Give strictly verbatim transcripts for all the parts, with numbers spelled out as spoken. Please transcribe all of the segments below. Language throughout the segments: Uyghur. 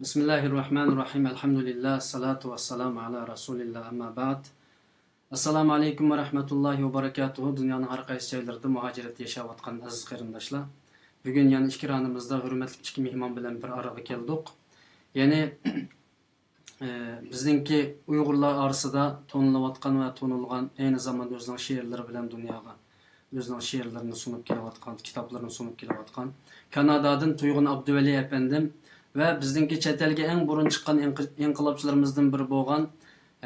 بىسمىللاھىررەھمانىررەھىم. ئەلھەمدۇلىللا، سالاتۇ ۋەسسالامۇ ئەلا رەسۇلىللا، ئەمما بەئد. ئەسسالامۇ ئەلەيكۇم ۋە رەھمەتۇللاھى ۋە بەرىكاتۇھۇ. دۇنيانىڭ ھەر قايسى جايلىرىدا مۇھاجىرەتتە ياشاۋاتقان ئەزىز قېرىنداشلار، بۈگۈن يەنە ئېكرانىمىزدا ھۆرمەتلىك ئىككى مېھمان بىلەن بىر ئارىغا كەلدۇق. يەنى، ئە، بىزنىڭكى ئۇيغۇرلار ئارىسىدا تونۇلۇۋاتقان ۋە تونۇلغان، ئەينى زاماندا ئۆزىنىڭ شېئىرلىرى بىلەن دۇنياغا ئۆزىنىڭ شېئىرلىرىنى سۇنۇپ كېلىۋاتقان، كىتابلىرىنى سۇنۇپ كېلىۋاتقان كانادادىن تۇيغۇن ئابدۇۋەلى ئەپەندىم ۋە بىزنىڭكى چەت ئەلگە ئەڭ بۇرۇن چىققان ئىنقى-، ئىنقىلابچىلىرىمىزدىن بىرى بولغان،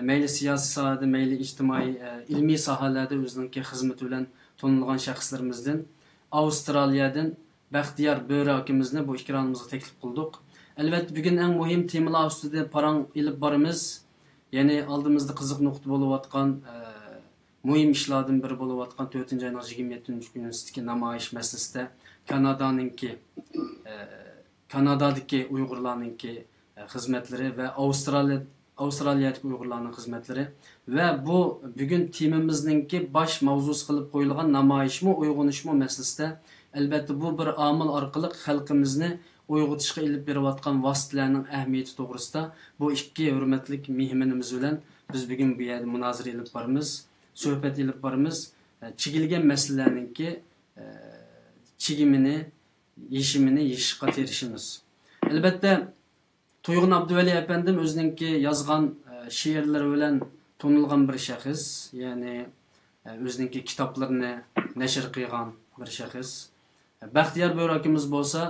مەيلى سىياسىي ساھەدە، مەيلى ئىجتىمائىي، ئە، ئىلمىي ساھەلەردە ئۆزىنىڭكى خىزمىتى بىلەن تونۇلغان شەخسلىرىمىزدىن ئاۋسترالىيەدىن بەختىيار بۆرە ئاكىمىزنى بۇ ئېكرانىمىزغا تەكلىپ قىلدۇق. ئەلۋەتتە، بۈگۈن ئەڭ مۇھىم تېمىلار ئۈستىدە پاراڭ ئېلىپ بارىمىز. يەنى ئالدىمىزدا قىزىق نۇقتا بولۇۋاتقان، ئە، مۇھىم ئىشلاردىن بىرى بولۇۋاتقان تۆتىنچى ئاينىڭ يىگىرمە يەتتىنچى كۈنى كېچىدىكى نامايىش مەسىلىسىدە كانادانىڭكى، ئە، كانادادىكى ئۇيغۇرلارنىڭكى، ئە، خىزمەتلىرى ۋە ئاۋسترالىيە، ئاۋسترالىيەدىكى ئۇيغۇرلارنىڭ خىزمەتلىرى ۋە بۇ بۈگۈن تېمىمىزنىڭكى باش ماۋزۇسى قىلىپ قويۇلغان نامايىشمۇ، ئويغىنىشمۇ مەسىلىسىدە، ئەلۋەتتە، بۇ بىر ئامىل ئارقىلىق خەلقىمىزنى ئويغىتىشقا ئېلىپ بېرىۋاتقان ۋاسىتىلەرنىڭ ئەھمىيىتى توغرىسىدا بۇ ئىككى ھۆرمەتلىك مېھمىنىمىز بىلەن بىز بۈگۈن بۇ يەردە مۇنازىرە ئېلىپ بارىمىز، سۆھبەت ئېلىپ بارىمىز. ئە، چىگىلگەن مەسىلىلەرنىڭكى، ئە، چىگىمىنى، يېشىمىنى يېشىشقا تىرىشىمىز. ئەلۋەتتە، تۇيغۇن ئابدۇۋەلى ئەپەندىم ئۆزىنىڭكى يازغان، ئە، شېئىرلىرى بىلەن تونۇلغان بىر شەخس، يەنى، ئە، ئۆزىنىڭكى كىتابلىرىنى نەشر قىلغان بىر شەخس. بەختىيار بۆرە ئاكىمىز بولسا،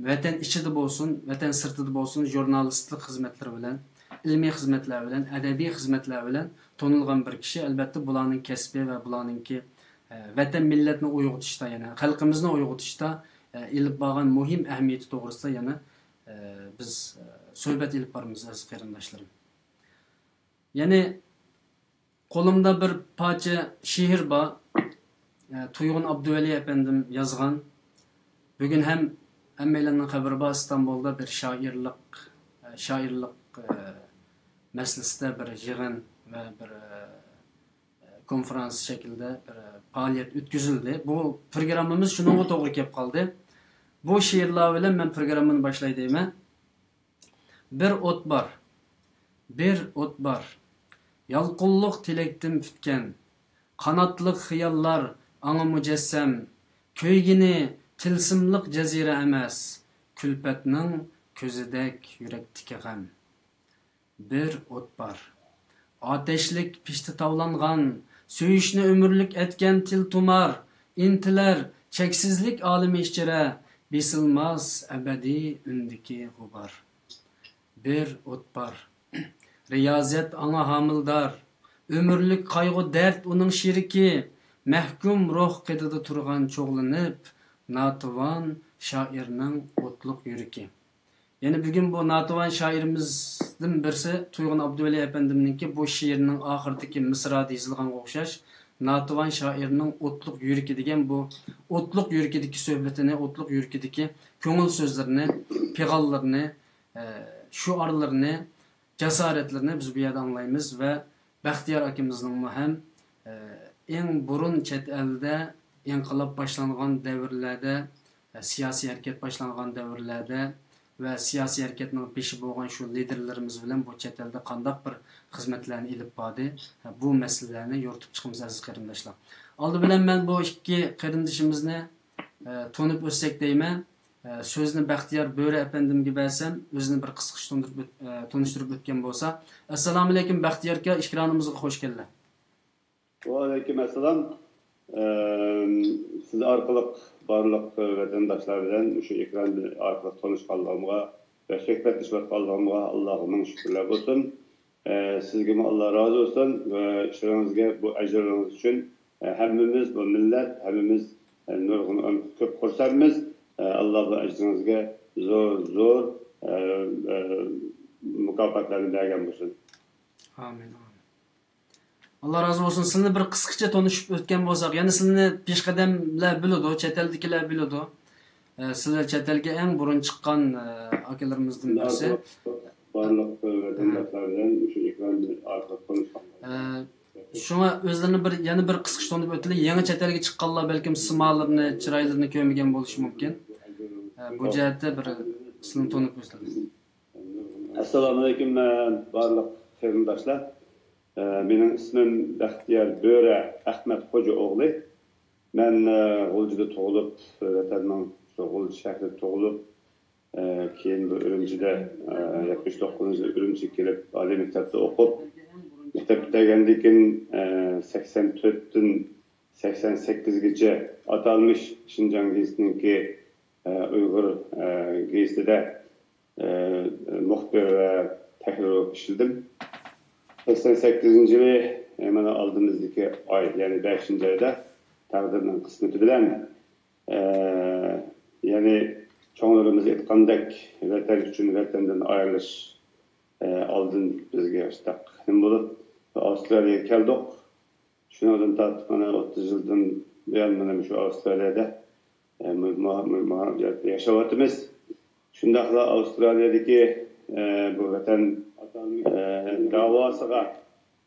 ۋەتەن ئىچىدە بولسۇن، ۋەتەن سىرتىدا بولسۇن، ژۇرنالىستلىق خىزمەتلىرى بىلەن، ئىلمىي خىزمەتلەر بىلەن، ئەدەبىي خىزمەتلەر بىلەن تونۇلغان بىر كىشى. ئەلۋەتتە، بۇلارنىڭ كەسپى ۋە بۇلارنىڭكى، ئە، ۋەتەن مىللەتنى ئويغىتىشتا، يەنى خەلقىمىزنى ئويغىتىشتا، ئە، ئېلىپ بارغان مۇھىم ئەھمىيىتى توغرىسىدا يەنە، ئە، بىز، ئە، سۆھبەت ئېلىپ بارىمىز، ئەزىز قېرىنداشلىرىم. يەنى قولۇمدا بىر پارچە شېئىر بار. ئە، تۇيغۇن ئابدۇۋەلى ئەپەندىم يازغان. بۈگۈن ھەم ھەممەيلەننىڭ خەۋىرى بار، ئىستانبۇلدا بىر شائىرلىق، ئە، شائىرلىق، ئە، مەسىلىسىدە بىر يىغىن ۋە بىر، ئە، كونفرانس شەكلىدە بىر پائالىيەت ئۆتكۈزۈلدى. بۇ پروگراممىمىز شۇنىڭغا توغرا كېلىپ قالدى. بۇ شېئىرلار بىلەن مەن پروگراممىنى باشلاي دەيمەن. بىر ئوت بار، بىر ئوت بار. يالقۇنلۇق تىلەكتىن پۈتكەن، قاناتلىق خىياللار ئاڭا مۇجەسسەم. كۆيگىنى تىلسىملىق جەزىرە ئەمەس، كۈلپەتنىڭ كۆزىدەك يۈرەكتىكى غەم. بىر ئوت بار. ئاتەشلىك پىشتە تاۋلانغان، سۆيۈشنى ئۆمۈرلۈك ئەتكەن تىل تۇمار، ئىنتىلەر چەكسىزلىك ئالىمى ئىچرە، بېسىلماس ئەبەدىي ئۈندىكى غۇبار. بىر ئوت بار. رىيازەت ئاڭا ھامىلىدار، ئۆمۈرلۈك قايغۇ دەرد ئۇنىڭ شېرىكى، مەھكۇم روھ قېتىدا تۇرغان چوغلىنىپ، ناتىۋان شائىرنىڭ ئوتلۇق يۈرىكى. يەنە بۈگۈن بۇ ناتىۋان شائىرىمىزدىن بىرسى تۇيغۇن ئابدۇۋەلى ئەپەندىمنىڭكى بۇ شېئىرىنىڭ ئاخىرىدىكى مىسرادا يېزىلغانغا ئوخشاش، ناتىۋان شائىرنىڭ ئوتلۇق يۈرىكى دېگەن بۇ ئوتلۇق يۈرىكىدىكى سۆھبىتىنى، ئوتلۇق يۈرىكىدىكى كۆڭۈل سۆزلىرىنى، پىغانلىرىنى، ئە، شوئارلىرىنى، جاسارەتلىرىنى بىز بۇ يەردە ئاڭلايمىز ۋە بەختىيار ئاكىمىزنىڭمۇ ھەم، ئە، ئەڭ بۇرۇن چەت ئەلدە ئىنقىلاب باشلانغان دەۋرلەردە، ئە، سىياسىي ھەرىكەت باشلانغان دەۋرلەردە ۋە سىياسىي ھەرىكەتنىڭ بېشى بولغان شۇ لىدېرلىرىمىز بىلەن بۇ چەت ئەلدە قانداق بىر خىزمەتلەرنى ئېلىپ باردى، ئە، بۇ مەسىلىلەرنى يورۇتۇپ چىقىمىز، ئەزىز قېرىنداشلار. ئالدى بىلەن مەن بۇ ئىككى قېرىندىشىمىزنى، ئە، تونۇپ ئۆتسەك دەيمەن. ئە، سۆزنى بەختىيار بۆرە ئەپەندىمگە بەرسەم، ئۆزىنى بىر قىسقىچە تونۇشتۇرۇپ ئۆت-، ئە، تونۇشتۇرۇپ ئۆتكەن بولسا. ئەسسالامۇئەلەيكۇم، بەختىيار ئاكا، ئېكرانىمىزغا خوش كەلدى. ۋەئەلەيكۇم ئەسسالام. ئەم، سىز ئارقىلىق بارلىق ۋەتەنداشلار بىلەن مۇشۇ ئېكران ئارقىلىق تونۇشقانلىقىمغا ۋە سۆھبەتلىشىۋاتقانلىقىمغا ئاللاغا مىڭ شۈكۈرلەر بولسۇن. ئە، سىزگىمۇ ئاللا رازى بولسۇن ۋە ئىشلىرىڭىزگە، بۇ ئەجىرلىرىڭىز ئۈچۈن، ئە، ھەممىمىز، بۇ مىللەت، ھەممىمىز، ئە، نۇرغۇن كۆپ خۇرسەنمىز. ئە، ئاللا بۇ ئەجرىڭىزگە زور، زور، ئە، ئە، مۇكاپاتلارنى بەرگەن بولسۇن. ئامىن، ئامىن. ئاللا رازى بولسۇن. سىلىنى بىر قىسقىچە تونۇشۇپ ئۆتكەن بولساق، يەنى سىلىنى پېشقەدەملەر بىلىدۇ، چەت ئەلدىكىلەر بىلىدۇ. ئە، سىلەر چەت ئەلگە ئەڭ بۇرۇن چىققان، ئە، ئاكىلىرىمىزدىن بىرسى. بارلىق ۋەتەنداشلار بىلەن مۇشۇ ئېكران ئارقىلىق تونۇشقان. ئە، شۇڭا ئۆزلىرىنى بىر، يەنە بىر قىسقىچە تونۇپ ئۆتىلى. يېڭى چەت ئەلگە چىققانلار بەلكىم سىمالىرىنى، چىرايلىرىنى كۆرمىگەن بولۇشى مۇمكىن. ئە، بۇ جەھەتتە بىر سىلىنى تونۇپ ئۆتىلى. ئەسسالامۇئەلەيكۇم، بارلىق قېرىنداشلار. مېنىڭ ئىسمىم بەختىيار بۆرە ئەخمەت خوجا ئوغلى. مەن غۇلجىدا تۇغۇلۇپ، ۋەتەننىڭ شۇ غۇلجا شەھىرىدە تۇغۇلۇپ، كېيىن بۇ ئۈرۈمچىدە، يەتمىش توققۇزىنچى يىلى ئۈرۈمچىگە كېلىپ، ئالىي مەكتەپتە ئوقۇپ، مەكتەپ پۈتتۈرگەندىن كېيىن، سەكسەن تۆتتىن سەكسەن سەككىزگىچە ئاتالمىش شىنجاڭ گېزىتىنىڭكى، ئۇيغۇر گېزىتىدە مۇخبىر ۋە تەھرىر بولۇپ ئىشلىدىم. سەكسەن سەككىزىنچى يىلى، مانا ئالدىمىزدىكى ئاي، يەنى بەشىنچى ئايدا تەقدىرنىڭ قىسمىتى بىلەن، يەنى چوڭلىرىمىز ئېيتقاندەك، ۋەتەن ئۈچۈن ۋەتەندىن ئايرىلىش ئالدىن بىزگە شۇنداق نېمە بولۇپ، ئاۋسترالىيەگە كەلدۇق. شۇنىڭدىن تارتىپ مانا ئوتتۇز يىلدىن بۇيان مانا مۇشۇ ئاۋسترالىيەدە، ئە، مۇ-، مۇ-، مۇ-، مۇ-، ياشاۋاتىمىز. شۇنداقلا ئاۋسترالىيەدىكى، ئە، بۇ ۋەتەن، ئە، داۋاسىغا،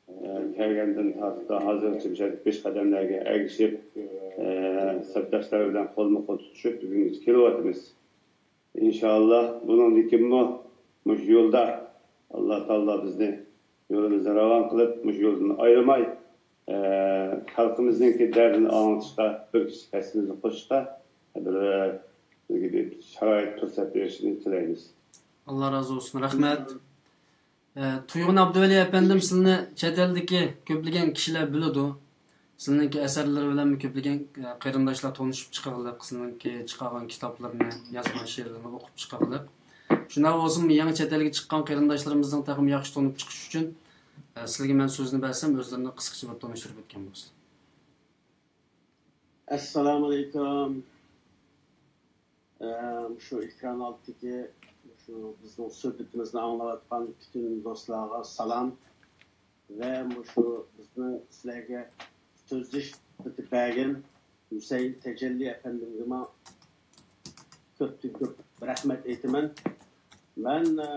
ئە، كەلگەندىن تارتىپ ھازىرغىچە مۇشۇ پېشقەدەملەرگە ئەگىشىپ، ئە، سەپداشلار بىلەن قولمۇ قول تۇتۇشۇپ بۈگۈنگىچە كېلىۋاتىمىز. ئىنشائاللا، بۇنىڭدىن كېيىنمۇ مۇشۇ يولدا ئاللا تائالا بىزنى يولىمىزنى راۋان قىلىپ، مۇشۇ يولدىن ئايرىماي، ئە، خەلقىمىزنىڭكى دەردىنى ئاڭلىتىشقا، بىر كىچىك ھەسسىمىزنى قوشۇشقا بىر، ئە، بىزگە بىر شارائىت، پۇرسەت بېرىشىنى تىلەيمىز. ئاللا رازى بولسۇن، رەھمەت. ئە، تۇيغۇن ئابدۇۋەلى ئەپەندىم، سىلىنى چەت ئەلدىكى كۆپلىگەن كىشىلەر بىلىدۇ. سىلىنىڭكى ئەسەرلىرى بىلەن كۆپلىگەن، ئە، قېرىنداشلار تونۇشۇپ چىققىلىق، سىلىنىڭكى چىقارغان كىتابلىرىنى، يازغان شېئىرلىرىنى ئوقۇپ چىققىلىق. شۇنداق بولسىمۇ، يېڭى چەت ئەلگە چىققان قېرىنداشلىرىمىزنىڭ تېخىمۇ ياخشى تونۇپ چىقىشى ئۈچۈن، ئە، سىلىگە مەن سۆزنى بەرسەم، ئۆزلىرىنى قىسقىچە بىر تونۇشتۇرۇپ ئۆتكەن بولسا. ئەسسالامۇئەلەيكۇم. ئە، مۇشۇ ئېكران ئالدىدىكى مۇشۇ بىزنىڭ سۆھبىتىمىزنى ئاڭلاۋاتقان پۈتۈن دوستلارغا سالام ۋە مۇشۇ بىزنىڭ سىلەرگە سۆزلىشىش پۇرسىتى بەرگەن ھۈسەيىن تەجەللى ئەپەندىمگىمۇ كۆپتىن كۆپ رەھمەت ئېيتىمەن. مەن، ئە،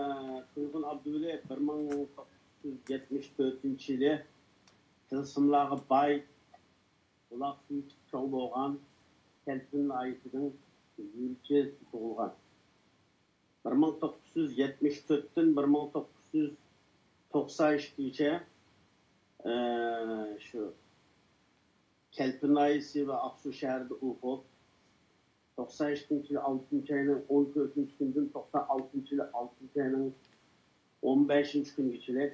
تۇيغۇن ئابدۇۋەلى، بىر مىڭ توققۇز يۈز يەتمىش تۆتىنچى يىلى تىلسىملارغا باي، بۇلاق سۈيى چوڭ بولغان كەلپىن ناھىيەسىنىڭ يۈرۈمچىدە تۇغۇلغان. بىر مىڭ توققۇز يۈز يەتمىش تۆتتىن بىر مىڭ توققۇز يۈز توقسان ئىككىگىچە، ئە، شۇ كەلپىن ناھىيەسى ۋە ئاقسۇ شەھىرىدە ئوقۇپ، توقسان ئىككىنچى يىلى ئالتىنچى ئاينىڭ ئون تۆتىنچى كۈنىدىن توقسان ئالتىنچى يىلى ئالتىنچى ئاينىڭ ئون بەشىنچى كۈنىگىچىلىك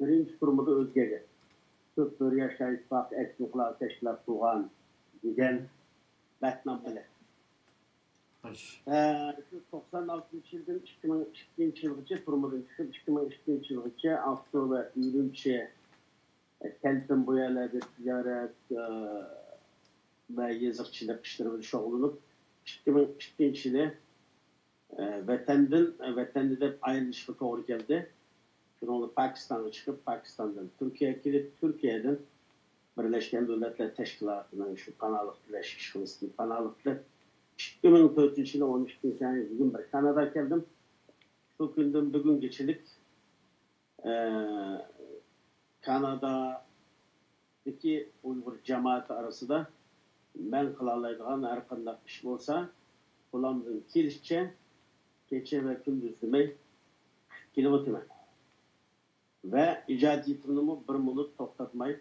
بىرىنچى تۈرمىدە ئۆزگەرگەن. كۆپ بۆرە ياشايدۇ، ئەكسىنقىلار تەشكىلات قىلغان دېگەن بەتنام بىلەن. خوش. ئە، شۇ توقسان ئالتىنچى يىلدىن ئىككى مىڭ ئىككىنچى يىلغىچە، تۈرمىدىن چىقىپ، ئىككى مىڭ ئىككىنچى يىلغىچە ئاقسۇ ۋە ئۈرۈمچى، ئە، كەلپىن بۇ يەرلەردە تىجارەت، ئە، ۋە يېزىقچىلىق ئىشلىرى بىلەن شۇغۇللىنىپ، ئىككى مىڭ ئىككىنچى يىلى ئە، ۋەتەندىن، ئە، ۋەتەندە دەپ ئايرىلىشقا توغرا كەلدى. شۇنىڭدا پاكىستانغا چىقىپ، پاكىستاندىن تۈركىيەگە كېلىپ، تۈركىيەدىن بىرلەشكەن دۆلەتلەر تەشكىلاتىنىڭ شۇ پاناھلىق تىلەش ئىشخانىسىدىن پاناھلىق تىلەپ، ئىككى مىڭ تۆتىنچى يىلى ئون ئىككىنچى ئاينىڭ يىگىرمە بىرى كاناداغا كەلدىم. شۇ كۈندىن بۈگۈنگىچىلىك ئە، كانادادىكى ئۇيغۇر جامائىتى ئارىسىدا مەن قىلالايدىغان ھەر قانداق ئىش بولسا، قولۇمدىن كېلىشىچە كېچە ۋە كۈندۈز دېمەي كېلىۋاتىمەن. ۋە ئىجادىيىتىمنىمۇ بىر مىنۇت توختاتماي،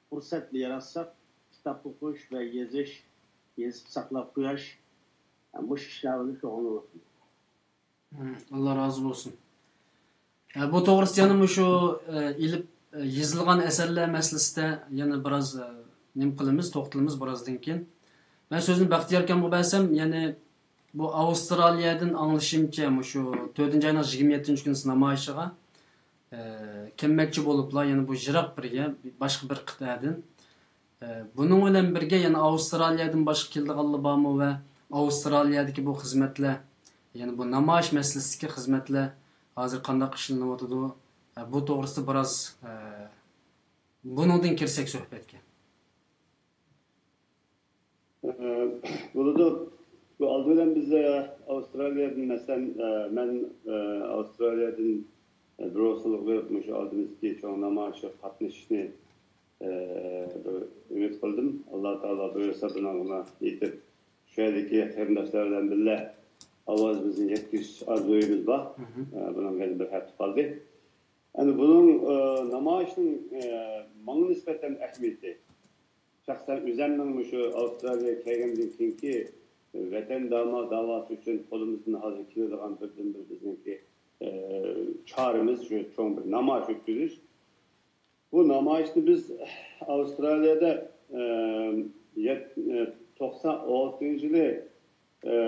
پۇرسەتلا ياراتساق، كىتاب ئوقۇش ۋە يېزىش، يېزىپ ساقلاپ قويۇش، مۇشۇ ئىشلار بىلەن شۇغۇللىنىۋاتىمەن. ئاللا رازى بولسۇن. ئە، بۇ توغرىسىدا يەنە مۇشۇ، ئە، ئېلىپ، ئە، يېزىلغان ئەسەرلەر مەسىلىسىدە يەنە بىراز، ئە، نېمە قىلىمىز، توختىلىمىز بىرازدىن كېيىن. مەن سۆزنى بەختىياركەمگە بەرسەم، يەنى بۇ ئاۋسترالىيەدىن ئاڭلىشىمچە، مۇشۇ تۆتىنچى ئاينىڭ يىگىرمە يەتتىنچى كۈنى نامايىشىغا، ئە، كەلمەكچى بولۇپلا، يەنە بۇ يىراق بىر يەر، باشقا بىر قىتئەدىن. ئە، بۇنىڭ بىلەن بىرگە يەنە ئاۋسترالىيەدىن باشقا كېلىدىغانلار بارمۇ ۋە ئاۋسترالىيەدىكى بۇ خىزمەتلەر، يەنى بۇ نامايىش مەسىلىسىدىكى خىزمەتلەر ھازىر قانداق ئىشلىنىۋاتىدۇ؟ ئە، بۇ توغرىسىدا بىراز، ئە، بۇنىڭدىن كىرسەك سۆھبەتكە. ئە، بولىدۇ. بۇ ئالدى بىلەن بىز، ئە، ئاۋسترالىيەدىن، مەسىلەن، ئە، مەن، ئە، ئاۋسترالىيەدىن، ئە، بروسېلغا بېرىپ، مۇشۇ ئالدىمىزدىكى چوڭ نامايىشقا قاتنىشىشنى، ئە، بىر ئۈمىد قىلدىم. ئاللا تائالا بۇيرۇسا، بۇنىڭغا يېتىپ، شۇ يەردىكى قېرىنداشلار بىلەن بىللە، ئاۋازىمىزنى يەتكۈزۈش ئارزۇيىمىز بار. ئە، بۇنىڭغا يەنە بىر ھەپتە قالدى. ئەمدى بۇنىڭ، ئە، نامايىشنىڭ، ئە، ماڭا نىسبەتەن ئەھمىيىتى. شەخسەن ئۆزەمنىڭ مۇشۇ ئاۋسترالىيەگە كەلگەندىن كېيىنكى ۋەتەن داما-، داۋاسى ئۈچۈن قولىمىزدىن ھازىر كېلىدىغان بىردىنبىر بىزنىڭكى، ئە، چارىمىز شۇ چوڭ بىر نامايىش ئۆتكۈزۈش. بۇ نامايىشنى بىز ئاۋسترالىيەدە، ئە، يەت-، ئە، توقسان ئالتىنچى يىلى، ئە،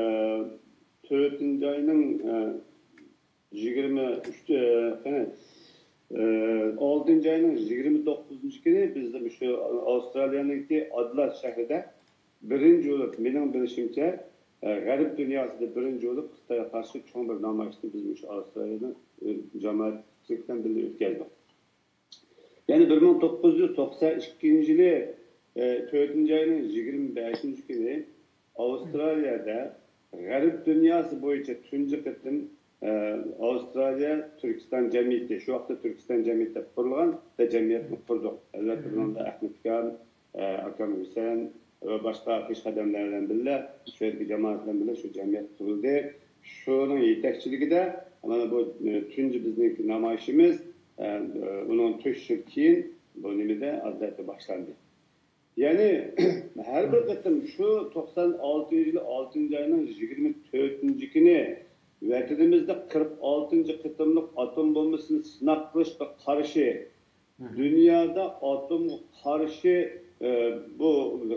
تۆتىنچى ئاينىڭ، ئە، يىگىرمە ئۈچ، ئە، قېنى، ئە، ئالتىنچى ئاينىڭ يىگىرمە توققۇزىنچى كۈنى بىز مۇشۇ ئاۋسترالىيەنىڭكى ئادېلايد شەھىرىدە بىرىنچى بولۇپ، مېنىڭ بىلىشىمچە، ئە، غەرب دۇنياسىدا بىرىنچى بولۇپ خىتايغا قارشى چوڭ بىر نامايىشنى بىز مۇشۇ ئاۋسترالىيەنىڭ، ئە، جامائەتچىلىكى بىلەن بىللە ئۆتكۈزدۇق. يەنى بىر مىڭ توققۇز يۈز توقسان ئىككىنچى يىلى، ئە، تۆتىنچى ئاينىڭ يىگىرمە بەشىنچى كۈنى ئاۋسترالىيەدە غەرب دۇنياسى بويىچە تۇنجى قېتىم، ئە، ئاۋسترالىيە تۈركىستان جەمئىيىتى، شۇ ۋاقىتتا تۈركىستان جەمئىيىتى دەپ قۇرۇلغان، بىز جەمئىيەتنى قۇردۇق. ئەلۋەتتە، بۇنىڭدا ئەخمەت ئاكام، ئە، ئاكام ھۈسەن ۋە باشقا پېشقەدەملەر بىلەن بىللە، شۇ يەردىكى جامائەت بىلەن بىللە شۇ جەمئىيەت قۇرۇلدى. شۇنىڭ يېتەكچىلىكىدە مانا بۇ، ئە، تۇنجى بىزنىڭكى نامايىشىمىز، ئە، ئۇنىڭ تۆت يىل كېيىن بۇ نېمىدە، ئادېلايدتا باشلاندى. يەنى ھەر بىر قېتىم شۇ توقسان ئالتىنچى يىلى ئالتىنچى ئاينىڭ يىگىرمە تۆتىنچى كۈنى ۋەتىنىمىزدە قىرىق ئالتىنچى قېتىملىق ئاتوم بومبىسىنى سىناق قىلىشقا قارشى، دۇنيادا ئاتومغا قارشى، ئە، بۇ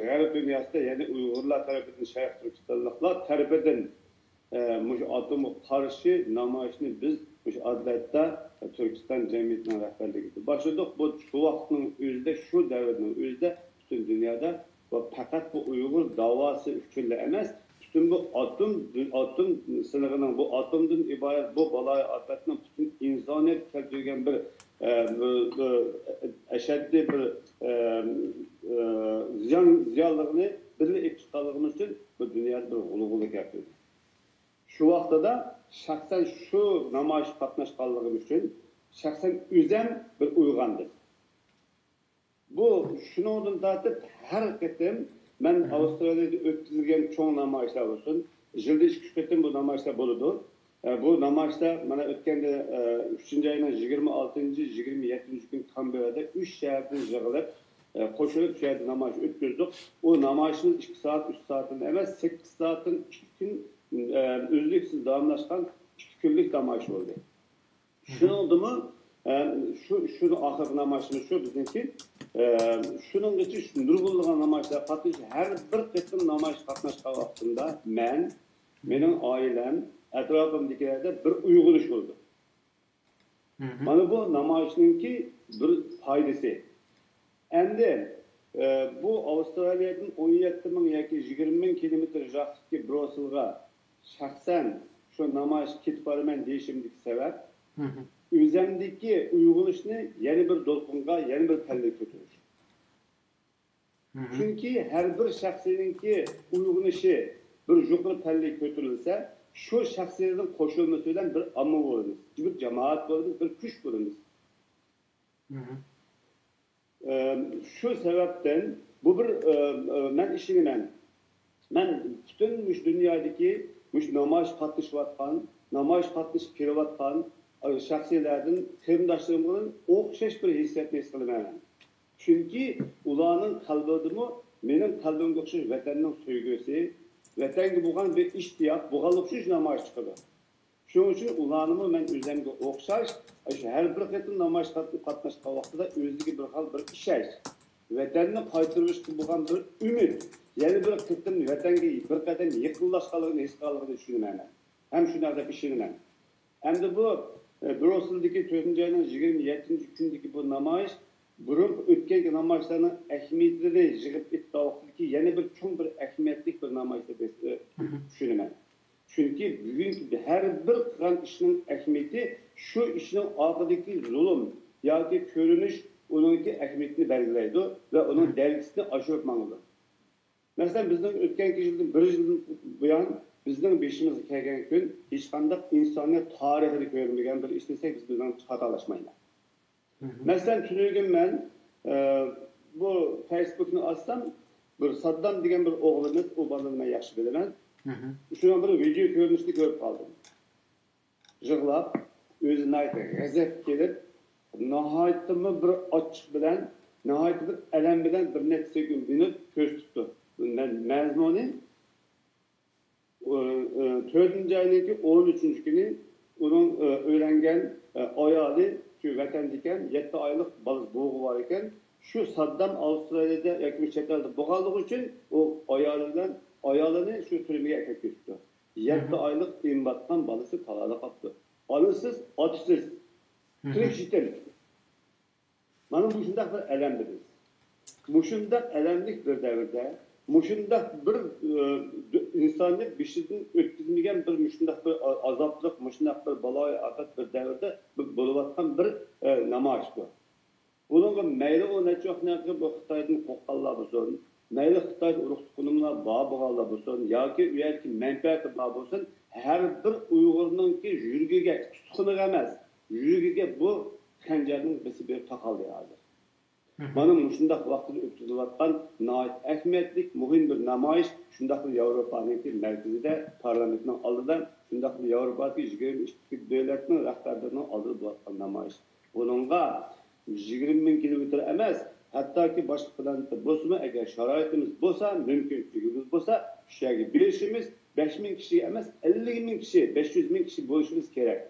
غەرب دۇنياسىدا، يەنى ئۇيغۇرلار تەرىپىدىن، شەرقىي تۈركىستانلىقلار تەرىپىدىن، ئە، مۇشۇ ئاتومغا قارشى نامايىشنى بىز مۇشۇ ئادېلايدتا تۈركىستان جەمئىيىتىنىڭ رەھبەرلىكىدە باشلىدۇق. بۇ شۇ ۋاقىتنىڭ ئۆزىدە، شۇ دەۋرنىڭ ئۆزىدە پۈتۈن دۇنيادا ۋە پەقەت بۇ ئۇيغۇر داۋاسى ئۈچۈنلا ئەمەس، پۈتۈن بۇ ئاتوم، ئاتوم سىنىقىنىڭ، بۇ ئاتومدىن ئىبارەت بۇ بالايىئاپەتنىڭ پۈتۈن ئىنسانىيەتكە كەلتۈرگەن بىر، ئە، بىر، بىر ئەشەددىي بىر، ئە، ئە، زىيان، زىيانلىقىنى بىللە ئېلىپ چىققانلىقىمىز ئۈچۈن بۇ دۇنيادا بىر غۇلغۇلا كەلتۈردى. شۇ ۋاقتىدا شەخسەن شۇ نامايىشقا قاتناشقانلىقىم ئۈچۈن شەخسەن ئۆزەم بىر ئويغاندىم. بۇ شۇنىڭدىن تارتىپ ھەر قېتىم مەن ئاۋسترالىيەدە ئۆتكۈزۈلگەن چوڭ نامايىشلار بولسۇن، يىلدا ئىككى، ئۈچ قېتىم بۇ نامايىشلار بولىدۇ. ئە، بۇ نامايىشلار مانا ئۆتكەندە، ئە، ئۈچىنچى ئاينىڭ يىگىرمە ئالتىنچى، يىگىرمە يەتتىنچى كۈنى كامبېررادا ئۈچ شەھەردىن يىغىلىپ، ئە، قوشۇلۇپ شۇ يەردە نامايىش ئۆتكۈزدۇق. ئۇ نامايىشىمىز ئىككى سائەت، ئۈچ سائەتتىن ئەمەس، سەككىز سائەتتىن ئىككى كۈن، ئە، ئۈزلۈكسىز داۋاملاشقان ئىككى كۈنلۈك نامايىش بولدى. شۇنىڭدىمۇ، ئە، شۇ، شۇ ئاخىرقى نامايىشىمىز شۇ بىزنىڭكى. ئە، شۇنىڭغىچە شۇ نۇرغۇنلىغان نامايىشلارغا قاتنىشىپ، ھەر بىر قېتىم نامايىشقا قاتناشقان ۋاقتىمدا مەن، مېنىڭ ئائىلەم، ئەتراپىمدىكىلەردە بىر ئويغىنىش بولىدۇ. مانا بۇ نامايىشنىڭكى بىر پايدىسى. ئەمدى، ئە، بۇ ئاۋسترالىيەدىن ئون يەتتە مىڭ ياكى يىگىرمە مىڭ كىلومېتىر يىراقلىقتىكى بروسېلغا شەخسەن شۇ نامايىشقا كېتىپ بارىمەن دېيىشىمدىكى سەۋەب، ئۆزەمدىكى ئويغىنىشنى يەنە بىر دولقۇنغا، يەنە بىر پەللىگە كۆتۈرۈش. چۈنكى ھەر بىر شەخسنىڭكى ئويغىنىشى بىر يۇقىرى پەللىگە كۆتۈرۈلسە، شۇ شەخسنىڭ قوشۇلمىسى بىلەن بىر ئامما بولىمىز، بىر جامائەت بولىمىز، بىر كۈچ بولىمىز. ئە، شۇ سەۋەبتىن بۇ بىر، ئە، ئە، مەن ئىشىنىمەن. مەن پۈتۈن مۇشۇ دۇنيادىكى مۇشۇ نامايىشقا قاتنىشىۋاتقان، نامايىشقا قاتنىشىپ كېلىۋاتقان، ئە، شەخسلەردىن، قېرىنداشلىرىمدىن ئوخشاش بىر ھېسسىياتنى ھېس قىلىمەن. چۈنكى ئۇلارنىڭ قەلبىدىمۇ مېنىڭ قەلبىمگە ئوخشاش ۋەتەننىڭ سۆيگۈسى، ۋەتەنگە بولغان بىر ئىشتىياق، بۇغانلىق شۇ نامايىش چىقىدۇ. شۇنىڭ ئۈچۈن ئۇلارنىمۇ مەن ئۆزەمگە ئوخشاش، شۇ ھەر بىر قېتىم نامايىشقا قاتناشقان ۋاقتىدا ئۆزىگە بىر خىل بىر ئىشەنچ، ۋەتەننى قايتۇرۇشقا بولغان بىر ئۈمىد، يەنە بىر قېتىم ۋەتەنگە بىر قەدەم يېقىنلاشقانلىقىنى ھېس قىلغانلىقىنى چۈشىنىمەن مەن. ھەم شۇنداق دەپ ئىشىنىمەن. ئەمدى بۇ، ئە، بروسېلدىكى تۆتىنچى ئاينىڭ يىگىرمە يەتتىنچى كۈنىدىكى بۇ نامايىش بۇرۇنقى ئۆتكەنكى نامايىشلارنىڭ ئەھمىيىتىنى يىغىپ ئېيتقان ۋاقتىدىكى يەنە بىر چوڭ بىر ئەھمىيەتلىك بىر نامايىش دەپ، ئە، چۈشىنىمەن. چۈنكى بۈگۈنكى ھەر بىر قىلغان ئىشنىڭ ئەھمىيىتى شۇ ئىشنىڭ ئارقىدىكى زۇلۇم ياكى كۆرۈنۈش ئۇنىڭكى ئەھمىيىتىنى بەلگىلەيدۇ ۋە ئۇنىڭ دەرىجىسىنى ئاشۇرۇپ ماڭىدۇ. مەسىلەن، بىزنىڭ ئۆتكەنكى يىلدىن، بىر يىلدىن بۇيان بىزنىڭ بېشىمىزغا كەلگەن كۈن ھېچقانداق ئىنسانىيەت تارىخىدا كۆرۈلمىگەن بىر ئىش دېسەك، بىز بىزنىڭ خاتالاشمايمىز. مەسىلەن، تۈنۈگۈن مەن، ئە، بۇ فېيسبۇكنى ئاچسام، بىر ساددام دېگەن بىر ئوغلىمىز، ئۇ بالىنى مەن ياخشى بىلىمەن. شۇنىڭ بىر ۋىدېو كۆرۈنۈشىنى كۆرۈپ قالدىم. يىغلاپ، ئۆزى ناھايىتى غەزەپ كېلىپ، ناھايىتىمۇ بىر ئاچچىق بىلەن، ناھايىتى بىر ئەلەم بىلەن بىر نەچچە سېكۇنت مىنۇت كۆرسىتىپتۇ. مەن مەزمۇنى، ئۇ، ئۇ، تۆتىنچى ئاينىڭكى ئون ئۈچىنچى كۈنى ئۇنىڭ، ئۇ، ئۆيلەنگەن، ئۇ، ئايالى شۇ ۋەتەندىكەن، يەتتە ئايلىق بالىسى، بوغۇ بار ئىكەن. شۇ ساددام ئاۋسترالىيەدە ياكى شەت ئەلدە بولغانلىقى ئۈچۈن ئۇ ئايالى بىلەن ئايالىنى شۇ تۈرمىگە ئەكەپ كېتىپتۇ. يەتتە ئايلىق ئىم باتقان بالىسى تالادا قاپتۇ. ئانىسىز، ئاتىسىز، تىرىك يېتىم. مانا مۇشۇنداق بىر ئەلەمدە بىز. مۇشۇنداق ئەلەملىك بىر دەۋردە، مۇشۇنداق بىر، ئى، ئىنساننى بېشىدىن ئۆتكۈزمىگەن بىر مۇشۇنداق بىر ئا-، ئازابلىق، مۇشۇنداق بىر بالايىئاپەت بىر دەۋردە بىر بولۇۋاتقان بىر، ئى، نامايىش بۇ. بۇنىڭغا مەيلى ئۇ نەچچە ۋاقىتتىن كېيىن بۇ خىتايدىن قورققانلار بولسۇن، مەيلى خىتايدا ئۇرۇق تۇغقىنىملار بار بولغانلار بولسۇن ياكى ئۇ يەردىكى مەنپەئەتى بار بولسۇن، ھەر بىر ئۇيغۇرنىڭكى يۈرىكىگە، ئۇستىخىنىغا ئەمەس، يۈرىكىگە بۇ خەنجەرنىڭ بېسى بېرىپ تاقالدى ھازىر. مانا مۇشۇنداق ۋاقىتتا ئۆتكۈزۈلۈۋاتقان ناھايىتى ئەھمىيەتلىك، مۇھىم بىر نامايىش، شۇنداقلا ياۋروپانىڭكى مەركىزىدە، پارلامېنتنىڭ ئالدىدا، شۇنداقلا ياۋروپادىكى يىگىرمە ئىككى دۆلەتنىڭ رەھبەرلىرىنىڭ ئالدىدا بولۇۋاتقان نامايىش. بۇنىڭغا يىگىرمە مىڭ كىلومېتىر ئەمەس، ھەتتاكى باشقا پلانېتا بولسىمۇ، ئەگەر شارائىتىمىز بولسا، مۇمكىنچىلىكىمىز بولسا، شۇ يەرگە بېرىشىمىز، بەش مىڭ كىشى ئەمەس، ئەللىك مىڭ كىشى، بەش يۈز مىڭ كىشى بولۇشىمىز كېرەك.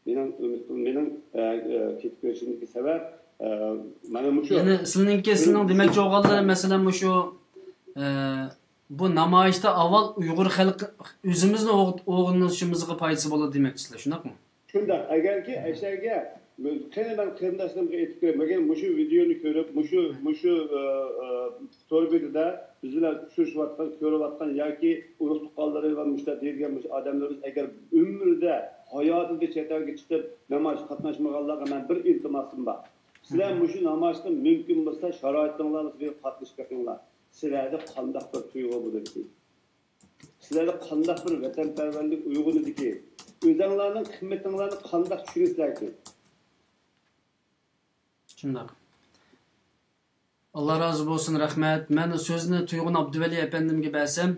مېنىڭ ئۈمىد قىل-، مېنىڭ، ئە، ئە، كېتىپ كېلىشىمدىكى سەۋەب، ئە، مانا مۇشۇ. يەنى سىلىنىڭكى، سىلىنىڭ دېمەكچى بولغانلىرى، مەسىلەن، مۇشۇ، ئە، بۇ نامايىشتا ئاۋۋال ئۇيغۇر خەلقى ئۆزىمىزنى ئوغ-، ئويغىنىشىمىزغا پايدىسى بولىدۇ دېمەكچىسىلەر، شۇنداقمۇ؟ شۇنداق. ئەگەركى ئەشەگە، قېنى مەن قېرىنداشلىرىمغا ئېيتىپ كۆرەي، مەگەر مۇشۇ ۋىدېونى كۆرۈپ، مۇشۇ، مۇشۇ، ئە، ئە، تور بېتىدە بىز بىلەن ئۇچرىشىۋاتقان، كۆرۈۋاتقان ياكى ئۇرۇق تۇغقانلىرى ۋە مۇشۇنداق دېيىلگەن مۇشۇ ئادەملىرىمىز ئەگەر ئۆمرىدە، ھاياتىدا چەت ئەلگە چىقىپ نامايىشقا قاتناشمىغانلارغا مەن بىر ئىلتىماسىم بار. سىلەر مۇشۇ نامايىشقا مۇمكىن بولسا شارائىتىڭلار بىلەن بېرىپ قاتنىشىپ بېقىڭلار. سىلەردە قانداق بىر تۇيغۇ بولىدىكى؟ سىلەردە قانداق بىر ۋەتەنپەرۋەرلىك ئويغىنىدىكى؟ ئۆزەڭلارنىڭ قىممىتىڭلارنى قانداق چۈشىنىسىلەركى؟ شۇنداق. ئاللا رازى بولسۇن، رەھمەت. مەن سۆزنى تۇيغۇن ئابدۇۋەلى ئەپەندىمگە بەرسەم،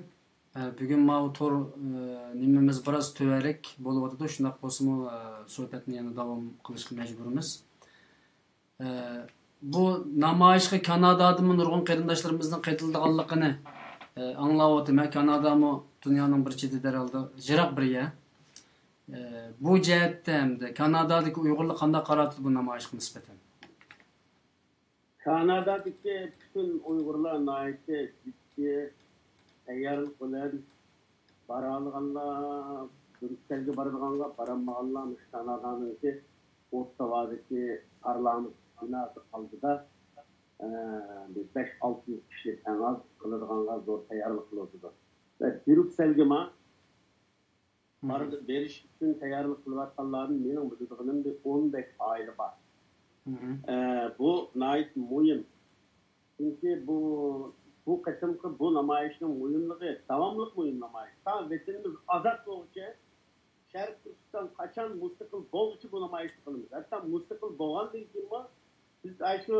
ئە، بۈگۈن ماۋۇ تور، ئە، نېمىمىز بىراز تۆۋەنرەك بولۇۋاتىدۇ. شۇنداق بولسىمۇ، ئە، سۆھبەتنى يەنە داۋام قىلىشقا مەجبۇرمىز. ئە، بۇ نامايىشقا كانادادىمۇ نۇرغۇن قېرىنداشلىرىمىزنىڭ قېتىلىدىغانلىقىنى، ئە، ئاڭلاۋاتىمەن. كانادامۇ دۇنيانىڭ بىر چېتىدە ھەرھالدا، يىراق بىر يەر. ئە، بۇ جەھەتتە ھەمدە كانادادىكى ئۇيغۇرلار قانداق قاراۋاتىدۇ بۇ نامايىشقا نىسبەتەن؟ كانادادىكى پۈتۈن ئۇيغۇرلار ناھايىتى جىددىي تەييارلىق بىلەن بارالىغانلار، بريۇسسېلگە بارىدىغانلار، بارالمىغانلار مۇشۇ كانادانىڭكى ئوتتاۋادىكى پارلامېنت بىناسى ئالدىدا، ئە، بىر بەش ئالتە يۈز كىشى ئەڭ ئاز قىلىدىغانغا زور تەييارلىق قىلىۋاتىدۇ. ۋە بريۇسسېلگىمۇ بارىدۇ، بېرىش ئۈچۈن تەييارلىق قىلىۋاتقانلاردىن مېنىڭ بىلىدىغىنىم بىر ئون بەش ئائىلە بار. ئە، بۇ ناھايىتى مۇھىم. چۈنكى بۇ، بۇ قېتىمقى بۇ نامايىشنىڭ مۇھىملىقى، داۋاملىق مۇھىم نامايىش. تا ۋەتىنىمىز ئازاد بولغۇچە، شەرقىي تۈركىستان قاچان مۇستەقىل بولغۇچە بۇ نامايىشنى قىلىمىز. ھەتتا مۇستەقىل بولغاندىن كېيىنمۇ بىز ئاشۇ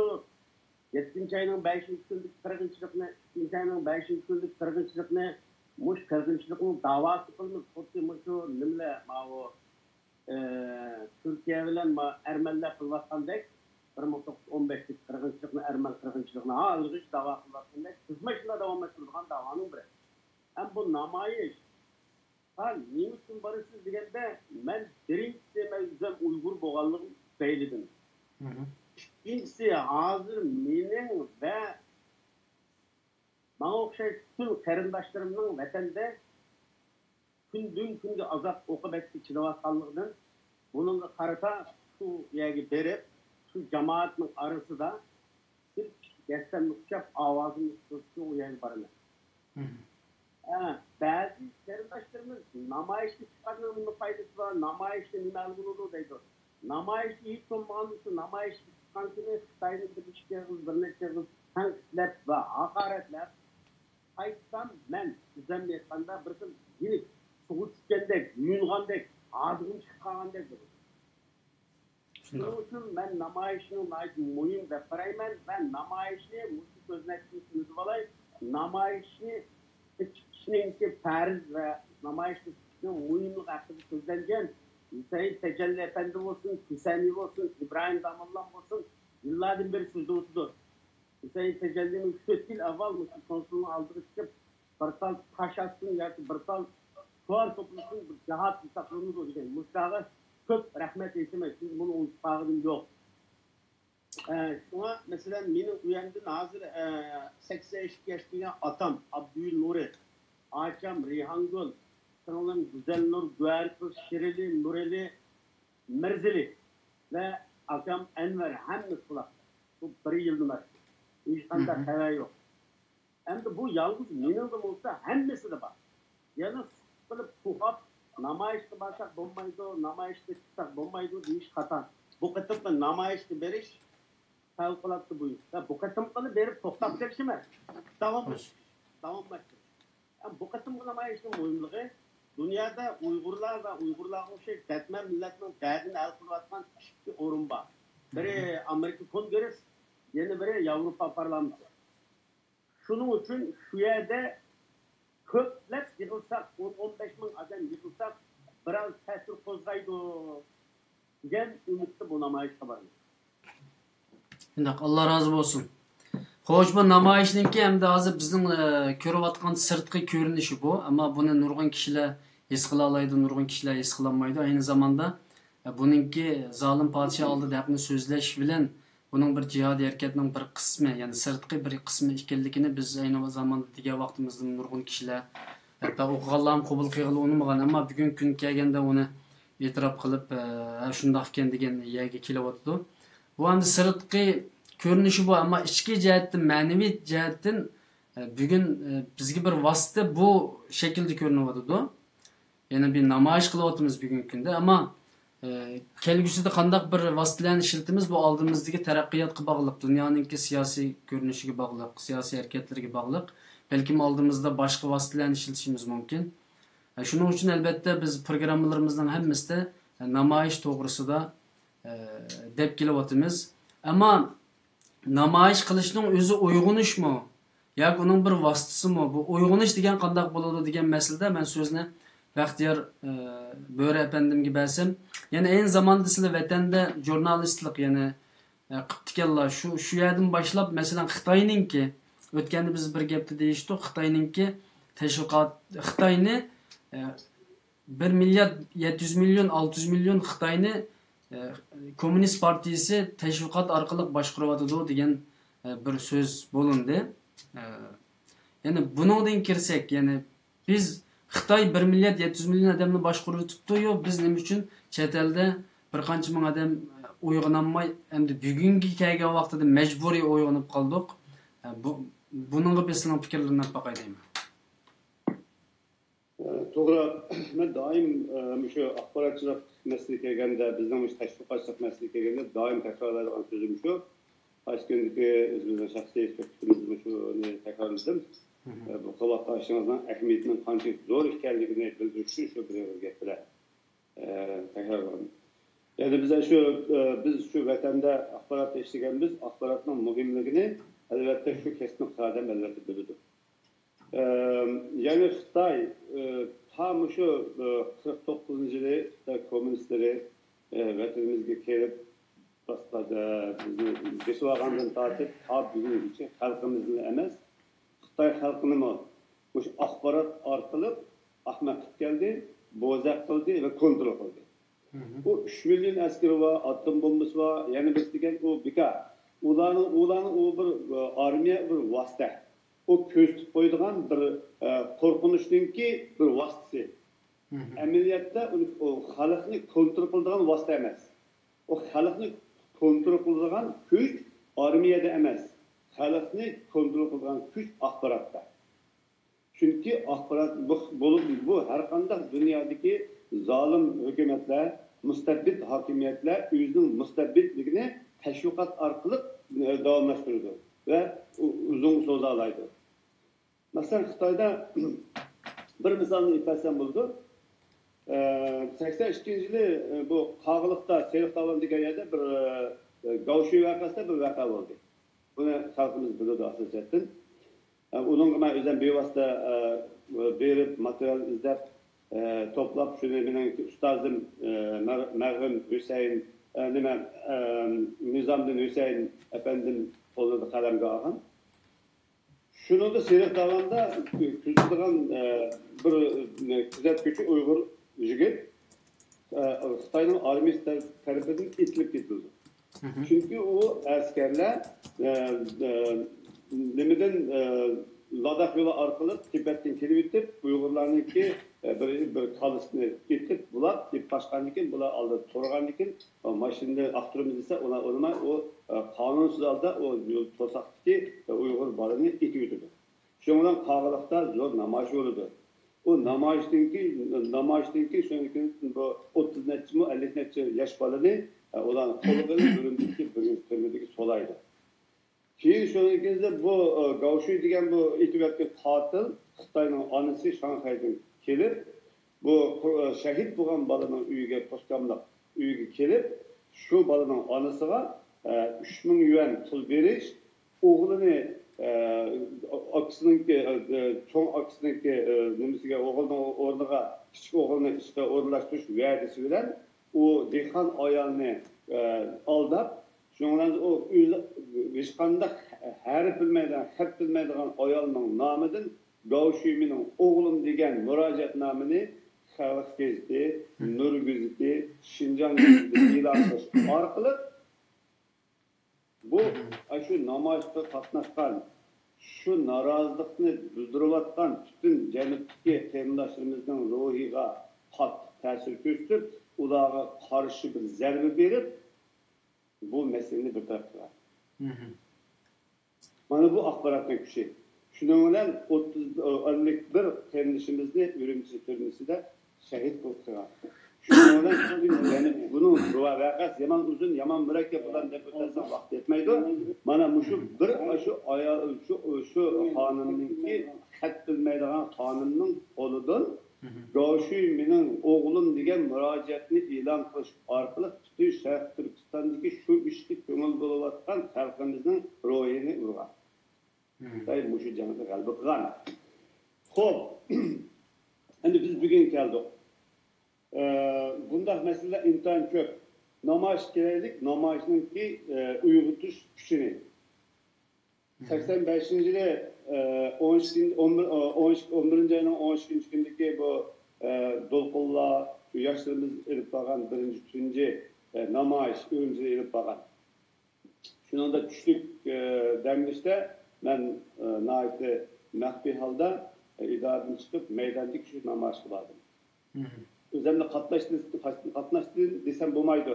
يەتتىنچى ئاينىڭ بەشىنچى كۈنىدىكى قىرغىنچىلىقنى، ئىككىنچى ئاينىڭ بەشىنچى كۈنىدىكى قىرغىنچىلىقنى، مۇشۇ قىرغىنچىلىقنىڭ داۋاسى قىلىمىز. خۇددى مۇشۇ نېمىلەر، ماۋۇ، ئى، تۈركىيە بىلەن ما-، ئەرمەنلەر قىلىۋاتقاندەك، بىر مىڭ توققۇز يۈز ئون بەشتىكى قىرغىنچىلىقنى، ئەرمەن قىرغىنچىلىقىنى ھازىرغىچە داۋا قىلىۋاتقاندەك، بىزمۇ شۇنداق داۋاملاشتۇرىدىغان داۋانىڭ بىرى. ھەم بۇ نامايىش، ھا، نېمە ئۈچۈن بارىسىز دېگەندە، مەن بىرىنچىسى، مەن ئۆزۈم ئۇيغۇر بولغانلىقىم تۈپەيلىدىن. ئىككىنچىسى، ھازىر مېنىڭ ۋە ماڭا ئوخشاش پۈتۈن قېرىنداشلىرىمنىڭ ۋەتەندە كۈندىن كۈنگە ئازاب ئوقۇبەتكە چىداۋاتقانلىقىدىن، بۇنىڭغا قارىتا شۇ يەرگە بېرىپ، شۇ جامائەتنىڭ ئارىسىدا بىر كىچىك دەستەمنى قۇچاپ، ئاۋازىمنى چىقىرىپ شۇ يەرگە بارىمەن. ھە، بەزى قېرىنداشلىرىمىز نامايىشقا چىققاننىڭ نېمە پايدىسى بار، نامايىشتا نېمە ھەل بولىدۇ دەيدۇ. نامايىشقا ھېچ بولمىغاندا شۇ نامايىشقا چىققان كۈنى خىتايدىن بىر ئىككى ئېغىز، بىر نەچچە ئېغىز تەنقىدلەپ ۋە ھاقارەتلەپ، قايتسام مەن ئۆزۈمنى ئېيتقاندا بىر خىل يېنىك سۇغا چۈشكەندەك، يۇيۇنغاندەك، ئازغۇم چىقىپ قالغاندەك بولىدۇ. شۇنداق. شۇنىڭ ئۈچۈن مەن نامايىشنى ناھايىتى مۇھىم دەپ قارايمەن ۋە نامايىشنى مۇشۇ كۆزنەكتىن كىرگۈزۈپ ئالاي، نامايىشنى چىقىشنىڭكى پەرز ۋە نامايىشقا چىقىشنىڭ مۇھىملىقى ھەققىدە سۆزلەنگەن ھۈسەيىن تەجەللى ئەپەندى بولسۇن، كۈسەنى بولسۇن، ئىبراھىم داموللام بولسۇن، يىللاردىن بېرى سۆزلىۋاتىدۇ. ھۈسەيىن تەجەللىمۇ تۆت يىل ئاۋۋال مۇشۇ كونسۇلنىڭ ئالدىغا چىقىپ، بىر تال تاش ئاتسۇن ياكى بىر تال سوئال توپلىسۇن، بىر جىھاد ھېسابلىنىدۇ دېگەن. مۇشۇلارغا كۆپ رەھمەت ئېيتىمەن، چۈنكى بۇنى ئۇنتۇپ قالغىنىم يوق. ئە، شۇڭا، مەسىلەن، مېنىڭ ئۆيەمدىن ھازىر، ئە، سەكسەن ئىككى ياشقا كەلگەن ئاتام ئابدۇۋېلى نۇرى، ئاچام رەيھانگۈل، سىڭلىم گۈزەلنۇر، گۆھەرقىز، شىرئەلى، نۇرئەلى، مىرزىلى ۋە ئاكام ئەنۋەر ھەممىسى بۇلار. بۇ بىر يىلدىن ئاشتى. ھېچقانداق خەۋەر يوق. ئەمدى بۇ يالغۇز مېنىڭدە بولسا، ھەممىسىدە بار. يەنە سۇس قىلىپ، پۇخاپ، نامايىشقا بارساق بولمايدۇ، نامايىشقا چىقساق بولمايدۇ دېيىش خاتا. بۇ قېتىمقى نامايىشقا بېرىش پەۋقۇلئاددە بۇيرۇق. ۋە بۇ قېتىمقىنى بېرىپ توختاپ قېلىش ئەمەس. داۋاملىشىش، داۋاملاشتۇرۇش. ھەم بۇ قېتىمقى نامايىشنىڭ مۇھىملىقى، دۇنيادا ئۇيغۇرلار ۋە ئۇيغۇرلارغا ئوخشاش دەتمەن مىللەتنىڭ دەردىنى ھەل قىلىۋاتقان ئىككى ئورۇن بار. بىرى ئامېرىكا كونگرېس، يەنە بىرى ياۋروپا پارلامېنتى. شۇنىڭ ئۈچۈن شۇ يەردە كۆپلەپ يىغىلساق، ئون، ئون بەش مىڭ ئادەم يىغىلساق، بىراز تەسىر قوزغايدۇ دېگەن ئۈمىدتە بۇ نامايىشقا بارىمىز. شۇنداق، ئاللا رازى بولسۇن. خوش، بۇ نامايىشنىڭكى ئەمدى ھازىر بىزنىڭ، ئە، كۆرۈۋاتقان سىرتقى كۆرۈنۈشى بۇ. ئەمما بۇنى نۇرغۇن كىشىلەر ھېس قىلالايدۇ، نۇرغۇن كىشىلەر ھېس قىلالمايدۇ. ئەينى زاماندا، ئە، بۇنىڭكى زالىم پادىشاھ ئالدىدا ھەقنى سۆزلەش بىلەن بۇنىڭ بىر جىھادىي ھەرىكەتنىڭ بىر قىسمى، يەنى سىرتقى بىر قىسمى ئىكەنلىكىنى بىز ئەينى زاماندا دېگەن ۋاقتىمىزدا نۇرغۇن كىشىلەر، ھەتتا ئوقۇغانلارمۇ قوبۇل قىلغىلى ئۇنىمىغان، ئەمما بۈگۈنكى كۈنگە كەلگەندە ئۇنى ئېتىراپ قىلىپ، ئە، ھە، شۇنداق ئىكەن دېگەن يەرگە كېلىۋاتىدۇ. بۇ ئەمدى سىرتقى كۆرۈنۈشى بۇ، ئەمما ئىچكى جەھەتتىن، مەنىۋى جەھەتتىن، ئە، بۈگۈن، ئە، بىزگە بىر ۋاسىتە بۇ شەكىلدە كۆرۈنۈۋاتىدۇ. يەنى بىر نامايىش قىلىۋاتىمىز بۈگۈنكى كۈندە، ئەمما، ئە، كەلگۈسىدە قانداق بىر ۋاسىتىلەرنى ئىشلىتىمىز، بۇ ئالدىمىزدىكى تەرەققىياتقا باغلىق، دۇنيانىڭكى سىياسىي كۆرۈنۈشىگە باغلىق، سىياسىي ھەرىكەتلىرىگە باغلىق. بەلكىم ئالدىمىزدا باشقا ۋاسىتىلەرنى ئىشلىتىشىمىز مۇمكىن. ئە، شۇنىڭ ئۈچۈن ئەلۋەتتە بىز پروگراممىلىرىمىزنىڭ ھەممىسىدە، ئە، نامايىش توغرىسىدا، ئە، دەپ كېلىۋاتىمىز. ئەمما نامايىش قىلىشنىڭ ئۆزى ئويغىنىشمۇ ياكى ئۇنىڭ بىر ۋاسىتىسىمۇ؟ بۇ ئويغىنىش دېگەن قانداق بولىدۇ دېگەن مەسىلىدە مەن سۆزنى بەختىيار، ئە، بۆرە ئەپەندىمگە بەرسەم، يەنە ئەينى زاماندا سىلەر ۋەتەندە ژۇرنالىستلىق يەنە، ئە، قىپتىكەنلا. شۇ، شۇ يەردىن باشلاپ، مەسىلەن، خىتاينىڭكى، ئۆتكەندە بىز بىر گەپتە دېيىشتۇق، خىتاينىڭكى تەشۋىقات، خىتاينى، ئە، بىر مىليارد يەتتە يۈز مىليون، ئالتە يۈز مىليون خىتاينى، ئە، كوممۇنىست پارتىيىسى تەشۋىقات ئارقىلىق باشقۇرۇۋاتىدۇ دېگەن، ئە، بىر سۆز بولۇندى. ئە، يەنى بۇنىڭدىن كىرسەك، يەنى بىز، خىتاي بىر مىليارد يەتتە يۈز مىليون ئادەمنى باشقۇرۇۋېتىپتۇ، يو، بىز نېمە ئۈچۈن چەت ئەلدە بىر قانچە مىڭ ئادەم، ئە، ئويغىنالماي، ئەمدى بۈگۈنگە كەلگەن ۋاقتىدا مەجبۇرىي ئويغىنىپ قالدۇق؟ ئە، بۇ، بۇنىڭغا بىز سىلەرنىڭ پىكىرلىرىنى ئاپ باقاي دەيمەن. توغرا، مەن دائىم، ئە، مۇشۇ ئاخباراتچىلىق مەسىلىسى كەلگەندە، بىزنىڭ مۇشۇ تەشۋىقاتچىلىق مەسىلىسى كەلگەندە دائىم تەكرارلايدىغان سۆزۈم شۇ. قايسى كۈندىكى ئۆزىمىزنىڭ شەخسىي سۆھبىتىمىزدىمۇ شۇنى تەكرارلىدىم. ئە، بۇ قىلىۋاتقان ئىشىڭىزنىڭ ئەھمىيىتىنىڭ قانچىلىك زور ئىكەنلىكىنى بىلدۈرۈش ئۈچۈن شۇ بىر ئېغىز گەپ بىلەن، ئە، تەكرارلىغان. يەنى بىز شۇ، ئە، بىز شۇ ۋەتەندە ئاخباراتتا ئىشلىگەنبىز، ئاخباراتنىڭ مۇھىملىقىنى ئەلۋەتتە شۇ كەسىپنىڭ خادىمى ئەلۋەتتە بىلىدۇ. ئەم، يەنى خىتاي، ئە، تا مۇشۇ، ئە، قىرىق توققۇزىنچى يىلى خىتاي كوممۇنىستلىرى، ئە، ۋەتىنىمىزگە كېلىپ، باسقاندا بىزنى بېسىۋالغاندىن تارتىپ تا بۈگۈنگىچە خەلقىمىزنى ئەمەس، خىتاي خەلقىنىمۇ مۇشۇ ئاخبارات ئارقىلىق ئەخمەق قىلىپ كەلدى، بوزەك قىلدى ۋە كونترول قىلدى. ئۇ ئۈچ مىليون ئەسكىرى بار، ئاتوم بومبىسى بار، يەنە بىرسى دېگەن ئۇ بىكار. ئۇلارنىڭ، ئۇلارنىڭ ئۇ بىر، ئە، ئارمىيە بىر ۋاسىتە. ئۇ كۆزىتىپ قويىدىغان بىر، ئە، قورقۇنچنىڭكى بىر ۋاسىتىسى. ئەمەلىيەتتە ئۇنى، ئۇ خەلقنى كونترول قىلىدىغان ۋاسىتە ئەمەس. ئۇ خەلقنى كونترول قىلىدىغان كۈچ ئارمىيەدە ئەمەس، خەلقنى كونترول قىلىدىغان كۈچ ئاخباراتتا. چۈنكى ئاخبارات بۇ، بولۇپ، بۇ ھەرقانداق دۇنيادىكى زالىم ھۆكۈمەتلەر، مۇستەبىت ھاكىمىيەتلەر ئۆزىنىڭ مۇستەبىتلىكىنى تەشۋىقات ئارقىلىق، ئە، داۋاملاشتۇرىدۇ ۋە ئۇ-، ئۇزۇنغا سوزالايدۇ. مەسىلەن، خىتايدا بىر مىسالنى ئېلىپ بەرسەم بولىدۇ. ئە، سەكسەن ئىككىنچى يىلى، ئە، بۇ قاغىلىقتا، سېرىق داۋان دېگەن يەردە بىر، ئە، گاۋشۈي ۋەقەسىدە بىر ۋەقە بولدى. بۇنى خەلقىمىز بىلىدۇ ئاساسىيەتتىن. ئۇنىڭغا مەن ئۆزۈم بىۋاسىتە، ئە، بېرىپ، ماتېرىيال ئىزدەپ، ئە، توپلاپ، شۇنى مېنىڭ ئۇستازىم، ئە، مەر-، مەرھۇم ھۈسەيىن، ئە، نېمە، ئە، نىزامدىن ھۈسەيىن ئەپەندىم قولىدا قەلەمگە ئالغان. شۇنىڭدا سېرىق داۋاندا كۆزىتىدىغان، ئە، بىر، ئە، كۆزەتكۈچى ئۇيغۇر يىگىت، ئە، خىتاينىڭ ئارمىيىسى تەر-، تەرىپىدىن ئېتىلىپ كېتىلىدۇ. چۈنكى ئۇ ئەسكەرلەر، ئە، ئە، نېمىدىن، ئە، لاداخ يولى ئارقىلىق تىبەتتىن كېلىۋېتىپ، ئۇيغۇرلارنىڭكى، ئە، بىر، بىر كالىسىنى ئېتىپ، بۇلار ئېتىپ قاچقاندىن كېيىن، بۇلار ئالدىدا تۇرغاندىن كېيىن، ماشىنىنى ئاختۇرىمىز دېسە، ئۇلار ئۇنىماي، ئۇ، ئە، قانۇنسىز ھالدا ئۇ يول توساقتىكى، ئە، ئۇيغۇر بالىنى ئېتىۋېتىدۇ. شۇنىڭ بىلەن قاغىلىقتا زور نامايىش بولىدۇ. ئۇ نامايىشتىن كېيىن، نامايىشتىن كېيىن شۇنىڭ كېيىن بۇ ئوتتۇز نەچچىمۇ، ئەللىك نەچچە ياش بالىنى، ئە، ئۇلارنى قولغا ئېلىپ، ئۈرۈمچى تۈرمىدىگە سولايدۇ. كېيىن شۇنىڭ كېيىن بۇ، ئە، گاۋشۈي دېگەن بۇ ئېتىۋەتكەن قاتىل خىتاينىڭ ئانىسى شاڭخەيدىن كېلىپ، بۇ قۇر-، شەھىت بولغان بالىنىڭ ئۆيىگە، پوستكاملىق ئۆيىگە كېلىپ، شۇ بالىنىڭ ئانىسىغا، ئە، ئۈچ مىڭ يۈەن پۇل بېرىش، ئوغلىنى، ئە، ئاكىسىنىڭكى، ئە، چوڭ ئاكىسىنىڭكى، ئە، نېمىسىگە، ئوغلىنىڭ ئورنىغا كىچىك ئوغلىنى ئىشقا ئورۇنلاشتۇرۇش ۋەدىسى بىلەن ئۇ دېھقان ئايالنى، ئە، ئالداپ، شۇنىڭ بىلەن ئۇ ئۆزى ھېچقانداق ھەرپ بىلمەيدىغان، خەت بىلمەيدىغان ئايالنىڭ نامىدىن گاۋشۈيمىنىڭ ئوغلۇم دېگەن مۇراجىئەتنامىنى خەلق گېزىتى، نۇر گېزىتى، شىنجاڭ گېزىتىدە ئېلان قىلىش ئارقىلىق بۇ، ئاشۇ نامايىشقا قاتناشقان، شۇ نارازىلىقنى بىلدۈرۈۋاتقان پۈتۈن جەنۇبتىكى قېرىنداشلىرىمىزنىڭ روھىغا قاتتىق تەسىر كۆرسىتىپ، ئۇلارغا قارشى بىر زەربە بېرىپ، بۇ مەسىلىنى بىر تەرەپ قىلغان. مانا بۇ ئاخباراتنىڭ كۈچى. شۇنىڭ بىلەن ئوتتۇز، ئەللىك بىر قېرىندىشىمىزنى ئۈرۈمچى تۈرمىسىدە شەھىت قىلغان. شۇنىڭ بىلەن يەنە بۇنىڭ ۋەقەسى يامان ئۇزۇن، يامان مۇرەككەپ بولغان دەپ ئۆتەلسەڭ ۋاقىت يەتمەيدۇ. مانا مۇشۇ بىر، شۇ ئايال، شۇ، شۇ خانىمنىڭكى خەت بىلمەيدىغان خانىمنىڭ قولىدىن گاۋشۈيمىنىڭ ئوغلۇم دېگەن مۇراجىئەتنى ئېلان قىلىش ئارقىلىق پۈتۈن شەرقىي تۈركىستاندىكى شۇ ئىشقا كۆڭۈل بۆلۈۋاتقان خەلقىمىزنىڭ روھىنى ئۇرغان. خىتاي مۇشۇ جەڭدە غەلىبە قىلغان. خوپ، ئەمدى بىز بۈگۈن كەلدۇق. ئە، بۇنداق مەسىلىلەر ئىنتايىن كۆپ. نامايىش كېرەيلىك، نامايىشنىڭكى، ئە، ئويغىتىش كۈچىنى. سەكسەن بەشىنچى يىلى، ئە، ئون ئىككىنچى، ئون بىر، ئون ئىككى، ئون بىرىنچى ئاينىڭ ئون ئىككىنچى كۈنىدىكى بۇ، ئە، دولقۇنلار، شۇ ياشلىرىمىز ئېلىپ بارغان بىرىنچى، تۇنجى، ئە، نامايىش، ئۈرۈمچىدە ئېلىپ بارغان. شۇنىڭدا چۈشلۈك، ئە، دەم ئېلىشتا مەن، ئە، ناھايىتى مەخپىي ھالدا، ئە، ئىدارىدىن چىقىپ، مەيداندىكى شۇ نامايىشقا باردىم. ئۆزۈمنى قاتناشتى، قاتناشتى دېسەم بولمايدۇ.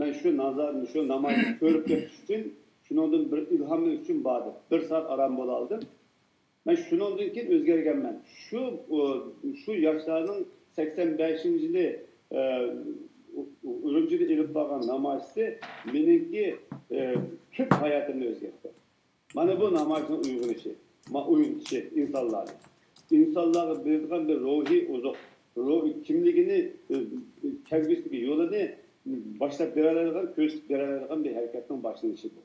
مەن شۇ نازا-، شۇ نامايىشنى كۆرۈپ بېقىش ئۈچۈن، شۇنىڭدىن بىر ئىلھام ئېلىش ئۈچۈن باردىم. بىر سائەت ئارام بولالىدىم. مەن شۇنىڭدىن كېيىن ئۆزگەرگەنمەن. شۇ، ئۇ، شۇ ياشلارنىڭ سەكسەن بەشىنچى يىلى، ئە، ئۇ-، ئۇ-، ئۈرۈمچىدە ئېلىپ بارغان نامايىشى مېنىڭكى، ئە، تۈپ ھاياتىمنى ئۆزگەرتتى. مانا بۇ نامايىشنىڭ ئويغىنىشى، ما-، ئويغىتىشى ئىنسانلارنى. ئىنسانلارغا بېرىدىغان بىر روھىي ئوزۇق، روھىي كىملىكىنى، ئە، كەلگۈسىدىكى يولىنى باشلاپ بېرەلەيدىغان، كۆرسىتىپ بېرەلەيدىغان بىر ھەرىكەتنىڭ باشلىنىشى بۇ.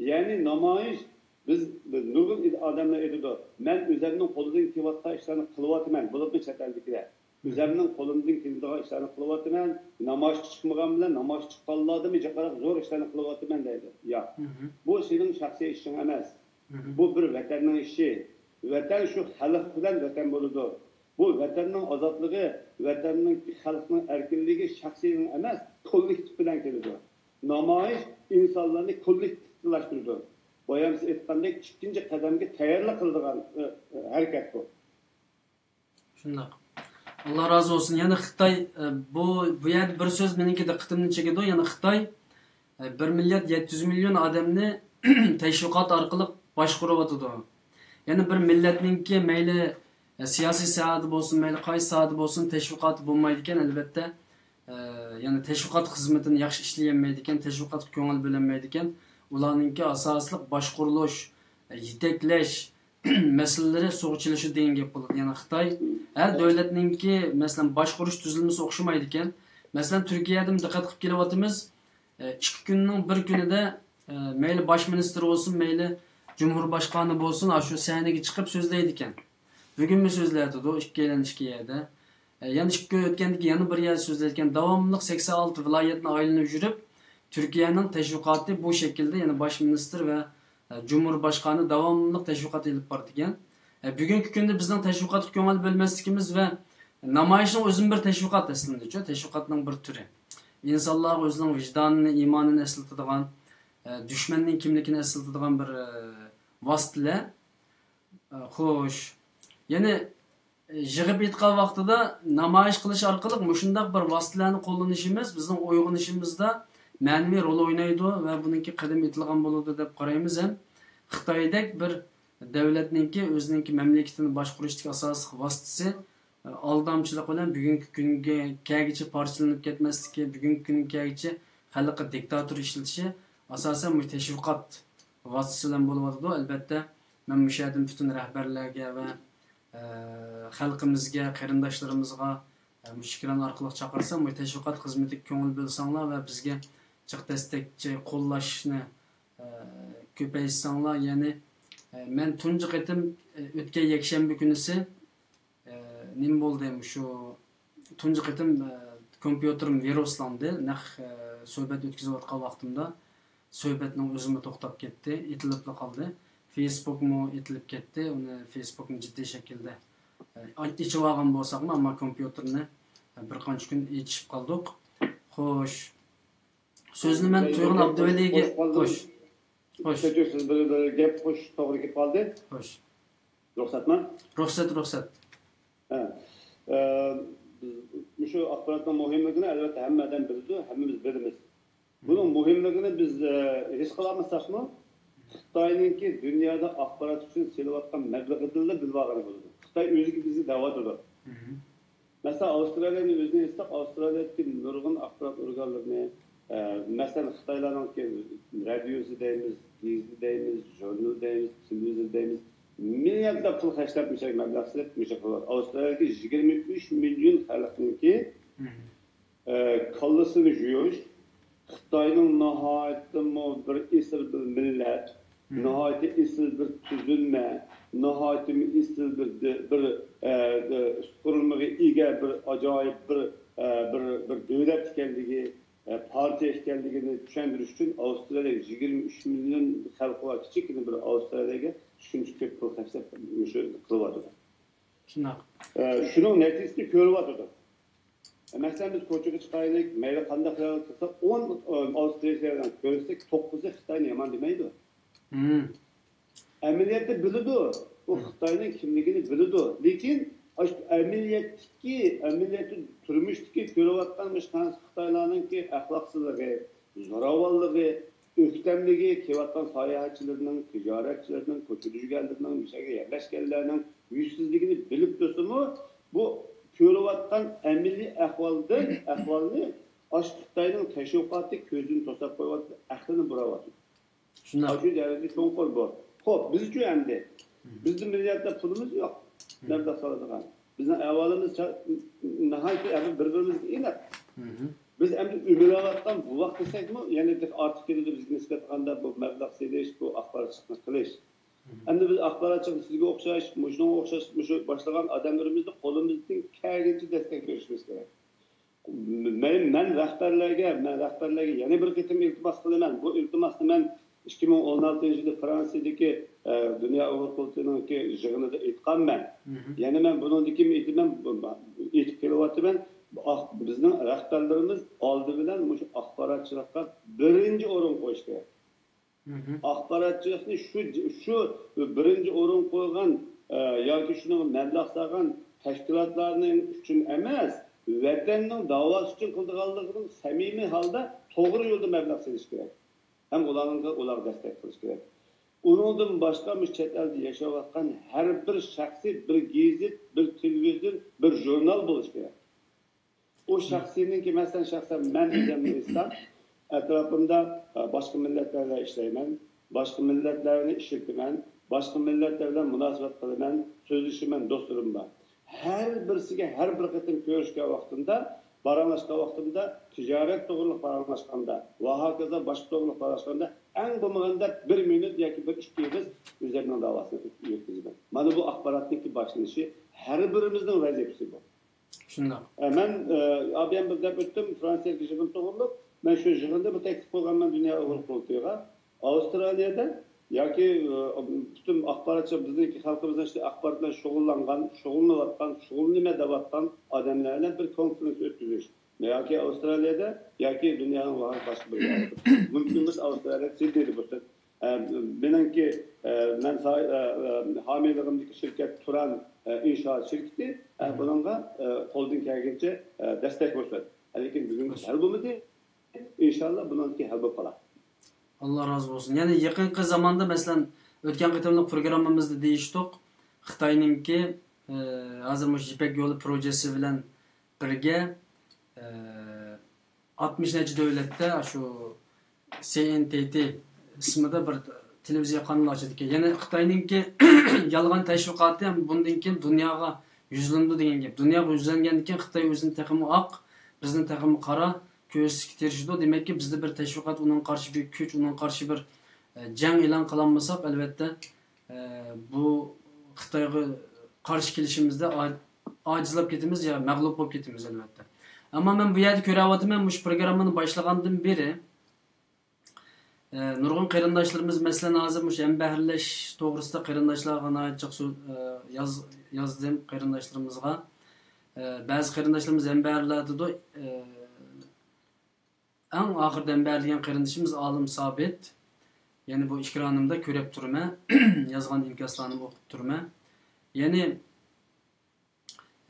يەنى نامايىش، بىز، بىز نۇرغۇن ئىد-، ئادەملەر ئېيتىدۇ، مەن ئۆزەمنىڭ قولىدىن كېلىۋاتقان ئىشلارنى قىلىۋاتىمەن، بولۇپمۇ چەت ئەلدىكىلەر. ئۆزەمنىڭ قولۇمدىن كېلىدىغان ئىشلارنى قىلىۋاتىمەن، نامايىشقا چىقمىغان بىلەن نامايىشقا چىققانلاردىنمۇ جىقراق زور ئىشلارنى قىلىۋاتىمەن دەيدۇ. ياق، بۇ سېنىڭ شەخسىي ئىشىڭ ئەمەس. بۇ بىر ۋەتەننىڭ ئىشى. ۋەتەن شۇ خەلق بىلەن ۋەتەن بولىدۇ. بۇ ۋەتەننىڭ ئازادلىقى، ۋەتەننىڭ، خەلقنىڭ ئەركىنلىكى شەخسىينىڭ ئەمەس، كوللېكتىپ بىلەن كېلىدۇ. نامايىش ئىنسانلارنى كوللېكتىپلاشتۇرىدۇ. بايام سىز ئېيتقاندەك، ئىككىنچى قەدەمگە تەييارلىق قىلىدىغان، ئە، ئە، ھەرىكەت بۇ. شۇنداق. ئاللا رازى بولسۇن. يەنە خىتاي، ئە، بۇ، بۇ يەردە بىر سۆز مېنىڭكى دىققىتىمنى چېكىدۇ. يەنە خىتاي، ئە، بىر مىليارد يەتتە يۈز مىليون ئادەمنى تەشۋىقات ئارقىلىق باشقۇرۇۋاتىدۇ. يەنە بىر مىللەتنىڭكى مەيلى، ئە، سىياسىي ساھەدە بولسۇن، مەيلى قايسى ساھەدە بولسۇن، تەشۋىقاتى بولمايدىكەن، ئەلۋەتتە. ئە، يەنى تەشۋىقات خىزمىتىنى ياخشى ئىشلىيەلمەيدىكەن، تەشۋىقاتقا كۆڭۈل بۆلەلمەيدىكەن. ئۇلارنىڭكى ئاساسلىق باشقۇرۇلۇش، ئە، يېتەكلەش، مەسىلىلىرى سۇغا چىلىشىدۇ دېگەن گەپ بولىدۇ. يەنى خىتاي ھەر دۆلەتنىڭكى، مەسىلەن، باشقۇرۇش تۈزۈلمىسى ئوخشىمايدىكەن. مەسىلەن، تۈركىيەدىمۇ دىققەت قىلىپ كېلىۋاتىمىز. ئىككى كۈننىڭ بىر كۈنىدە، مەيلى باش مىنىستىر بولسۇن، مەيلى جۇمھۇر باشقانى بولسۇن، ئاشۇ سەھنىگە چىقىپ سۆزلەيدىكەن. بۈگۈنمۇ سۆزلەۋاتىدۇ، ئىككىيلەن ئىككى يەردە. ئە، يەنە ئىككى كۈن ئۆتكەندىن كېيىن يەنە بىر يەردە سۆزلەيدىكەن. داۋاملىق سەكسەن ئالتە ۋىلايەتنى ئايلىنىپ يۈرۈپ، تۈركىيەنىڭ تەشۋىقاتى بۇ شەكىلدە، يەنى باش مىنىستىر ۋە، ئە، جۇمھۇر باشقانى داۋاملىق تەشۋىقات ئېلىپ بارىدىكەن. ئە، بۈگۈنكى كۈندە بىزنىڭ تەشۋىقاتقا كۆڭۈل بۆلمەسلىكىمىز ۋە نامايىشنىڭ ئۆزىمۇ بىر تەشۋىقات ئەسلىدىچۇ، تەشۋىقاتنىڭ بىر تۈرى. ئىنسانلارغا ئۆزىنىڭ ۋىجدانىنى، ئىمانىنى ئەسلىتىدىغان، ئە، دۈشمەننىڭ كىملىكىنى ئەسلىتىدىغان بىر، ئە، ۋاسىتىلەر. ئە، خوش. يەنى، ئە، يىغىپ ئېيتقان ۋاقتىدا نامايىش قىلىش ئارقىلىق مۇشۇنداق بىر ۋاسىتىلەرنى قوللىنىشىمىز بىزنىڭ ئويغىنىشىمىزدا مەنىۋى رول ئوينايدۇ ۋە بۇنىڭكى قەدىمى ئېتىلغان بولىدۇ دەپ قارايمىز ھەم خىتايدەك بىر دۆلەتنىڭكى ئۆزىنىڭكى مەملىكىتىنى باشقۇرۇشتىكى ئاساسلىق ۋاسىتىسى، ئە، ئالدامچىلىق بىلەن بۈگۈنكى كۈنگە كەلگۈچە پارچىلىنىپ كەتمەسلىكى، بۈگۈنكى كۈنگە كەلگۈچە خەلققە دىكتاتور ئىشلىتىشى ئاساسەن مۇشۇ تەشۋىقات ۋاسىتىسى بىلەن بولۇۋاتىدۇ. ئەلۋەتتە، مەن مۇشۇ يەردىن پۈتۈن رەھبەرلەرگە ۋە، ئە، خەلقىمىزگە، قېرىنداشلىرىمىزغا، ئە، مۇشۇ ئېكران ئارقىلىق چاقىرسام، مۇشۇ تەشۋىقات خىزمىتىگە كۆڭۈل بۆلسەڭلار ۋە بىزگە جىق دەستەكچى قوللاشنى، ئە، كۆپەيتسەڭلار. يەنى، ئە، مەن تۇنجى قېتىم، ئە، ئۆتكەن يەكشەنبە كۈنىسى ئە، نېمە بولدى؟ مۇشۇ تۇنجى قېتىم، ئە، كومپيۇتېرىم ۋىرۇسلاندى. نەق، ئە، سۆھبەت ئۆتكۈزۈۋاتقان ۋاقتىمدا سۆھبەتنىڭ ئۆزىمۇ توختاپ كەتتى، ئېتىلىپلا قالدى. فېيسبۇكمۇ ئېتىلىپ كەتتى. ئۇنى فېيسبۇكنى جىددىي شەكىلدە، ئە، ئېچىۋالغان بولساقمۇ، ئەمما كومپيۇتېرنى، ئە، بىر قانچە كۈن ئېچىشىپ قالدۇق. خوش. سۆزنى مەن تۇيغۇن ئابدۇۋەلىگە، خوش. خوش. كەچۈرسىز، بىر، بىر گەپ، خوش، توغرا گەپ قالدى. خوش. رۇخسەتمۇ؟ رۇخسەت، رۇخسەت. ھە. ئە، بىز مۇشۇ ئاخباراتنىڭ مۇھىملىقىنى ئەلۋەتتە ھەممە ئادەم بىلىدۇ، ھەممىمىز بىلىمىز. بۇنىڭ مۇھىملىقىنى بىز، ئە، ھېس قىلالمىساقمۇ، خىتاينىڭكى دۇنيادا ئاخبارات ئۈچۈن سېلىۋاتقان مەبلىغىدىنلا بىلىۋالغىلى بولىدۇ. خىتاي ئۆزى بىزگە دەۋاتىدۇ. مەسىلەن، ئاۋسترالىيەنى ئۆزىنى ئېيتساق، ئاۋسترالىيەدىكى نۇرغۇن ئاخبارات ئورگانلىرىنى، ئە، مەسىلەن، خىتايلارنىڭكى رادىيوسى دەيمىز، گېزىتى دەيمىز، ژۇرنىلى دەيمىز، تېلېۋىزور دەيمىز، مىلياردلار پۇل خەجلەپ، مۇشۇ مەبلەغ سېلىپ، مۇشۇ قىلىۋاتىدۇ. ئاۋسترالىيەدىكى يىگىرمە ئۈچ مىليون خەلقنىڭكى ئە، كاللىسىنى يۇيۇش، خىتاينىڭ ناھايىتىمۇ بىر ئېسىل بىر مىللەت، ناھايىتى ئېسىل بىر تۈزۈلمە، ناھايىتىمۇ ئېسىل بىر، بىر، ئە، ئە، قۇرۇلمىغا ئىگە بىر ئاجايىپ بىر، ئە، بىر، بىر دۆلەت ئىكەنلىكى، ئە، پارتىيە ئىكەنلىكىنى چۈشەندۈرۈش ئۈچۈن ئاۋسترالىيە يىگىرمە ئۈچ مىليون خەلقى بار كىچىككىنە بىر ئاۋسترالىيەگە شۇنچە كۆپ پۇل خەجلەپ مۇشۇ قىلىۋاتىدۇ. شۇنداق. ئە، شۇنىڭ نەتىجىسىنى كۆرۈۋاتىدۇ. مەسىلەن، بىز كوچىغا چىقايلى، مەيلى قانداق خىيال قىلساق، ئون، ئون ئاۋسترالىيەلەرنى كۆرسەك، توققۇزى خىتاينى يامان دېمەيدۇ. مم. ئەمەلىيەتتە بىلىدۇ. ئۇ مم. خىتاينىڭ كىملىكىنى بىلىدۇ. لېكىن ئاشۇ ئەمەلىيەتتىكى، ئەمەلىيەتتە تۇرمۇشتىكى كۆرۈۋاتقان مۇشۇ خىتايلارنىڭكى ئەخلاقسىزلىقى، زوراۋانلىقى، ئۆكتەملىكى، كېلىۋاتقان ساياھەتچىلەرنىڭ، تىجارەتچىلەرنىڭ، كوچىدا يۈرگەنلەرنىڭ، مۇشۇ يەرگە يەرلەشكەنلەرنىڭ يۈزسىزلىكىنى بىلىپ تۇرسىمۇ، بۇ كۆرۈۋاتقان ئەمەلىي ئەھۋالدىن، ئەھۋالنى ئاشۇ خىتاينىڭ تەشۋىقاتى كۆزىدىن توساپ قويۇۋاتىدۇ، ئەقلىنى بۇراۋاتىدۇ. شۇنداق. ئاشۇ دەرىجىدە چوڭقۇر بۇ. خوپ، بىزچۇ ئەمدى؟ مم. بىزدە مىلياردلار پۇلىمىز يوق. مم. مەبلەغ سالىدىغان. بىزنىڭ ئەھۋالىمىز چا-، ناھايىتى ئەمدى بىر-بىرىمىزگە ئېنىق. مم. بىز ئەمدى ئۆمىلەۋاتقان بۇ ۋاقىت دېسەكمۇ، يەنە بىر ئارتىپ كېتىدۇ بىزگە نىسبەت قىلغاندا بۇ مەبلەغ سېلىش، بۇ ئاخباراتچىلىقنى قىلىش. مم. ئەمدى بىز ئاخباراتچىلىقنى سىزگە ئوخشاش، مۇشۇنىڭغا ئوخشاش، مۇشۇ باشلىغان ئادەملىرىمىزنى قولىمىزدىن كەلگىنىچە دەستەك بېرىشىمىز كېرەك. مەن، مەن رەھبەرلەرگە، مەن رەھبەرلەرگە يەنە بىر قېتىم ئىلتىماس قىلىمەن. بۇ ئىلتىماسنى مەن ئىككى مىڭ ئون ئالتىنچى يىلى فرانسىيەدىكى، ئە، دۇنيا ئۇيغۇر قۇرۇلتىيىنىڭكى يىغىنىدا ئېيتقانمەن. مم. يەنە مەن بۇنىڭدىن كېيىن ئېيتىمەن، ئېيتىپ كېلىۋاتىمەن. ئاخ-، بىزنىڭ رەھبەرلىرىمىز ئالدى بىلەن مۇشۇ ئاخباراتچىلىققا بىرىنچى ئورۇن قويۇش كېرەك. مم. ئاخباراتچىلىقنى شۇ، شۇ بىرىنچى ئورۇن قويغان، ئە، ياكى شۇنىڭغا مەبلەغ سالغان تەشكىلاتلارنىڭ ئۈچۈن ئەمەس، ۋەتەننىڭ داۋاسى ئۈچۈن قىلىدىغانلىقىنىڭ سەمىمىي ھالدا توغرا يولدا مەبلەغ سېلىش كېرەك. ھەم ئۇلارغا، ئۇلارغا دەستەك قىلىش كېرەك. ئۇنىڭدىن باشقا مۇشۇ چەت ئەلدە ياشاۋاتقان ھەر بىر شەخسىي بىر گېزىت، بىر تېلېۋىزور، بىر ژۇرنال بولۇشى كېرەك. ئۇ شەخسىينىڭكى، مەسىلەن، شەخسەن مەن ئۆزۈمنى ئېيتسام، ئەتراپىمدا، ئە، باشقا مىللەتلەر بىلەن ئىشلەيمەن، باشقا مىللەتلەرنى ئىشلىتىمەن، باشقا مىللەتلەر بىلەن مۇناسىۋەت قىلىمەن، سۆزلىشىمەن، دوستلىرىم بار. ھەر بىرسىگە ھەر بىر قېتىم كۆرۈشكەن ۋاقتىمدا، پاراڭلاشقان ۋاقتىمدا، تىجارەت توغرىلىق پاراڭلاشقاندا ۋە ھاكازا باشقا توغرىلىق پاراڭلاشقاندا ئەڭ بولمىغاندا بىر مىنۇت ياكى بىر ئىككى ئېغىز ئۆزەكنىڭ داۋاسىنى يۆتكىزىمەن. مانا بۇ ئاخباراتنىڭكى باشلىنىشى، ھەر بىرىمىزنىڭ ۋەزىپىسى بۇ. شۇنداق. ئە، مەن، ئە، ئابىيەم بىر دەپ ئۆتتۈم، فرانسىيەدىكى يىغىن توغرۇلۇق. مەن شۇ يىغىندا بۇ تەكلىپ قىلغانمەن دۇنيا ئۇيغۇر قۇرۇلتىيىغا. ئاۋسترالىيەدە ياكى، ئە، پۈتۈن ئاخباراتچى، بىزنىڭكى خەلقىمىزنىڭ ئىشتە ئاخبارات بىلەن شۇغۇللانغان، شۇغۇللىنىۋاتقان، شۇغۇللىنىمەن دەۋاتقان ئادەملەر بىلەن بىر كونفرانس ئۆتكۈزۈش. ياكى ئاۋسترالىيەدە، ياكى دۇنيانىڭ باشقا بىر يەرىدە. مۇمكىن بولسا ئاۋسترالىيەدە، سىدنېيدا بولسۇن. ئە، مېنىڭكى، ئە، مەن سا-، ئە، ئە، ھامىيلىقىمدىكى شىركەت تۇران، ئە، ئىنشائات شىركىتى، ئە، بۇنىڭغا، ئە، قولدىن كەلگىنىچە، ئە، دەستەك بولسۇن. لېكىن بۈگۈن ھەل بولمىدى. ئىنشاللا بۇنىڭكى ھەل بولۇپ قالار. ئاللا رازى بولسۇن. يەنى يېقىنقى زاماندا، مەسىلەن، ئۆتكەن قېتىملىق پروگراممىمىزدا دېيىشتۇق، خىتاينىڭكى، ئە، ھازىر مۇشۇ يىپەك يولى پروژېسى بىلەن بىرگە، ئە، ئاتمىش نەچچە دۆلەتتە شۇ سى ئېن تى تى ئىسمىدا بىر تېلېۋىزىيە قانىلى ئاچىدىكەن. يەنى خىتاينىڭكى يالغان تەشۋىقاتى ھەم بۇندىن كېيىن دۇنياغا يۈزلىنىدۇ دېگەن گەپ. دۇنياغا يۈزلەنگەندىن كېيىن خىتاي ئۆزىنى تېخىمۇ ئاق، بىزنى تېخىمۇ قارا كۆرسىتىشكە تىرىشىدۇ. دېمەككى، بىزدە بىر تەشۋىقات، ئۇنىڭغا قارشى بىر كۈچ، ئۇنىڭغا قارشى بىر، ئە، جەڭ ئېلان قىلالمىساق، ئەلۋەتتە، ئە، بۇ خىتايغا قارشى كېلىشىمىزدە ئاج-، ئاجىزلاپ كېتىمىز يا مەغلۇپ بولۇپ كېتىمىز، ئەلۋەتتە. ئەمما مەن بۇ يەردە كۆرۈۋاتىمەن، مۇشۇ پروگراممىنى باشلىغاندىن بېرى، ئە، نۇرغۇن قېرىنداشلىرىمىز، مەسىلەن، ھازىر مۇشۇ ھەمبەھىرلەش توغرىسىدا قېرىنداشلارغا ناھايىتى جىق سۆز، ئە، ياز-، يازدىم قېرىنداشلىرىمىزغا. ئە، بەزى قېرىنداشلىرىمىز ھەمبەھىرلەردىدۇ، ئە، ئەڭ ئاخىرىدا ھەمبەھىرلىگەن قېرىندىشىمىز ئالىم سابىت. يەنى بۇ ئېكرانىمدا كۆرۈپ تۇرىمەن. يازغان ئىنكاسلارنىمۇ ئوقۇپ تۇرىمەن. يەنى،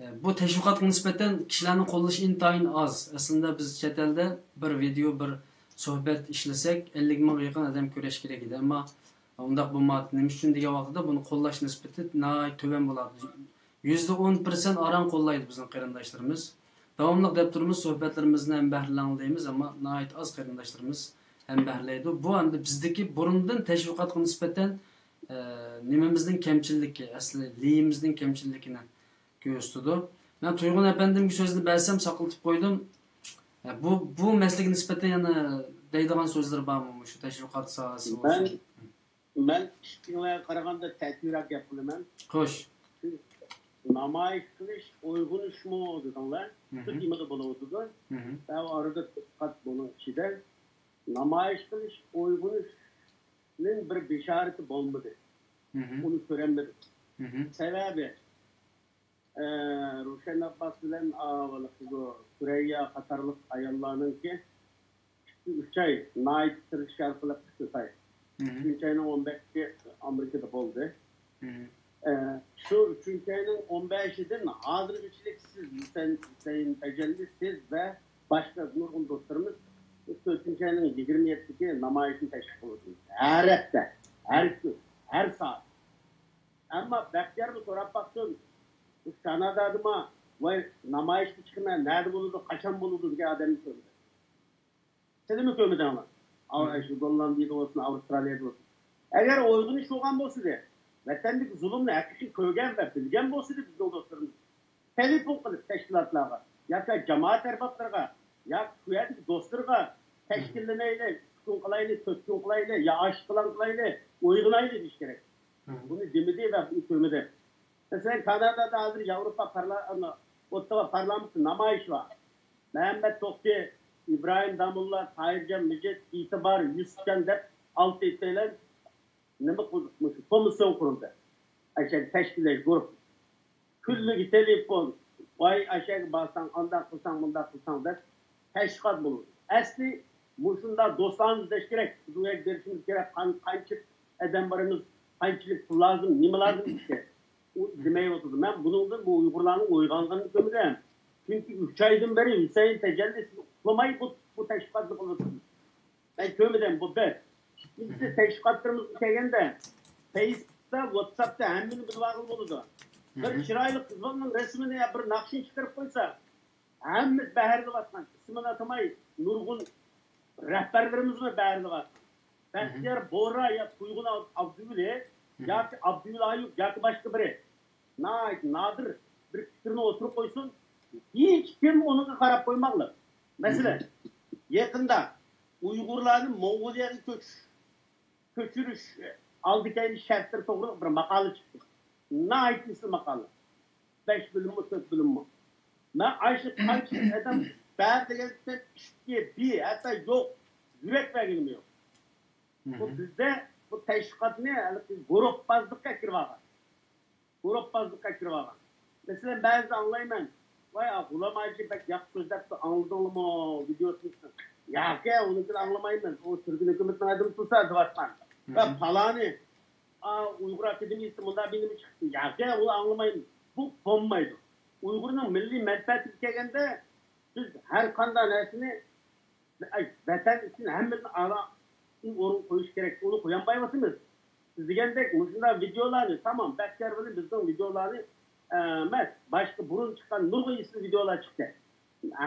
ئە، بۇ تەشۋىقاتقا نىسبەتەن كىشىلەرنىڭ قوللىشى ئىنتايىن ئاز. ئەسلىندە بىز چەت ئەلدە بىر ۋىدېئو، بىر سۆھبەت ئىشلىسەك، ئەللىك مىڭغا يېقىن ئادەم كۆرۈش كېرەك ئىدى. ئەمما ئۇنداق بولمايدۇ. نېمە ئۈچۈن دېگەن ۋاقتىدا بۇنى قوللاش نىسبىتى ناھايىتى تۆۋەن بولاتتى. يۈزدە ئون پىرسەنت ئاران قوللايدۇ بىزنىڭ قېرىنداشلىرىمىز. داۋاملىق دەپ تۇرىمىز، سۆھبەتلىرىمىزنى ھەمبەھىرلەڭ دەيمىز، ئەمما ناھايىتى ئاز قېرىنداشلىرىمىز ھەمبەھىرلەيدۇ. بۇ ئەمدى بىزدىكى بۇرۇندىن تەشۋىقاتقا نىسبەتەن، ئە، نېمىمىزنىڭ كەمچىللىكى، ئەسلى لىيىمىزنىڭ كەمچىللىكىنى كۆرسىتىدۇ. مەن تۇيغۇن ئەپەندىمگە سۆزنى بەرسەم، ساقلىتىپ قويدۇم. ئە، بۇ، بۇ مەسىلىگە نىسبەتەن يەنە دەيدىغان سۆزلىرى بارمۇ مۇشۇ تەشۋىقات ساھەسى بولسۇن؟ مەن مەن ئىككىڭلارغا قارىغاندا تەسىرلىك گەپ قىلىمەن. خوش. سىز نامايىش قىلىش، ئويغىنىشمۇ دېدىڭلار. شۇ تېمىدا بولۇۋاتىدۇ. مەن ئارىدا توختاپ بۇنىڭ ئىچىدە نامايىش قىلىش، ئويغىنىشنىڭ بىر بېشارىتى بولمىدى. ئۇنى كۆرەلمىدىم. سەۋەبى، ئە، روشەن ئابباس بىلەن، ئا، ھېلىقى سۈرەييا قاتارلىق ئاياللارنىڭكى ئىككى، ئۈچ ئاي ناھايىتى تىرىشىش ئارقىلىق ئۈچىنچى ئاي. ئۈچىنچى ئاينىڭ ئون بەشى ئامېرىكىدا بولدى. ئە، شۇ ئۈچىنچى ئاينىڭ ئون بەشىدىن ھازىرغىچىلىك سىز، ھۈسەن، ھۈسەيىن تەجەللى، سىز ۋە باشقا نۇرغۇن دوستلىرىمىز تۆتىنچى ئاينىڭ يىگىرمە يەتتىسى نامايىشنى تەشۋىق قىلىۋاتىمىز. ھەر ھەپتە، ھەر كۈن، ھەر سائەت. ئەمما بەختىيارمۇ سوراپ باقسۇن، بۇ كانادادىمۇ، ۋاي، نامايىشقا چىقىمەن، نەدە بولىدۇ، قاچان بولىدۇ دېگەن ئادەمنى كۆردۈم. سىلىمۇ كۆرمىدىڭلار. ئاۋۇ شۇ گوللاندىيەدە بولسۇن، ئاۋسترالىيەدە بولسۇن. ئەگەر ئويغىنىش بولغان بولسىدى، ۋەتەندىكى زۇلۇمنى ھەقىقىي كۆرگەن ۋە بىلگەن بولسىدى بىزنىڭ دوستلىرىمىز، تېلېفون قىلىپ تەشكىلاتلارغا ياكى جامائەت ئەربابلىرىغا ياكى شۇ يەردىكى دوستلىرىغا تەشكىللىنەيلى، ئۈچ كۈن قىلايلى، تۆت كۈن قىلايلى، يا ئاشۇ پالان قىلايلى، ئويغىنايلى دېيىش كېرەك. بۇنى دېمىدى ۋە بۇنى كۆرمىدى. مەسىلەن، كانادادا ھازىر ياۋروپا پارلا-، ئانا، ئوتتۇرا پارلامېنتتا نامايىش بار. مەمەت توختى، ئىبراھىم داموللا، تاھىرجان مىجىت، ئېتىبار يۈسۈپجان دەپ ئالتە، يەتتەيلەن نېمە قىلدۇق؟ مۇشۇ كومىسسىيون قۇرۇلدى. ئەشەگە تەشكىللەش گۇرۇپپا. كۈنلۈكى تېلېفون، ۋاي ئەشەگە بارساڭ، ئانداق قىلساڭ، مۇنداق قىلساڭ دەپ تەشۋىقات بولىدۇ. ئەسلى مۇشۇنداق دوستلارنى ئىزدەش كېرەك. بۇ يەرگە بېرىشىمىز كېرەك. قان-، قانچە ئادەم بارمىز، قانچىلىك پۇل لازىم، نېمە لازىم دېيىش كېرەك. ئۇ دېمەيۋاتىدۇ. مەن بۇنىڭدىن بۇ ئۇيغۇرلارنىڭ ئويغانغىنىنى كۆرمىدىم. چۈنكى ئۈچ ئايدىن بېرى ھۈسەيىن تەجەللى سىز ئۇخلىماي بۇ، بۇ تەشۋىقاتنى قىلىۋاتىدۇ. مەن كۆرمىدىم، بۇ بىر. ئىككىنچىسى، تەشۋىقاتلىرىمىزغا كەلگەندە، فېيسبۇكتا، ۋاتساپتا ھەممىنى بىلىۋالغىلى بولىدۇ. بىر چىرايلىق قىز بالىنىڭ رەسىمىنى يا بىر ناخشىنى چىقىرىپ قويسا، ھەممىسى بەھرىلىۋاتقان. ئىسمىنى ئاتىماي، نۇرغۇن رەھبەرلىرىمىزمۇ بەھرىلىۋاتقان. بەختىيار بورا يا تۇيغۇن ئابدۇۋەلى ياكى ئابدۇۋەلى ئايۇپ ياكى باشقا بىرى. ناھايىتى نادىر بىر پىكىرنى ئوتتۇرىغا قويسۇن، ھېچكىم ئۇنىڭغا قاراپ قويماڭلار. مەسىلەن، يېقىندا ئۇيغۇرلارنى موڭغۇلىيەگە كۆچۈش كۆچۈرۈش ئالدى كەينى شەرتلىرى توغرىلىق بىر ماقالە چىقتى. ناھايىتى ئېسىل ماقالە. بەش بۆلۈممۇ، تۆت بۆلۈممۇ. مەن ئاشۇ قانچىلىك ئادەم بەر دېگەن ئىككى، بىر، ھەتتا يوق، يۈرەك بەرگىنىمۇ يوق. بۇ بىزدە بۇ تەشۋىقاتنى ھېلىقى گۇرۇپپازلىققا كىرىۋالغان. گۇرۇپپازلىققا كىرىۋالغان. مەسىلەن، بەزىدە ئاڭلايمەن، ۋاي، غۇلام ھاجى بەك ياخشى سۆزلەپتۇ، ئاڭلىدىڭلىمۇ ۋىدېئوسىنى؟ ياق، ئۇنىڭكىنى ئاڭلىمايمەن، ئۇ تۈركىن ھۆكۈمىتىنىڭ ئادىمى تۇرسا دەۋاتقان. ۋە پالانى، ئا، ئۇيغۇر ئاكادېمىيىسى مۇنداق بىلىمى چىقتى. ياق، ئۇنى ئاڭلىمايمەن. بۇ بولمايدۇ. ئۇيغۇرنىڭ مىللىي مەنپەئەتىگە كەلگەندە، بىز ھەر قانداق نەرسىنى ۋەتەن ئۈچۈن ھەممىدىن ئالا ئورۇن قويۇش كېرەك. ئۇنى قويالمايۋاتىمىز. سىز دېگەندەك مۇشۇنداق ۋىدېئولارنى، تامام بەختىيار بىلەن بىزنىڭ ۋىدېئولارنى، ئە، ئەمەس، باشقا بۇرۇن چىققان نۇرغۇن ئېسىل ۋىدېئولار چىقتى.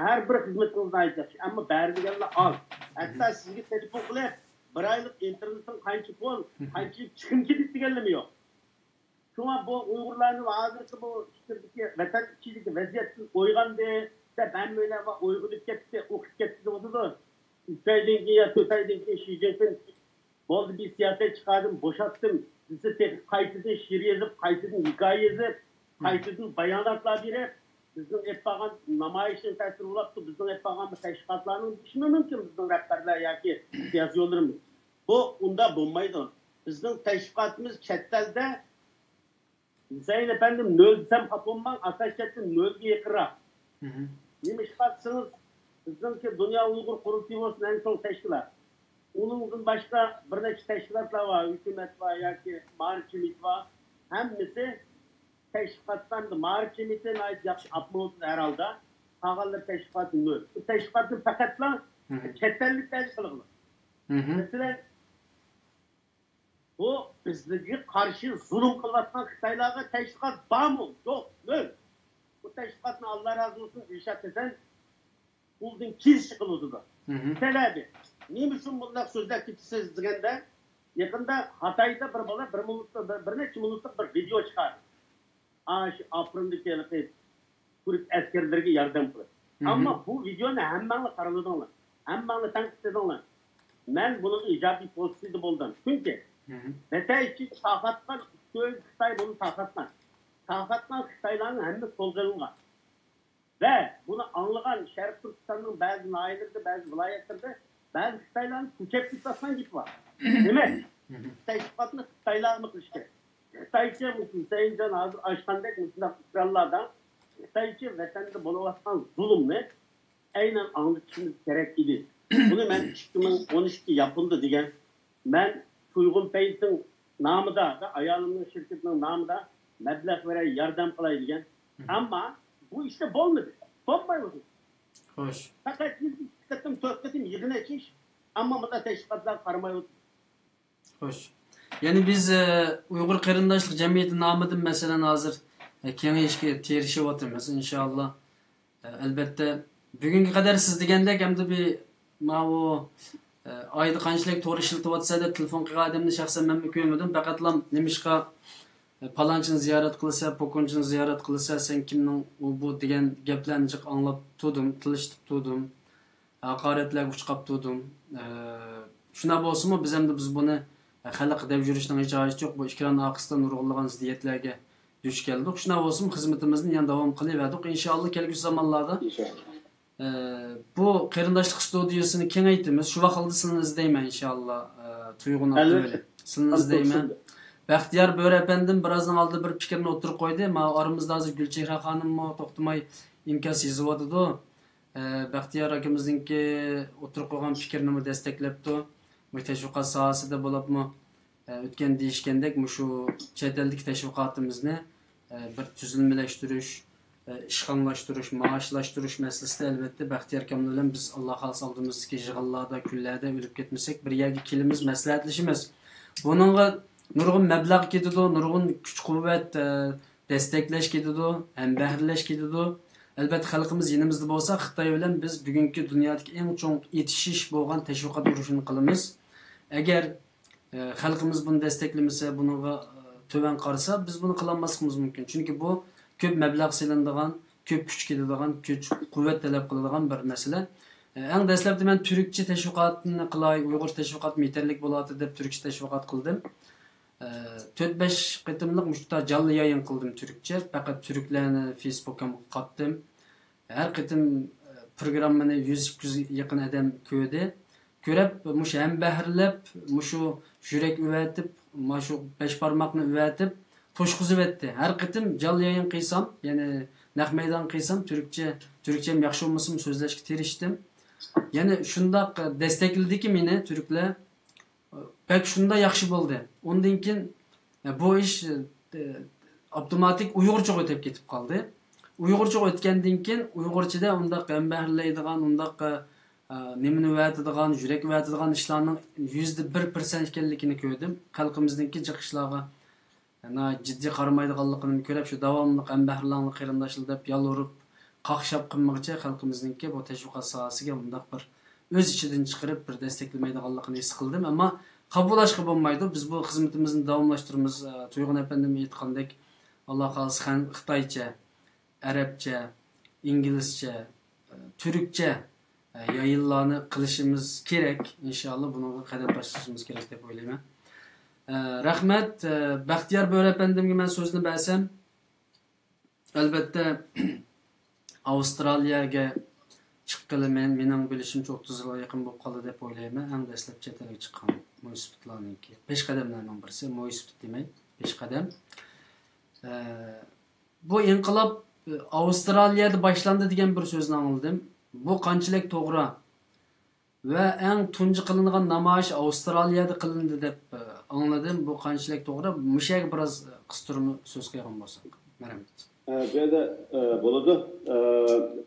ھەر بىر خىزمىتىڭىز ناھايىتى ياخشى، ئەمما بەرمىگەنلەر ئاز. ھەتتا سىزگە تېلېفون قىلىپ، بىر ئايلىق ئىنتېرنېتتىن قانچە پۇل، قانچە چىقىم كېتىدۇ دېگەنلىرىمۇ يوق. شۇڭا بۇ ئۇيغۇرلارنى ھازىرقى بۇ ئىچكىرىدىكى، ۋەتەن ئىچىدىكى ۋەزىيەتتىن ئويغاندى دەپ ھەممەيلەن ئويغىنىپ كەتتى، ئوقۇپ كەتتى دەۋاتىدۇ. ئۈچ ئايدىن كېيىن يا تۆت ئايدىن كېيىن شى جىنپىڭ بولدى، بىر سىياسەت چىقاردىم، بوشاتتىم دېسە، تېخى قايتىدىن شېئىر يېزىپ، قايتىدىن ھېكايە يېزىپ، قايتىدىن باياناتلار بېرىپ، بىزنىڭ ئېلىپ بارغان نامايىشنىڭ تەسىرى بولاپتۇ، بىزنىڭ ئېلىپ بارغان بۇ تەشۋىقاتلارنىڭ دېيىشىمۇ مۇمكىن، بىزنىڭ رەھبەرلەر ياكى سىياسىي يوللىرىمىز. بۇ ئۇنداق بولمايدۇ. بىزنىڭ تەشۋىقاتىمىز چەت ئەلدە، ھۈسەيىن ئەپەندىم، نۆل دېسەم خاپا بولماڭ، ئاساسىي جەھەتتىن نۆلگە يېقىنراق. نېمىشقا دېسىڭىز، بىزنىڭكى دۇنيا ئۇيغۇر قۇرۇلتىيى بولسۇن، ئەڭ چوڭ تەشكىلات. ئۇنىڭدىن باشقا بىر نەچچە تەشكىلاتلار بار، ھۆكۈمەت بار ياكى مائارىپ جەمئىيىتى بار. ھەممىسى تەشۋىقاتلارنى، مائارىپ جەمئىيىتى ناھايىتى ياخشى ئاپمۇۋاتىدۇ ھەر ھالدا. قالغانلىرى تەشۋىقاتنى نۆل. بۇ تەشۋىقاتنى پەقەتلا چەت ئەللىكلەرگە قىلغىلى. مەسىلەن، بۇ بىزگە قارشى زۇلۇم قىلىۋاتقان خىتايلارغا تەشۋىقات بارمۇ؟ يوق، نۆل. بۇ تەشۋىقاتنى، ئاللا رازى بولسۇن، دىلشات ھەسەن قولىدىن كېلىشىچە قىلىۋاتىدۇ. سەۋەبى، نېمە ئۈچۈن بۇنداق سۆزلەپ كېتىسىز دېگەندە، يېقىندا خىتايدا بىر بالا بىر مىنۇتلۇق، بىر، بىر نەچچە مىنۇتلۇق بىر ۋىدېئو چىقاردى. ئاشۇ ئاپرىندىكى ھېلىقى تۈرك ئەسكەرلىرىگە ياردەم قىلىپ. ئەمما بۇ ۋىدېئونى ھەممەڭلار قارىلىدىڭلار. ھەممەڭلار تەنقىدلىدىڭلار. مەن بۇنىڭغا ئىجابىي پوزىتسىيىدە بولدۇم. چۈنكى ۋەتەن ئىچىدە تارقاتقان ئىككى خىتاي بۇنى تارقاتقان. تارقاتقان خىتايلارنىڭ ھەممىسى قولغا ئېلىنغان. ۋە بۇنى ئاڭلىغان شەرقىي تۈركىستاننىڭ بەزى ناھىيەلىرىدە، بەزى ۋىلايەتلىرىدە بەزى خىتايلارنى كۆچەپ كېتىۋاتقان گېپى بار. دېمەك، تەشۋىقاتنى خىتايلارغىمۇ قىلىش كېرەك. خىتايچە، مۇشۇ ھۈسەيىنجان ھازىر ئاچقاندەك مۇشۇنداق ئېكرانلاردا خىتايچە ۋەتەندە بولۇۋاتقان زۇلۇمنى ئەينەن ئاڭلىتىشىمىز كېرەك ئىدى. بۇنى مەن ئىككى مىڭ ئون ئىككى ياپوندا دېگەن، مەن تۇيغۇن پەيزىڭ نامىدا ۋە ئايالىمنىڭ شىركىتىنىڭ نامىدا مەبلەغ بېرەي، ياردەم قىلاي دېگەن. ئەمما بۇ ئىشتا بولمىدى. بولمايۋاتىدۇ. خوش. پەقەت يىلدا ئىككى قېتىم، تۆت قېتىم يىغىن ئېچىش، ئەمما بۇنداق تەشۋىقاتلارغا قارىمايۋاتىدۇ. خوش. يەنى بىز، ئە، ئۇيغۇر قېرىنداشلىق جەمئىيىتى نامىدىن، مەسىلەن، ھازىر، ئە، كېڭىيىشكە تىرىشىۋاتىمىز، ئىنشائاللا. ئە، ئەلۋەتتە، بۈگۈنگە قەدەر سىز دېگەندەك، ئەمدى بىر ماۋۇ، ئە، ئايدا قانچىلىك تور ئىشلىتىۋاتىسەن دەپ تېلېفون قىلغان ئادەمنى شەخسەن مەنمۇ كۆرمىدىم. پەقەتلا نېمىشقا، ئە، پالانچىنى زىيارەت قىلىسەن، پوكۇنچىنى زىيارەت قىلىسەن، سەن كىمنىڭ ئۇ بۇ دېگەن گەپلەرنى جىق ئاڭلاپ تۇردۇم، تىللىشىپ تۇردۇم. ھاقارەتلەرگە ئۇچراپ تۇردۇم. ئە، شۇنداق بولسىمۇ، بىز ئەمدى بىز بۇنى خەلققە دەپ يۈرۈشنىڭ ھېچ ھاجىتى يوق. بۇ ئېكران ئارقىسىدا نۇرغۇنلىغان زىددىيەتلەرگە دۇچ كەلدۇق. شۇنداق بولسىمۇ، خىزمىتىمىزنى يەنە داۋام قىلىۋەردۇق. ئىنشائاللا، كەلگۈسى زامانلاردا، ئىنشائاللا. ئە، بۇ قېرىنداشلىق ستۇدىيىسىنى كېڭەيتىمىز. شۇ ۋاقىتتا سىلىنى ئىزدەيمەن، ئىنشائاللا، ئە، تۇيغۇن ئابدۇۋەلى. ئەلۋەتتە. سىلىنى ئىزدەيمەن. بەختىيار بۆرە ئەپەندىم بىرازدىن ئالدى بىر پىكىرنى ئوتتۇرىغا قويدى. ماۋۇ ئارىمىزدا ھازىر گۈلچېھرە خانىممۇ توختىماي ئىنكاس يېزىۋاتىدۇ. ئە، بەختىيار ئاكىمىزنىڭكى ئوتتۇرىغا قويغان پىكرىنىمۇ دەستەكلەپتۇ. مۇشۇ تەشۋىقات ساھەسىدە بولۇپمۇ، ئە، ئۆتكەن دېيىشكەندەك، مۇشۇ چەت ئەلدىكى تەشۋىقاتىمىزنى، ئە، بىر تۈزۈلمىلەشتۈرۈش، ئە، ئىشخانىلاشتۇرۇش، مائاشلاشتۇرۇش مەسىلىسىدە، ئەلۋەتتە، بەختىيار ئاكام بىلەن بىز، ئاللا خالىسا، ئالدىمىزدىكى يىغىنلاردا، كۈنلەردە ئۆلۈپ كەتمىسەك، بىر يەرگە كېلىمىز، مەسلىھەتلىشىمىز. بۇنىڭغا نۇرغۇن مەبلەغ كېتىدۇ، نۇرغۇن كۈچ-قۇۋۋەت، ئە، دەستەكلەش كېتىدۇ، ھەمبەھىرلەش كېتىدۇ. ئەلۋەتتە، خەلقىمىز يېنىمىزدا بولسا، خىتاي بىلەن بىز بۈگۈنكى دۇنيادىكى ئەڭ چوڭ ئېتىشىش بولغان تەشۋىقات ئۇرۇشىنى قىلىمىز. ئەگەر، ئە، خەلقىمىز بۇنى دەستەكلىمىسە، بۇنىڭغا، ئە، تۆۋەن قارىسا، بىز بۇنى قىلالماسلىقىمىز مۇمكىن. چۈنكى بۇ كۆپ مەبلەغ سېلىنىدىغان، كۆپ كۈچ كېتىدىغان، كۈچ، قۇۋۋەت تەلەپ قىلىدىغان بىر مەسىلە. ئەڭ دەسلەپتە مەن تۈركچە تەشۋىقاتنى قىلاي، ئۇيغۇرچە تەشۋىقاتمۇ يېتەرلىك بولاتتى دەپ تۈركچە تەشۋىقات قىلدىم. ئە، تۆت-بەش قېتىملىق مۇشۇنداق جانلى يايىن قىلدىم تۈركچە. پەقەت تۈركلەرنى فېيسبۇكىمغا قاتتىم. ھەر قېتىم، ئە، پروگراممىنى يۈز، ئىككى يۈز يېقىن ئادەم كۆردى. كۆرۈپ، مۇشۇ ھەمبەھىرلەپ، مۇشۇ يۈرەك ئېۋەتىپ، مۇشۇ بەش بارماقنى ئېۋەتىپ، توشقۇزۇۋەتتى. ھەر قېتىم جانلى يايىن قىلسام، يەنى نەق مەيدان قىلسام، تۈركچە، تۈركچەم ياخشى بولمىسىمۇ سۆزلەشكە تىرىشتىم. يەنى شۇنداق دەستەكلىدىكى مېنى تۈركلەر، بەك شۇنداق ياخشى بولدى. ئۇندىن كېيىن، بۇ ئىش، ئە، ئاپتوماتىك ئۇيغۇرچىغا ئۆتۈپ كېتىپ قالدى. ئۇيغۇرچىغا ئۆتكەندىن كېيىن، ئۇيغۇرچىدا ئۇنداق ھەمبەھىرلەيدىغان، ئۇنداق، ئە، نېمىنى ئەۋەتىدىغان، يۈرەك ئەۋەتىدىغان ئىشلارنىڭ يۈزدە بىر پىرسەنت ئىكەنلىكىنى كۆردۈم. خەلقىمىزنىڭكى جىق ئىشلارغا ناھايىتى جىددىي قارىمايدىغانلىقىنى كۆرۈپ، شۇ داۋاملىق ھەمبەھىرلەڭلار، قېرىنداشلار دەپ يالۋۇرۇپ، قاقشاپ قىلمىغۇچە، خەلقىمىزنىڭكى بۇ تەشۋىقات ساھەسىگە مۇنداق بىر ئۆز ئىچىدىن چىقىرىپ، بىر دەستەكلىمەيدىغانلىقىنى ھېس قىلدىم. ئەمما قاپۇلاشقا بولمايدۇ. بىز بۇ خىزمىتىمىزنى داۋاملاشتۇرىمىز. ئە، تۇيغۇن ئەپەندىم ئېيتقاندەك، ئاللا خالىسا، خەن-، خىتايچە، ئەرەبچە، ئىنگلىزچە، ئە، تۈركچە، ئە، يايىنلارنى قىلىشىمىز كېرەك. ئىنشائاللا، بۇنىڭغا قەدەم تاشلىشىمىز كېرەك دەپ ئويلايمەن. ئە، رەھمەت. ئە، بەختىيار بۆرە ئەپەندىمگە مەن سۆزنى بەرسەم، ئەلۋەتتە، ئاۋسترالىيەگە چىققىلى مەن، مېنىڭ بىلىشىمچە، ئوتتۇز يىلغا يېقىن بولۇپ قالدى دەپ ئويلايمەن. ئەڭ دەسلەپ چەت ئەلگە چىققان مويسىپىتلارنىڭكى، پېشقەدەملەرنىڭ بىرسى، مويسىپىت دېمەي، پېشقەدەم. ئە، بۇ ئىنقىلاب، ئە، ئاۋسترالىيەدە باشلاندى دېگەن بىر سۆزنى ئاڭلىدىم. بۇ قانچىلىك توغرا؟ ۋە ئەڭ تۇنجى قىلىنغان نامايىش ئاۋسترالىيەدە قىلىندى دەپ، ئە، ئاڭلىدىم. بۇ قانچىلىك توغرا؟ مۇشۇ يەرگە بىراز، ئە، قىستۇرما سۆز قىلغان بولساق. مەرھەمەت. ئە، بۇ يەردە، ئە، بولىدۇ. ئە،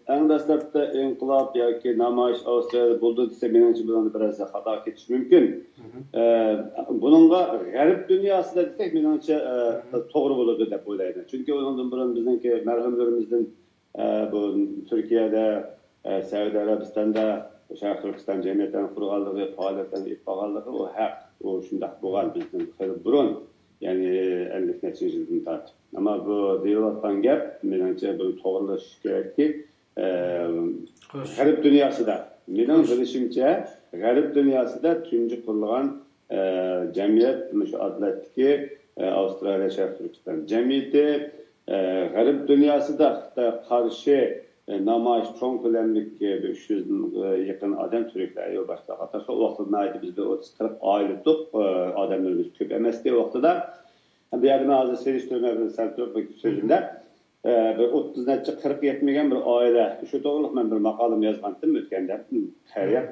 ئەڭ دەسلەپتە ئىنقىلاب ياكى نامايىش ئاۋسترالىيەدە بولدى دېسە، مېنىڭچە بۇنىڭدا بىرەر خاتا كېتىشى مۇمكىن. مھم. ئە، بۇنىڭغا غەرب دۇنياسىدا دېسەك، مېنىڭچە، ئە، مھم. توغرا بولىدۇ دەپ ئويلايمەن. چۈنكى ئۇنىڭدىن بۇرۇن بىزنىڭكى مەرھۇملىرىمىزدىن، ئە، بۇ تۈركىيەدە، ئە، سەئۇدى ئەرەبىستاندا شەرقىي تۈركىستان جەمئىيەتلىرىنى قۇرغانلىقى، پائالىيەتلەرنى ئېلىپ بارغانلىقى، ئۇ ھەق، ئۇ شۇنداق بولغان بىزدىن خېلى بۇرۇن، يەنى ئەللىك نەچچە يىلدىن تارتىپ. ئەمما بۇ دېيىلىۋاتقان گەپ، مېنىڭچە، بۇنى توغرىلاش كېرەككى، ئە، خوش. غەرب دۇنياسىدا، مېنىڭ خوش. بىلىشىمچە، غەرب دۇنياسىدا تۇنجى قۇرۇلغان، ئە، جەمئىيەت مۇشۇ ئادېلايدتىكى، ئە، ئاۋسترالىيە شەرقىي تۈركىستان جەمئىيىتى، ئە، غەرب دۇنياسىدا خىتايغا قارشى، ئە، نامايىش چوڭ كۆلەملىك، ئە، بىر ئۈچ يۈزدىن يېقىن ئادەم تۈركلەر يول باشلىغان. ھەتتا شۇ ۋاقىتتا ناھايىتى بىز بىر ئوتتۇز قىرىق ئائىلە ئىدۇق، ئە، ئادەملىرىمىز كۆپ ئەمەستى ۋاقتىدا. بۇ يەردە مەن ھازىر سېلىشتۇرما بىلەن سەل تۇرۇپ سۆزۈمدە، ئە، بىر ئوتتۇز نەچچە، قىرىق يەتمىگەن بىر ئائىلە، شۇ توغرىلىق مەن بىر ماقالىمۇ يازغانتىم ئۆتكەندە. خەيرىيەت.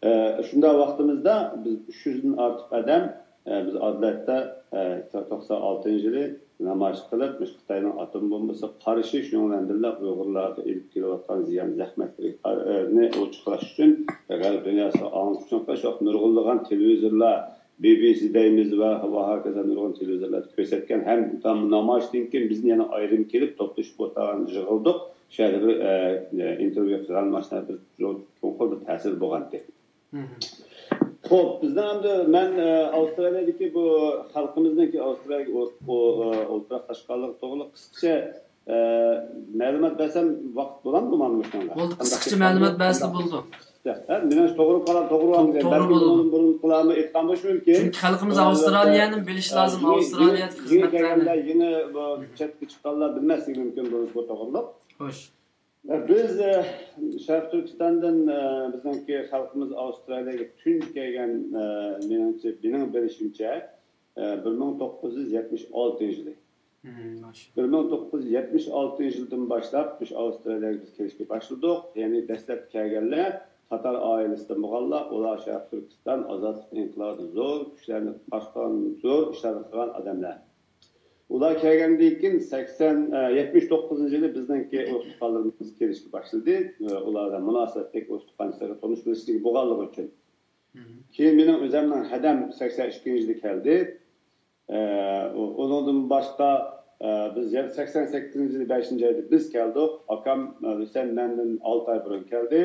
ئە، شۇنداق ۋاقتىمىزدا بىز ئۈچ يۈزدىن ئارتۇق ئادەم، ئە، بىز ئادېلايدتا، ئە، توقسان ئالتىنچى يىلى نامايىش قىلىپ، مۇشۇ خىتاينىڭ ئاتوم بومبىسىغا قارشى، شۇنىڭ بىلەن بىللە ئۇيغۇرلارغا ئېلىپ كېلىۋاتقان زىيان، زەخمەتلىرىنى ئوچۇقلاش ئۈچۈن غەرب دۇنياسىغا ئاڭلىتىش ئۈچۈن قىلىش ۋاقتى نۇرغۇنلىغان تېلېۋىزورلار، بى بى سى دەيمىز ۋە، ۋە ھاكازا نۇرغۇن تېلېۋىزورلاردا كۆرسەتكەن ھەم نامايىشتىن كېيىن بىزنى يەنە ئايرىم كېلىپ توپلىشىپ ئولتۇرغان، يىغىلدۇق. شۇ يەردە بىر، ئە، ئىنتېرۋيۇ قىلغان، ماشۇنداق بىر چوڭقۇر بىر تەسىر بولغانتى. مھم. خوپ، بىزنىڭ ئەمدى مەن، ئە، ئاۋسترالىيەدىكى بۇ خەلقىمىزنىڭكى ئاۋسترالىيەگە ئو-، ئو-، ئە، ئولتۇراقلاشقانلىقى توغرىلىق قىسقىچە، ئە، مەلۇمات بەرسەم ۋاقىت بولامدۇ مانا مۇشۇنىڭغا؟ بولدى، قىسقىچە مەلۇمات بەرسە بولىدۇ. ھە، مېنىڭچە توغرا قىلغان، توغرا بولغان تو-، دېگەن توغرا بەلكىم بولىدۇ. بۇنىڭدىن بۇرۇن قىلارمۇ ئېيتقان بولۇشى مۇمكىن. چۈنكى خەلقىمىز ئە، ئاۋسترالىيەنى بىلىشى ئە، لازىم، يېڭى، ئاۋسترالىيەدىكى يېڭى، يېڭى خىزمەتلەرنى. كەلگەنلەر، يېڭى بۇ مھم. چەتكە چىققانلار بىلمەسلىكى مۇمكىن بۇ، بۇ توغرىلىق. خوش. بىز، ئە، شەرقىي تۈركىستاندىن، ئە، بىزنىڭكى خەلقىمىز ئاۋسترالىيەگە تۇنجى كەلگەن، ئە، مېنىڭچە، مېنىڭ بىلىشىمچە، ئە، بىر مىڭ توققۇز يۈز يەتمىش ئالتىنچى يىلى. مم، ماشاللا. بىر مىڭ توققۇز يۈز يەتمىش ئالتىنچى يىلدىن باشلاپ مۇشۇ ئاۋسترالىيەگە بىز كېلىشكە باشلىدۇق. يەنى دەسلەپتە كەلگەنلەر تاتار ئائىلىسىدىن بولغانلار، ئۇلار شەرقىي تۈركىستان ئازادلىق ئىنقىلابىدا زور كۈچلەرنى باشقۇرغان، زور ئىشلارنى قىلغان ئادەملەر. ئۇلار كەلگەندىن كېيىن سەكسەن، ئە، يەتمىش توققۇزىنچى يىلى بىزنىڭكى ئۇرۇق تۇغقانلىرىمىز كېلىشكە باشلىدى. ئە، ئۇلار بىلەن مۇناسىۋەتلىك ئۇرۇق تۇغقانچىلىقى تونۇش بىلىشلىك بولغانلىقى ئۈچۈن. مم. كېيىن مېنىڭ ئۆزۈمنىڭ ھەدەم سەكسەن ئىككىنچى يىلى كەلدى. ئە، ئۇ-، ئۇنىڭدىن باشقا، ئە، بىز يەنە سەكسەن سەككىزىنچى يىلى بەشىنچى ئايدا بىز كەلدۇق. ئاكام، ئە، ھۈسەن مەندىن ئالتە ئاي بۇرۇن كەلدى.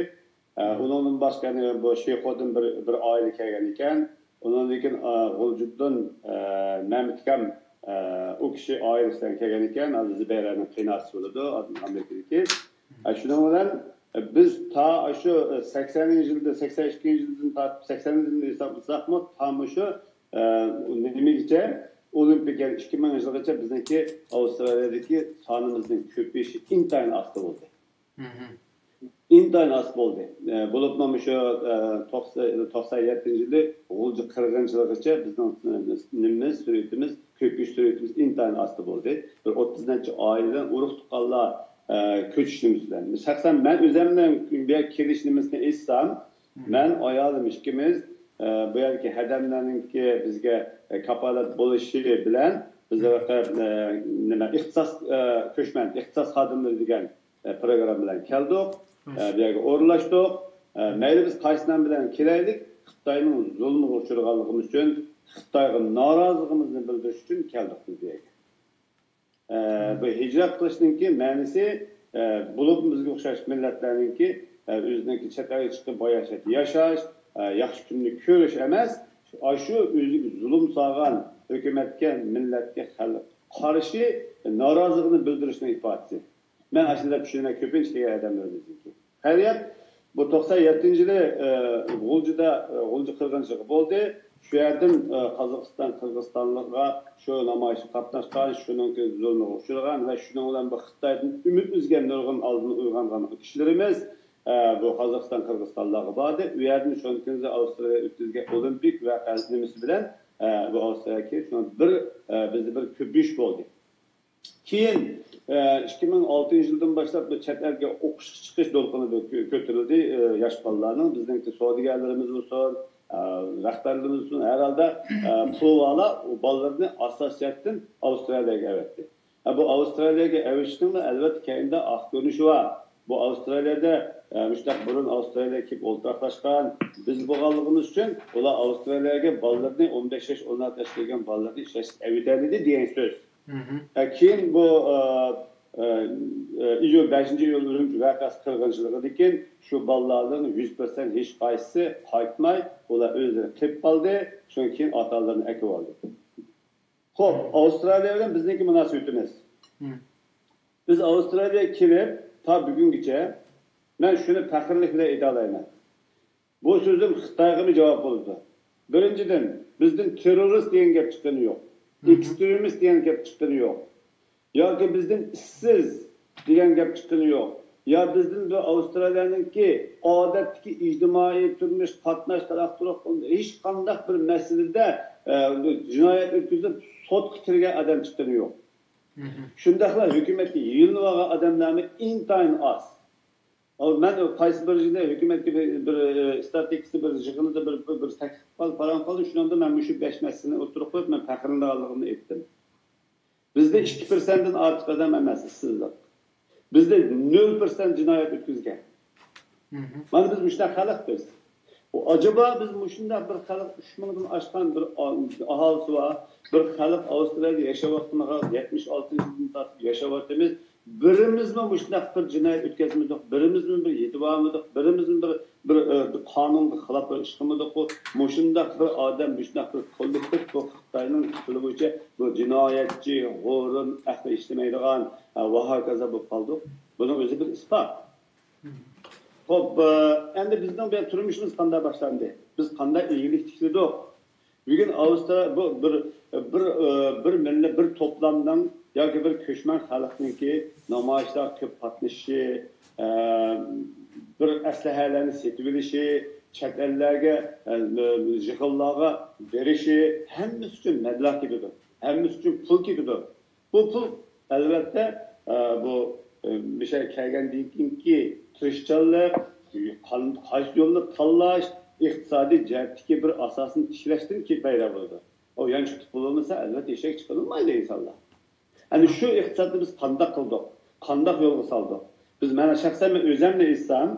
ئە، مم. ئۇنىڭدىن باشقا يەنە بۇ شىخۇدىن بىر، بىر ئائىلە كەلگەن ئىكەن. ئۇنىڭدىن كېيىن، ئە، غۇلجۇدىن، ئە، مەمتىكام، ئە، ئۇ كىشى ئائىلىسى بىلەن كەلگەن ئىكەن. ھازىر زۇبەيرەنىڭ قېيناتىسى بولىدۇ، ئامېرىكىدىكى. ئە، شۇنىڭ بىلەن بىز تا شۇ سەكسەنىنچى يىلدا، سەكسەن ئىككىنچى يىلدىن تارتىپ، سەكسەنىنچى يىلدىن ھېسابلىساقمۇ، تامۇ شۇ نېمىگىچە، ئولىمپىك، يەنى ئىككى مىڭىنچى يىلغىچە بىزنىڭكى ئاۋسترالىيەدىكى سانىمىزنىڭ كۆپىيىشى ئىنتايىن ئاستا بولدى. ئىنتايىن ئاز بولدى. بولۇپمۇ مۇشۇ توقسان يەتتىنچى يىلى غۇلجا قىرغىنچىلىقىغىچە بىزنىڭ نېمىمىز، سۈرئىتىمىز، كۆپىيىش سۈرئىتىمىز ئىنتايىن ئاستا بولدى. بىر ئوتتۇز نەچچە ئائىلىدىن ئۇرۇق تۇغقانلار كۆچۈشىمىز بىلەن. شەخسەن مەن ئۆزۈمنىڭ بۇ يەرگە كېلىش نېمىسىنى ئېيتسام، مەن، ئايالىم ئىككىمىز بۇ يەردىكى ھەدەملەرنىڭكى بىزگە كاپالەت بولۇشى بىلەن بىز نېمە، ئىختىساس، كۆچمەن ئىختىساس خادىملىرى دېگەن پروگرامما بىلەن كەلدۇق. بۇ يەرگە ئورۇنلاشتۇق. مەيلى بىز قايسى نام بىلەن كېلەيلىك، خىتاينىڭ زۇلمىغا ئۇچرىغانلىقىمىز ئۈچۈن، خىتايغا نارازىلىقىمىزنى بىلدۈرۈش ئۈچۈن كەلدۇق بىز بۇ يەرگە. بۇ ھىجرەت قىلىشنىڭكى مەنىسى، بولۇپمۇ بىزگە ئوخشاش مىللەتلەرنىڭكى ئۆزىنىڭكى چەت ئەلگە چىقىپ باياشات ياشاش، ياخشى كۈننى كۆرۈش ئەمەس، ئاشۇ ئۆزىگە زۇلۇم سالغان ھۆكۈمەتكە، مىللەتكە، خەلققە قارشى نارازىلىقىنى بىلدۈرۈشنىڭ ئىپادىسى. مەن ئاشۇنداق چۈشىنىمەن، كۆپىنچە دېگەن ئادەملىرىمىزنىڭكى. خەيرىيەت، بۇ توقسان يەتتىنچى يىلى غۇلجىدا، غۇلجا قىرغىنچىلىقى بولدى. شۇ يەردىن قازاقىستان، قىرغىزىستانلىقلار شۇ نامايىشقا قاتناشقان، شۇنىڭكى زۇلمىغا ئۇچرىغان ۋە شۇنىڭ بىلەن بۇ خىتايدىن ئۈمىد ئۈزگەن نۇرغۇن ئالدىن ئويغانغان كىشىلىرىمىز بۇ قازاقىستان، قىرغىزىستانلارغا باردى. ئۇ يەردىن شۇنىڭ كېيىن ئاۋسترالىيە ئۆتكۈزگەن ئولىمپىك ۋەقەسى نېمىسى بىلەن بۇ ئاۋسترالىيەگە كېلىپ، شۇنىڭ بىر، بىزدە بىر كۆپىيىش بولدى. كېيىن، ئىككى مىڭ ئالتىنچى يىلدىن باشلاپ بۇ چەت ئەلگە ئوقۇشقا چىقىش دولقۇنى بىر كۆ-، كۆتۈرۈلدى. ياش بالىلارنىڭ، بىزنىڭكى سودىگەرلىرىمىز بولسۇن، رەھبەرلىرىمىز بولسۇن، ھەر ھالدا پۇلۋالار ئۇ بالىلىرىنى ئاساسىي جەھەتتىن ئاۋسترالىيەگە ئەۋەتتى. ھە، بۇ ئاۋسترالىيەگە ئەۋېتىشنىڭمۇ ئەلۋەتتە كەينىدە ئاق كۆرۈنۈشى بار. بۇ ئاۋسترالىيەدە، ئە، مۇشۇنداق بۇرۇن ئاۋسترالىيەگە كېلىپ ئولتۇراقلاشقان بىز بولغانلىقىمىز ئۈچۈن، ئۇلار ئاۋسترالىيەگە بالىلىرىنى، ئون بەش ياش، ئون ئالتە ياشقا كەلگەن بالىلىرىنى ئىشلەشكە ئەۋېتەلىدى دېگەن سۆز. ئە، كېيىن بۇ، ئە، ئە، ئە، ئىيۇل، بەشىنچى ئىيۇل ئۈرۈمچى ۋەقەسى قىرغىنچىلىقىدىن كېيىن شۇ بالىلاردىن يۈز پىرسەنت ھېچقايسىسى قايتماي، ئۇلار ئۆزلىرى قېلىپ قالدى. شۇنىڭ كېيىن ئاتا-ئانىلىرىنى ئەكىۋالدى. خوپ، ئاۋسترالىيە بىلەن بىزنىڭكى مۇناسىۋىتىمىز. بىز ئاۋسترالىيەگە كېلىپ، تا بۈگۈنگىچە، مەن شۇنى پەخىرلىك بىلەن ئېيتالايمەن. بۇ سۆزۈم خىتايغىمۇ جاۋاب بولىدۇ. بىرىنچىدىن، بىزدىن تېررورىست دېگەن گەپ چىققىنى يوق. ئېكسترېمىست دېگەن گەپ چىققىنى يوق. ياكى بىزدىن ئىشسىز دېگەن گەپ چىققىنى يوق. يا بىزدىن بۇ ئاۋسترالىيەنىڭكى ئادەتتىكى ئىجتىمائىي تۇرمۇش، قاتناش تاراق-تۇرۇق، ھېچقانداق بىر مەسىلىدە، ئە، جىنايەت ئۆتكۈزۈپ، سوتقا كىرگەن ئادەم چىققىنى يوق. شۇنداقلا ھۆكۈمەتكە يېلىنىۋالغان ئادەملەرمۇ ئىنتايىن ئاز. ئاۋۇ مەن قايسى بىر يىلى ھۆكۈمەتكە بىر، بىر، ئى، ئىستاتىستىكىسى بىر يىغىنىدا بىر، بىر، بىر تەكلىپ قىلدى، پاراڭ قىلدى. شۇنىڭدا مەن مۇشۇ بەش مەسىلىنى ئوتتۇرىغا قويۇپ، مەن پەخىرلىنىدىغانلىقىمنى ئېيتتىم. بىزدە ئىككى پىرسەنتتىن ئارتۇق ئادەم ئەمەس ئىشسىزلىق. بىزدە نۆل پىرسەنت جىنايەت ئۆتكۈزگەن. مانا بىز مۇشۇنداق خەلق بىز. ئۇ ئاجابا بىز مۇشۇنداق بىر خەلق، ئۈچ مىڭدىن ئاشقان بىر ئا-، ئاھالىسى بار، بىر خەلق ئاۋسترالىيەدە ياشاۋاتقىنىغا يەتمىش ئالتىنچى يىلدىن تارتىپ ياشاۋاتىمىز. بىرىمىزمۇ مۇشۇنداق بىر جىنايەت ئۆتكۈزمىدۇق، بىرىمىزمۇ بىر يېتىپ بارمىدۇق، بىرىمىزمۇ بىر، بىر، ئە، بىر قانۇنغا خىلاپ بىر ئىش قىلمىدۇققۇ. مۇشۇنداق بىر ئادەم، مۇشۇنداق بىر كوللېكتىپ بۇ خىتاينىڭ تىلى بويىچە بۇ جىنايەتچى، ھورۇن، ئەقلى ئىشلىمەيدىغان، ئە، ۋە ھاكازا بولۇپ قالدۇق. بۇنىڭ ئۆزى بىر ئىسپات. خوپ، ئە، ئەمدى بىزنىڭ بۇ تۇرمۇشىمىز قانداق باشلاندى؟ بىز قانداق ئىگىلىك تىكلىدۇق؟ بۈگۈن ئاۋسترالىيە بۇ بىر، بىر، بىر مىللەت، بىر توپلامنىڭ ياكى بىر كۆچمەن خەلقنىڭكى نامايىشلارغا كۆپ قاتنىشىشى، بىر ئەسلىھەلەرنى سېتىۋېلىشى، چەت ئەللەرگە، يىغىنلارغا بېرىشى، ھەممىسى ئۈچۈن مەبلەغ كېتىدۇ، ھەممىسى ئۈچۈن پۇل كېتىدۇ. بۇ پۇل، ئەلۋەتتە، ئە، بۇ، ئە، مۇشۇ يەرگە كەلگەندىن كېيىنكى تىرىشچانلىق، قان-، قايسى يولنى تاللاش، ئىقتىسادىي جەھەتتىكى بىر ئاساسنى تىكلەشتىن كېيىن پەيدا بولىدۇ. ئۇ يانچۇق پۇل بولمىسا، ئەلۋەتتە، ياشاپ چىقالمايدۇ ئىنسانلار. ئەنە شۇ ئىقتىسادنى بىز قانداق قىلدۇق؟ قانداق يولغا سالدۇق؟ بىز، مانا شەخسەن مەن ئۆزۈمنى ئېيتسام،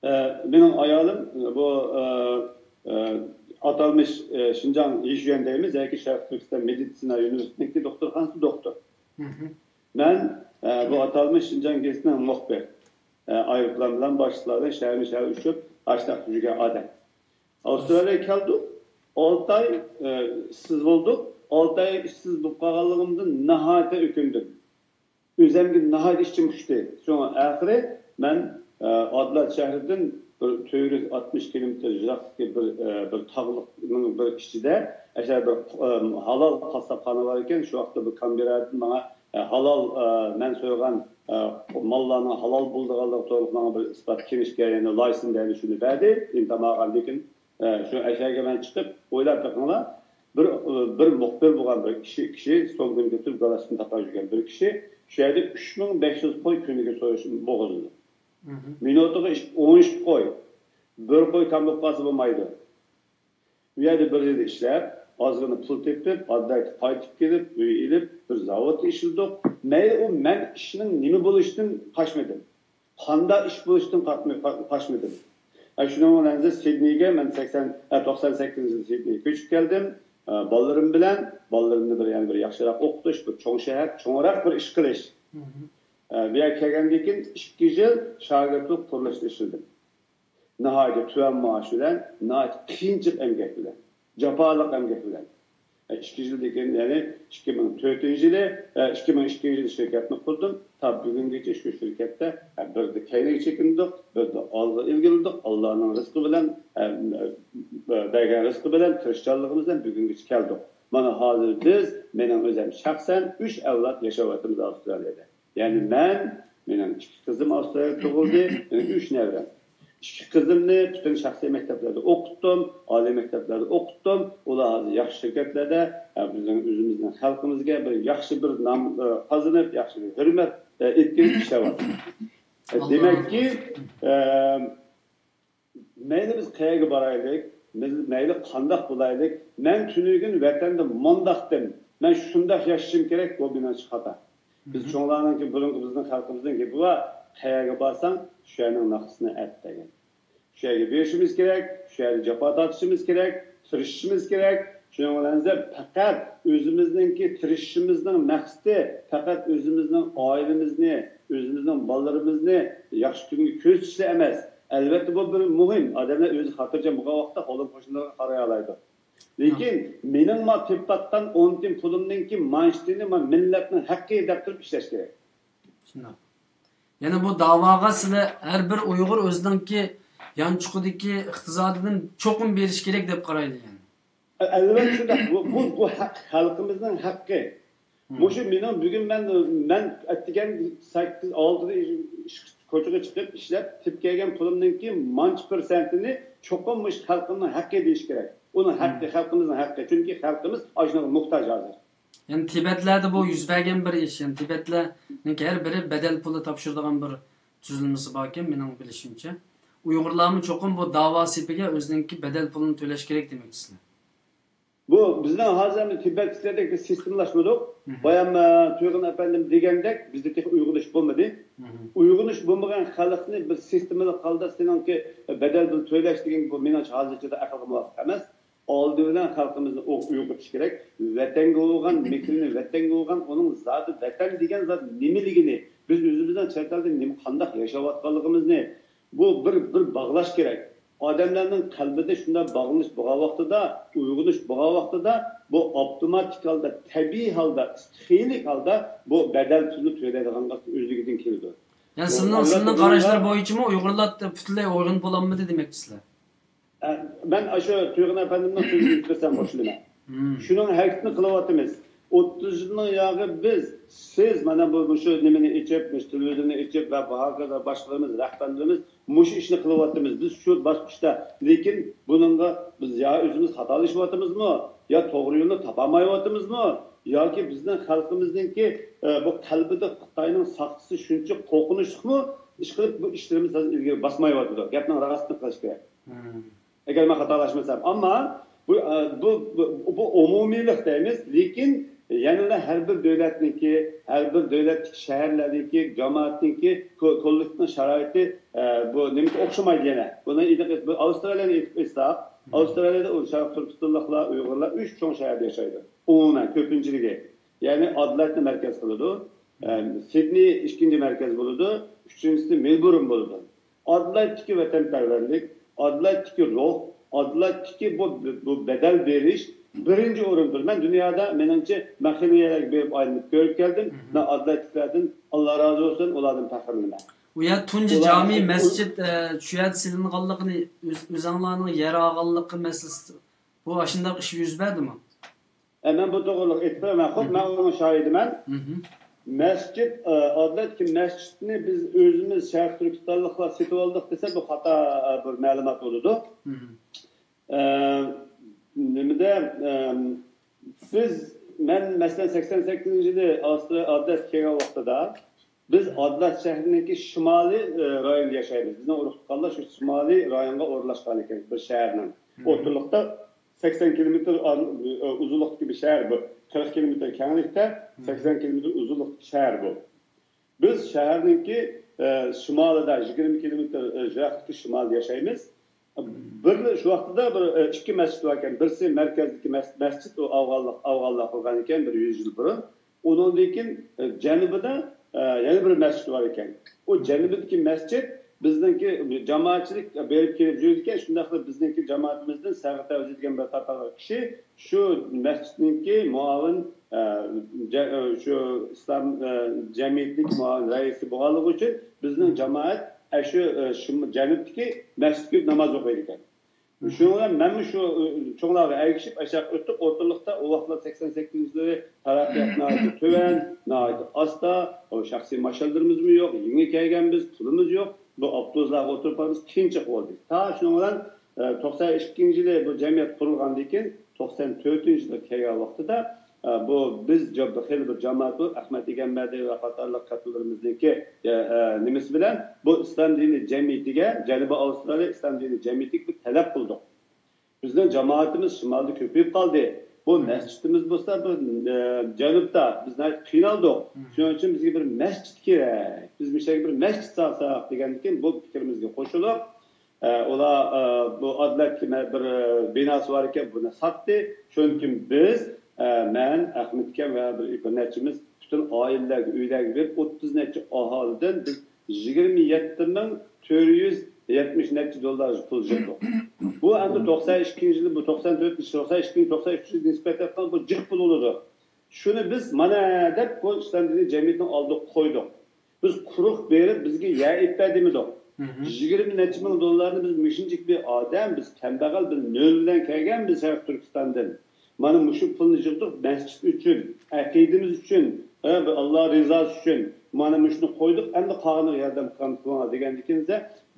ئە، مېنىڭ ئايالىم بۇ، ئە، ئە، ئاتالمىش، ئە، شىنجاڭ يىشيۈەن دەيمىز، ياكى شەرقىي تۈركىستان مېدىتسىنا ئۇنىۋېرسىتېتىنىڭكى دوختۇرخانىسىدا دوختۇر. مەن، ئە، بۇ ئاتالمىش شىنجاڭ گېزىتىنىڭ مۇخبىرى. ئە، ئايروپىلان بىلەن باشقىلار بىلەن شەھەرمۇ شەھەر ئۇچۇپ، ئاشۇنداق يۈرگەن ئادەم. ئاۋسترالىيەگە كەلدۇق. ئالتە ئاي، ئە، ئىشسىز بولدۇق. ئالتە ئاي ئىشسىز بولۇپ قالغانلىقىمدىن ناھايىتى ئۆكۈندۈم. ئۆزۈمگە ناھايىتى ئىچىم پۇشتى. شۇڭا ئاخىرى مەن ئادىلەت شەھىرىدىن بىر تۆت يۈز ئاتمىش كىلومېتىر يىراقلىقتىكى بىر، بىر تاغلىقنىڭ بىر ئىچىدە، ئەشە بىر ھالال قاسساپخانا بار ئىكەن. شۇ ۋاقىتتا بىر كامېرادىن ماڭا ھالال، مەن سويغان ماللارنىڭ ھالال بولىدىغانلىقى توغرىلىق ماڭا بىر ئىسپات كىنىشكا، يەنى لايسېنس دەيلى، شۇنى بەردى. ئىنتام ئالغاندىن كېيىن، شۇ ئەشەگە مەن چىقىپ، ئويلاپ بېقىڭلار، بىر، بىر مۇخبىر بولغان بىر كىشى، كىشى سومكىنى كۆتۈرۈپ گالاستىنى تاقاپ يۈرگەن بىر كىشى شۇ يەردە ئۈچ مىڭ بەش يۈز قوي كۈنىگە سويۇش بوغۇزىدۇ. مىنۇتىغا ئىش-، ئون ئىككى قوي. بىر قوي كام بولۇپ قالسا بولمايدۇ. ئۇ يەردە بىر يىل ئىشلەپ، ئازغىنە پۇل تېپىپ، ئاددايتى قايتىپ كېلىپ، ئۆي ئېلىپ، بىر زاۋۇتتا ئىشلىدۇق. مەيلى، ئۇ مەن ئىشنىڭ نېمە بولۇشىدىن قاچمىدىم. قانداق ئىش بولۇشىدىن قاچمىدىم. شۇنىڭ بىلەن سىدنېيگە مەن سەكسەن، توقسان سەككىزىنچى يىلى سىدنېيگە كۆچۈپ كەلدىم. بالىلىرىم بىلەن، بالىلىرىمنى بىر، يەنە بىر ياخشىراق ئوقۇتۇش، بىر چوڭ شەھەر، چوڭراق بىر ئىش قىلىش. بۇ يەرگە كەلگەندىن كېيىن ئىككى يىل شاگىرتلىق قۇرۇلۇشتا ئىشلىدىم. ناھايىتى تۆۋەن مائاش بىلەن، ناھايىتى قىيىنچىلىق ئەمگەك بىلەن، جاپالىق ئەمگەك بىلەن. ئىككى يىلدىن كېيىن، يەنى ئىككى مىڭ تۆتىنچى يىلى، ئىككى مىڭ ئىككىنچى يىلى شىركەتنى قۇردۇم. تا بۈگۈنگىچە شۇ شىركەتتە بىردە كەينىگە چېكىندۇق، بىردە ئالغا ئىلگىرىلىدۇق. ئاللانىڭ رىزقى بىلەن، بەرگەن رىزقى بىلەن، تىرىشچانلىقىمىز بىلەن بۈگۈنگىچە كەلدۇق. مانا ھازىر بىز، مېنىڭ ئۆزۈم شەخسەن ئۈچ ئەۋلاد ياشاۋاتىمىز ئاۋسترالىيەدە. يەنى مەن، مېنىڭ ئىككى قىزىم ئاۋسترالىيەدە تۇغۇلدى، مېنىڭ ئۈچ نەۋرەم. ئىككى قىزىمنى پۈتۈن شەخسىي مەكتەپلەردە ئوقۇتتۇم، ئالىي مەكتەپلەردە ئوقۇتتۇم. ئۇلار ھازىر ياخشى شىركەتلەردە، ھە، بىزنىڭ ئۆزىمىزنىڭ خەلقىمىزگە بىر ياخشى بىر نام، ئە، قازىنىپ، ياخشى بىر ھۆرمەت، ئە، ئېلىپ كېلىپ ئىشلەۋاتىدۇ. ئە، دېمەككى، ئە، مەيلى بىز قەيەرگە بارايلى، مەيلى قانداق بولايلى، مەن تۈنۈگۈن ۋەتەندە مۇنداقتىم، مەن شۇنداق ياشىشىم كېرەك، بۇ مېنىڭچە خاتا. بىز چوڭلارنىڭكى، بۇرۇنقى بىزنىڭ خەلقىمىزنىڭ گېپى بار، «قەيەرگە بارساڭ، شۇ يەرنىڭ ناخشىسىنى ئەت» دېگەن. شۇ يەرگە بېرىشىمىز كېرەك، شۇ يەردە جاپا تارتىشىمىز كېرەك، تىرىشىشىمىز كېرەك. شۇنىڭ بىلەن بىز پەقەت ئۆزىمىزنىڭكى تىرىشىشىمىزنىڭ مەقسىتى پەقەت ئۆزىمىزنىڭ ئائىلىمىزنى، ئۆزىمىزنىڭ بالىلىرىمىزنى ياخشى كۈنگە كۆرسىتىشلا ئەمەس. ئەلۋەتتە، بۇ بىر مۇھىم. ئادەملەر ئۆزى خاتىرجەم بولغان ۋاقىتتا قولۇم قوشنىلىرىغا قارايالايدۇ. لېكىن مېنىڭ ما تېپىۋاتقان ئون تىيىن پۇلۇمنىڭكى مانشىتىنى ما مىللەتنىڭ ھەققى دەپ تۇرۇپ ئىشلەش كېرەك. شۇنداق. يەنە بۇ داۋاغا سىلەر ھەر بىر ئۇيغۇر ئۆزىنىڭكى يانچۇقىدىكى ئىقتىسادىدىن چوقۇم بېرىشى كېرەك دەپ قارايدۇ يەنى. ئەلۋەتتە شۇنداق. بۇ، بۇ، بۇ ھەق، خەلقىمىزنىڭ ھەققى. مۇشۇ مېنىڭ بۈگۈن مەن، مەن ئەتىگەن سەككىز، ئالتىدا ئىش-، كوچىغا چىقىپ ئىشلەپ تېپىپ كەلگەن پۇلۇمنىڭكى مانچە پىرسەنتىنى چوقۇم مۇشۇ خەلقىمنىڭ ھەققى دېيىش كېرەك. ئۇنىڭ ھەققى، خەلقىمىزنىڭ ھەققى. چۈنكى خەلقىمىز ئاشۇنىڭغا موھتاج ھازىر. يەنى تىبەتلەردە بۇ يۈز بەرگەن بىر ئىش. يەنى تىبەتلەرنىڭكى ھەر بىرى بەدەل پۇلى تاپشۇرىدىغان بىر تۈزۈلمىسى باركەن، مېنىڭ بىلىشىمچە. ئۇيغۇرلارمۇ چوقۇم بۇ داۋا سېپىگە ئۆزىنىڭكى بەدەل پۇلىنى تۆلەش كېرەك دېمەكچىسىلەر. بۇ بىزنىڭ ھازىر ئەمدى تىبەتلىكلەردەك بىز سىستېمىلاشمىدۇق. بايام، ئە، تۇيغۇن ئەپەندىم دېگەندەك، بىزدە تېخى ئويغىنىش بولمىدى. ئويغىنىش بولمىغان خەلقنى بىر سىستېمىلىق ھالدا سېنىڭكى بەدەل پۇل تۆلەش دېگەن، بۇ مېنىڭچە ھازىرچە ئەقىلگە مۇۋاپىق ئەمەس. ئالدى بىلەن خەلقىمىزنى ئويغىتىش كېرەك. ۋەتەنگە بولغان مېھرىنى، ۋەتەنگە بولغان ئۇنىڭ زادى ۋەتەن دېگەن زات نېمىلىكىنى، بىز ئۆزىمىزنىڭ چەت ئەلدە نېمە، قانداق ياشاۋاتقانلىقىمىزنى، بۇ بىر، بىر باغلاش كېرەك. ئادەملەرنىڭ قەلبىدە شۇنداق باغلىنىش بولغان ۋاقتىدا، ئويغىنىش بولغان ۋاقتىدا، بۇ ئاپتوماتىك ھالدا، تەبىئىي ھالدا، ئىستىخىيلىك ھالدا بۇ بەدەل پۇلنى تۆلەيدىغانلىق ئۆزلۈكىدىن كېلىدۇ. يەنى بۇ سىزنىڭ، سىزنىڭ قاراشلار بويىچىمۇ ئۇيغۇرلار پۈتۈنلەي ئويغىنىپ بولالمىدى دېمەكچىسىلەر؟ ئە، مەن ئاشۇ تۇيغۇن ئەپەندىمنىڭ سۆزىگە ئۆتكۈزسەم بولۇشىدىمەن. شۇنىڭ ھەرىكىتىنى قىلىۋاتىمىز. ئوتتۇز يىلنىڭ ياغى بىز، سىز مانا بۇ، مۇشۇ نېمىنى ئېچىپ، مۇشۇ تېلېۋىزورنى ئېچىپ ۋە بۇ ھاكازا باشقىلىرىمىز، رەھبەرلىرىمىز مۇشۇ ئىشنى قىلىۋاتىمىز. بىز شۇ باسقۇچتا، لېكىن بۇنىڭغا بىز يا ئۆزىمىز خاتالىشىۋاتىمىزمۇ، يا توغرا يولنى تاپالمايۋاتىمىزمۇ، ياكى بىزنىڭ خەلقىمىزنىڭكى، ئە، بۇ قەلبىدە خىتاينىڭ ساختىسى شۇنچە قورقۇنچلۇقمۇ، ئىشقىلىپ بۇ ئىشلىرىمىز ھازىر ئىلگىرى باسمايۋاتىدۇ. گەپنىڭ راستىنى قىلىش كېرەك. ئەگەر مەن خاتالاشمىسام. ئەمما بۇ، بۇ، بۇ، بۇ ئومۇمىيلىق دەيمىز، لېكىن يەنىلا ھەر بىر دۆلەتنىڭكى، ھەر بىر دۆلەتتىكى شەھەرلەرنىڭكى، جامائەتنىڭكى، كو-، كوللېكتىپنىڭ شارائىتى، ئە، بۇ نېمىگە ئوخشىمايدۇ يەنە. بۇنى ئېنىق ئېيتىپ، بۇ ئاۋسترالىيەنى ئېيتىپ ئېيتساق، ئاۋسترالىيەدە ئۇ شەرقىي تۈركىستانلىقلار، ئۇيغۇرلار ئۈچ چوڭ شەھەردە ياشايدۇ. ئومۇمەن كۆپىنچىلىكى. يەنى ئادېلايدنى مەركەز قىلىدۇ. ئە، سىدنېي ئىككىنچى مەركەز بولىدۇ، ئۈچىنچىسى مېلبورن بولىدۇ. ئادېلايدتىكى ۋەتەنپەرۋەرلىك، ئادېلايدتىكى روھ، ئادېلايدتىكى بۇ، بۇ بەدەل بېرىش بىرىنچى ئورۇندا تۇرىدۇ. مەن دۇنيادا، مېنىڭچە، مەن خېلى يەرلەرگە بېرىپ ئايلىنىپ كۆرۈپ كەلدىم. مەن ئادېلايدتىكىلەردىن، ئاللا رازى بولسۇن، ئۇلاردىن پەخىرلىنىمەن. ئۇ يەر تۇنجى جامى مەسچىت، ئە، شۇ يەردە سېلىنغانلىقىنى، ئۆز-، ئۆزەڭلارنىڭ يەر ئالغانلىقى مەسىلىسى، بۇ ئاشۇنداق ئىش يۈز بەردىمۇ؟ ئە، مەن بۇ توغرىلىق ئېيتىپ بېرەي، مەن خۇد مەن ئۇنىڭ شاھىدىمەن. مەسچىت، ئە، ئادلەتكە مەسچىتنى بىز ئۆزىمىز شەرقىي تۈركىستانلىقلار سېتىۋالدۇق دېسە، بۇ خاتا، ئە، بىر مەلۇمات بولىدۇ. ئە، نېمىدە، ئە، بىز، مەن مەسىلەن، سەكسەن سەككىزىنچى يىلى ئادلەتكە كەلگەن ۋاقتىدا، بىز ئادلەت شەھىرىنىڭكى شىمالىي، ئە، رايونىدا ياشايمىز. بىزنىڭ ئۇرۇق تۇغقانلار شۇ شىمالىي رايونغا ئورۇنلاشقان ئىكەن، بىر شەھەرنىڭ. ئوتتۇرىلىقتا سەكسەن كىلومېتىر ئۇزۇنلۇقتىكى بىر شەھەر بۇ. قىرىق كىلومېتىر كەڭلىكتە، سەكسەن كىلومېتىر ئۇزۇنلۇقتىكى شەھەر بۇ. بىز شەھەرنىڭكى، ئە، شىمالىدا، يىگىرمە كىلومېتىر، ئە، يىراقتىكى شىمالدا ياشايمىز. بىر، شۇ ۋاقتىدا بىر، ئە، ئىككى مەسچىت بار ئىكەن. بىرسى مەركەزدىكى مەس-، مەسچىت، ئۇ ئافغانلار، ئافغانلار قۇرغان ئىكەن بىر يۈز يىل بۇرۇن. ئۇنىڭدىن كېيىن، ئە، جەنۇبىدا، ئە، يەنە بىر مەسچىت بار ئىكەن. ئۇ جەنۇبىدىكى مەسچىت بىزنىڭكى جامائەتچىلىك بېرىپ كېلىپ يۈرىدىكەن. شۇنداقلا بىزنىڭكى جامائىتىمىزدىن سەغىت ئەۋزى دېگەن بىر تاتار كىشى شۇ مەسچىتنىڭكى مۇئاۋىن، ئە، جە-، ئە، شۇ ئىسلام، ئە، جەمئىيىتىنىڭكى مۇئاۋىن رەئىسى بولغانلىقى ئۈچۈن بىزنىڭ جامائەت ئەشۇ، ئە، شىم-، جەنۇبتىكى مەسچىتكە ناماز ئوقۇيدىكەن. شۇنىڭ بىلەن مەنمۇ شۇ، ئە، چوڭلارغا ئەگىشىپ ئاشاق ئۆتتۇق. ئوتتۇرىلىقتا ئۇ ۋاقىتلار سەكسەن سەككىزىنچى يىلى تەرەققىيات ناھايىتى تۆۋەن، ناھايىتى ئاستا. ئۇ شەخسىي ماشىنىلىرىمىزمۇ يوق، يېڭى كەلگەنبىز، پۇلىمىز يوق. بۇ ئاپتوبۇسلارغا ئولتۇرۇپ بارىمىز، قىيىنچىلىق بولدى. تا شۇنىڭ بىلەن، ئە، توقسان ئىككىنچى يىلى بۇ جەمئىيەت قۇرۇلغاندىن كېيىن، توقسان تۆتىنچى يىلغا كەلگەن ۋاقتىدا، ئە، بۇ بىز جا-، خېلى بىر جامائەت بولۇپ، ئەخمەت ئىگەمبەردى ۋە قاتارلىق كاتتىلىرىمىزنىڭكى، ئە، ئە، نېمىسى بىلەن بۇ ئىسلام دىنى جەمئىيىتىگە، جەنۇبىي ئاۋسترالىيە ئىسلام دىنى جەمئىيىتىگە بىر تەلەپ قىلدۇق. بىزنىڭ جامائىتىمىز شىمالدا كۆپىيىپ قالدى. بۇ مەسچىتىمىز بولسا بۇ، ئە، جەنۇبتا، بىز ناھايىتى قىينالدۇق. شۇنىڭ ئۈچۈن بىزگە بىر مەسچىت كېرەك. بىز مۇشۇ يەرگە بىر مەسچىت سالساق دېگەندىكىن بۇ پىكرىمىزگە قوشۇلۇپ، ئە، ئۇلار، ئە، بۇ ئادلەتكە مە-، بىر، ئە، بىناسى بار ئىكەن، بۇنى ساتتى. شۇنىڭ ئۈچۈن بىز، ئە، مەن، ئەخمەت ئىكەن ۋە بىر، بىر نەچچىمىز پۈتۈن ئائىلىلەرگە، ئۆيلەرگە بېرىپ، ئوتتۇز نەچچە ئاھالىدىن بىز يىگىرمە يەتتە مىڭ تۆت يۈز يەتمىش نەچچە دوللار پۇل يىغدۇق. بۇ ئەمدى توقسان ئىككىنچى يىلى، بۇ توقسان تۆتىنچى، توقسان ئىككىنچى، توقسان ئۈچىنچى يىلى نىسبەتلەپ قالغان بۇ جىق پۇل بولىدۇ. شۇنى بىز مانا دەپ بۇ ئىسلام دىنى جەمئىيىتىنىڭ ئالدىغا قويدۇق. بىز قۇرۇق بېرىپ، بىزگە يەر ئېلىپ بەر دېمىدۇق. يىگىرمە نەچچە مىڭ دوللارنى بىز مۇشۇنچىلىك بىر ئادەم، بىز كەمبەغەل، بىز نۆل بىلەن كەلگەنبىز شەرقىي تۈركىستاندىن. مانا مۇشۇ پۇلنى يىغدۇق مەسچىت ئۈچۈن، ئەقىدىمىز ئۈچۈن، ھە، بىر ئاللا رىزاسى ئۈچۈن. مانا مۇشۇنى قويدۇق، ئەمدى قالغىنىغا ياردەم قىلىمىز دېگەندىكىن،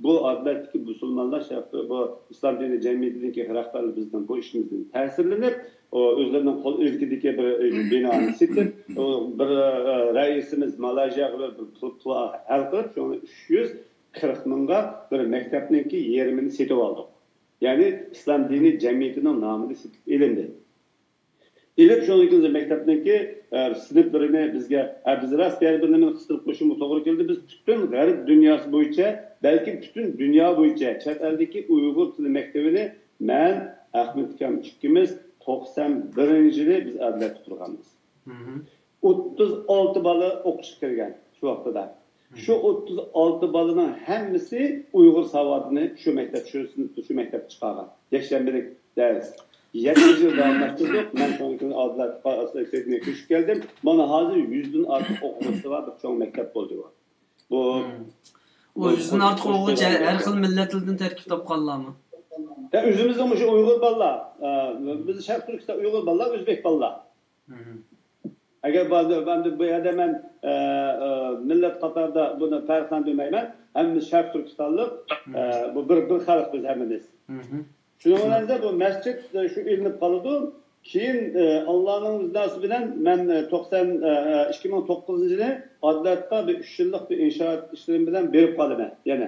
بۇ ئادلەتتىكى مۇسۇلمانلار شەرقىي، بۇ ئىسلام دىنى جەمئىيىتىنىڭكى رەھبەرلىرى بىزنىڭ بۇ ئىشىمىزدىن تەسىرلىنىپ، ئۇ ئۆزلىرىنىڭ قول ئىلكىدىكى بىر بىنانى سېتىپ، ئۇ بىر، ئە، رەئىسىمىز مالايزىيەگە بىر پۇل، پۇل ھەل قىلىپ، شۇڭا ئۈچ يۈز قىرىق مىڭغا بىر مەكتەپنىڭكى يېرىمىنى سېتىۋالدۇق. يەنى ئىسلام دىنى جەمئىيىتىنىڭ نامىدا سېتىپ ئېلىندى. ئېلىپ، شۇنىڭدىن كېيىن مەكتەپنىڭكى، ئە، سىنىپلىرىنى بىزگە، ئە، بىز راست بۇ يەردە بىر نېمىنى قىستۇرۇپ قويۇشىمۇ توغرا كېلىدۇ. بىز پۈتۈن غەرب دۇنياسى بويىچە، بەلكى پۈتۈن دۇنيا بويىچە چەت ئەلدىكى ئۇيغۇر تىلى مەكتىۋىنى مەن، ئەخمەت ئاكام ئىككىمىز توقسان بىرىنچى يىلى بىز ئادلەتتە قۇرغانبىز. ئوتتۇز ئالتە بالا ئوقۇشقا كىرگەن شۇ ۋاقتىدا. شۇ ئوتتۇز ئالتە بالىنىڭ ھەممىسى ئۇيغۇر ساۋاتىنى شۇ مەكتەپ، شۇ سىنىپتا، شۇ مەكتەپتە چىقارغان. يەكشەنبىلىك دەرس. يەتتە يىل داۋاملاشتۇردۇق. مەن شۇنىڭ كېيىن ئادلەت سىدنېيگە كۆچۈپ كەلدىم. مانا ھازىر يۈزدىن ئارتۇق ئوقۇغۇچىسى بار بىر چوڭ مەكتەپ بولدى بۇ. بۇ، ئۇ بۇ يۈزدىن ئارتۇق ئوقۇغۇچى ھەر خىل مىللەتلەردىن تەركىب تاپقانلارمۇ؟ يا، ئۆزىمىزنىڭ مۇشۇ ئۇيغۇر بالىلار، ئە، بىز شەرقىي تۈركىستان ئۇيغۇر بالىلار، ئۆزبەك بالىلار. ئەگەر بۇ، ئەمدى بۇ يەردە مەن، ئە، ئە، مىللەت قاتارىدا بۇنى پەرقلەندۈرمەيمەن. ھەممىمىز شەرقىي تۈركىستانلىق، ئە، بۇ بىر، بىر خەلق بىز ھەممىمىز. شۇنىڭ بىلەن بۇ مەسچىت، ئە، شۇ ئېلىنىپ قالىدۇ. كېيىن، ئە، ئاللانىڭ رىزاسى بىلەن مەن، ئە، توقسان، ئە، ئە، ئىككى مىڭ توققۇزىنچى يىلى ئادلەتقا بىر ئۈچ يىللىق بىر ئىنشائات ئىشلىرىم بىلەن بېرىپ قالىمەن يەنە.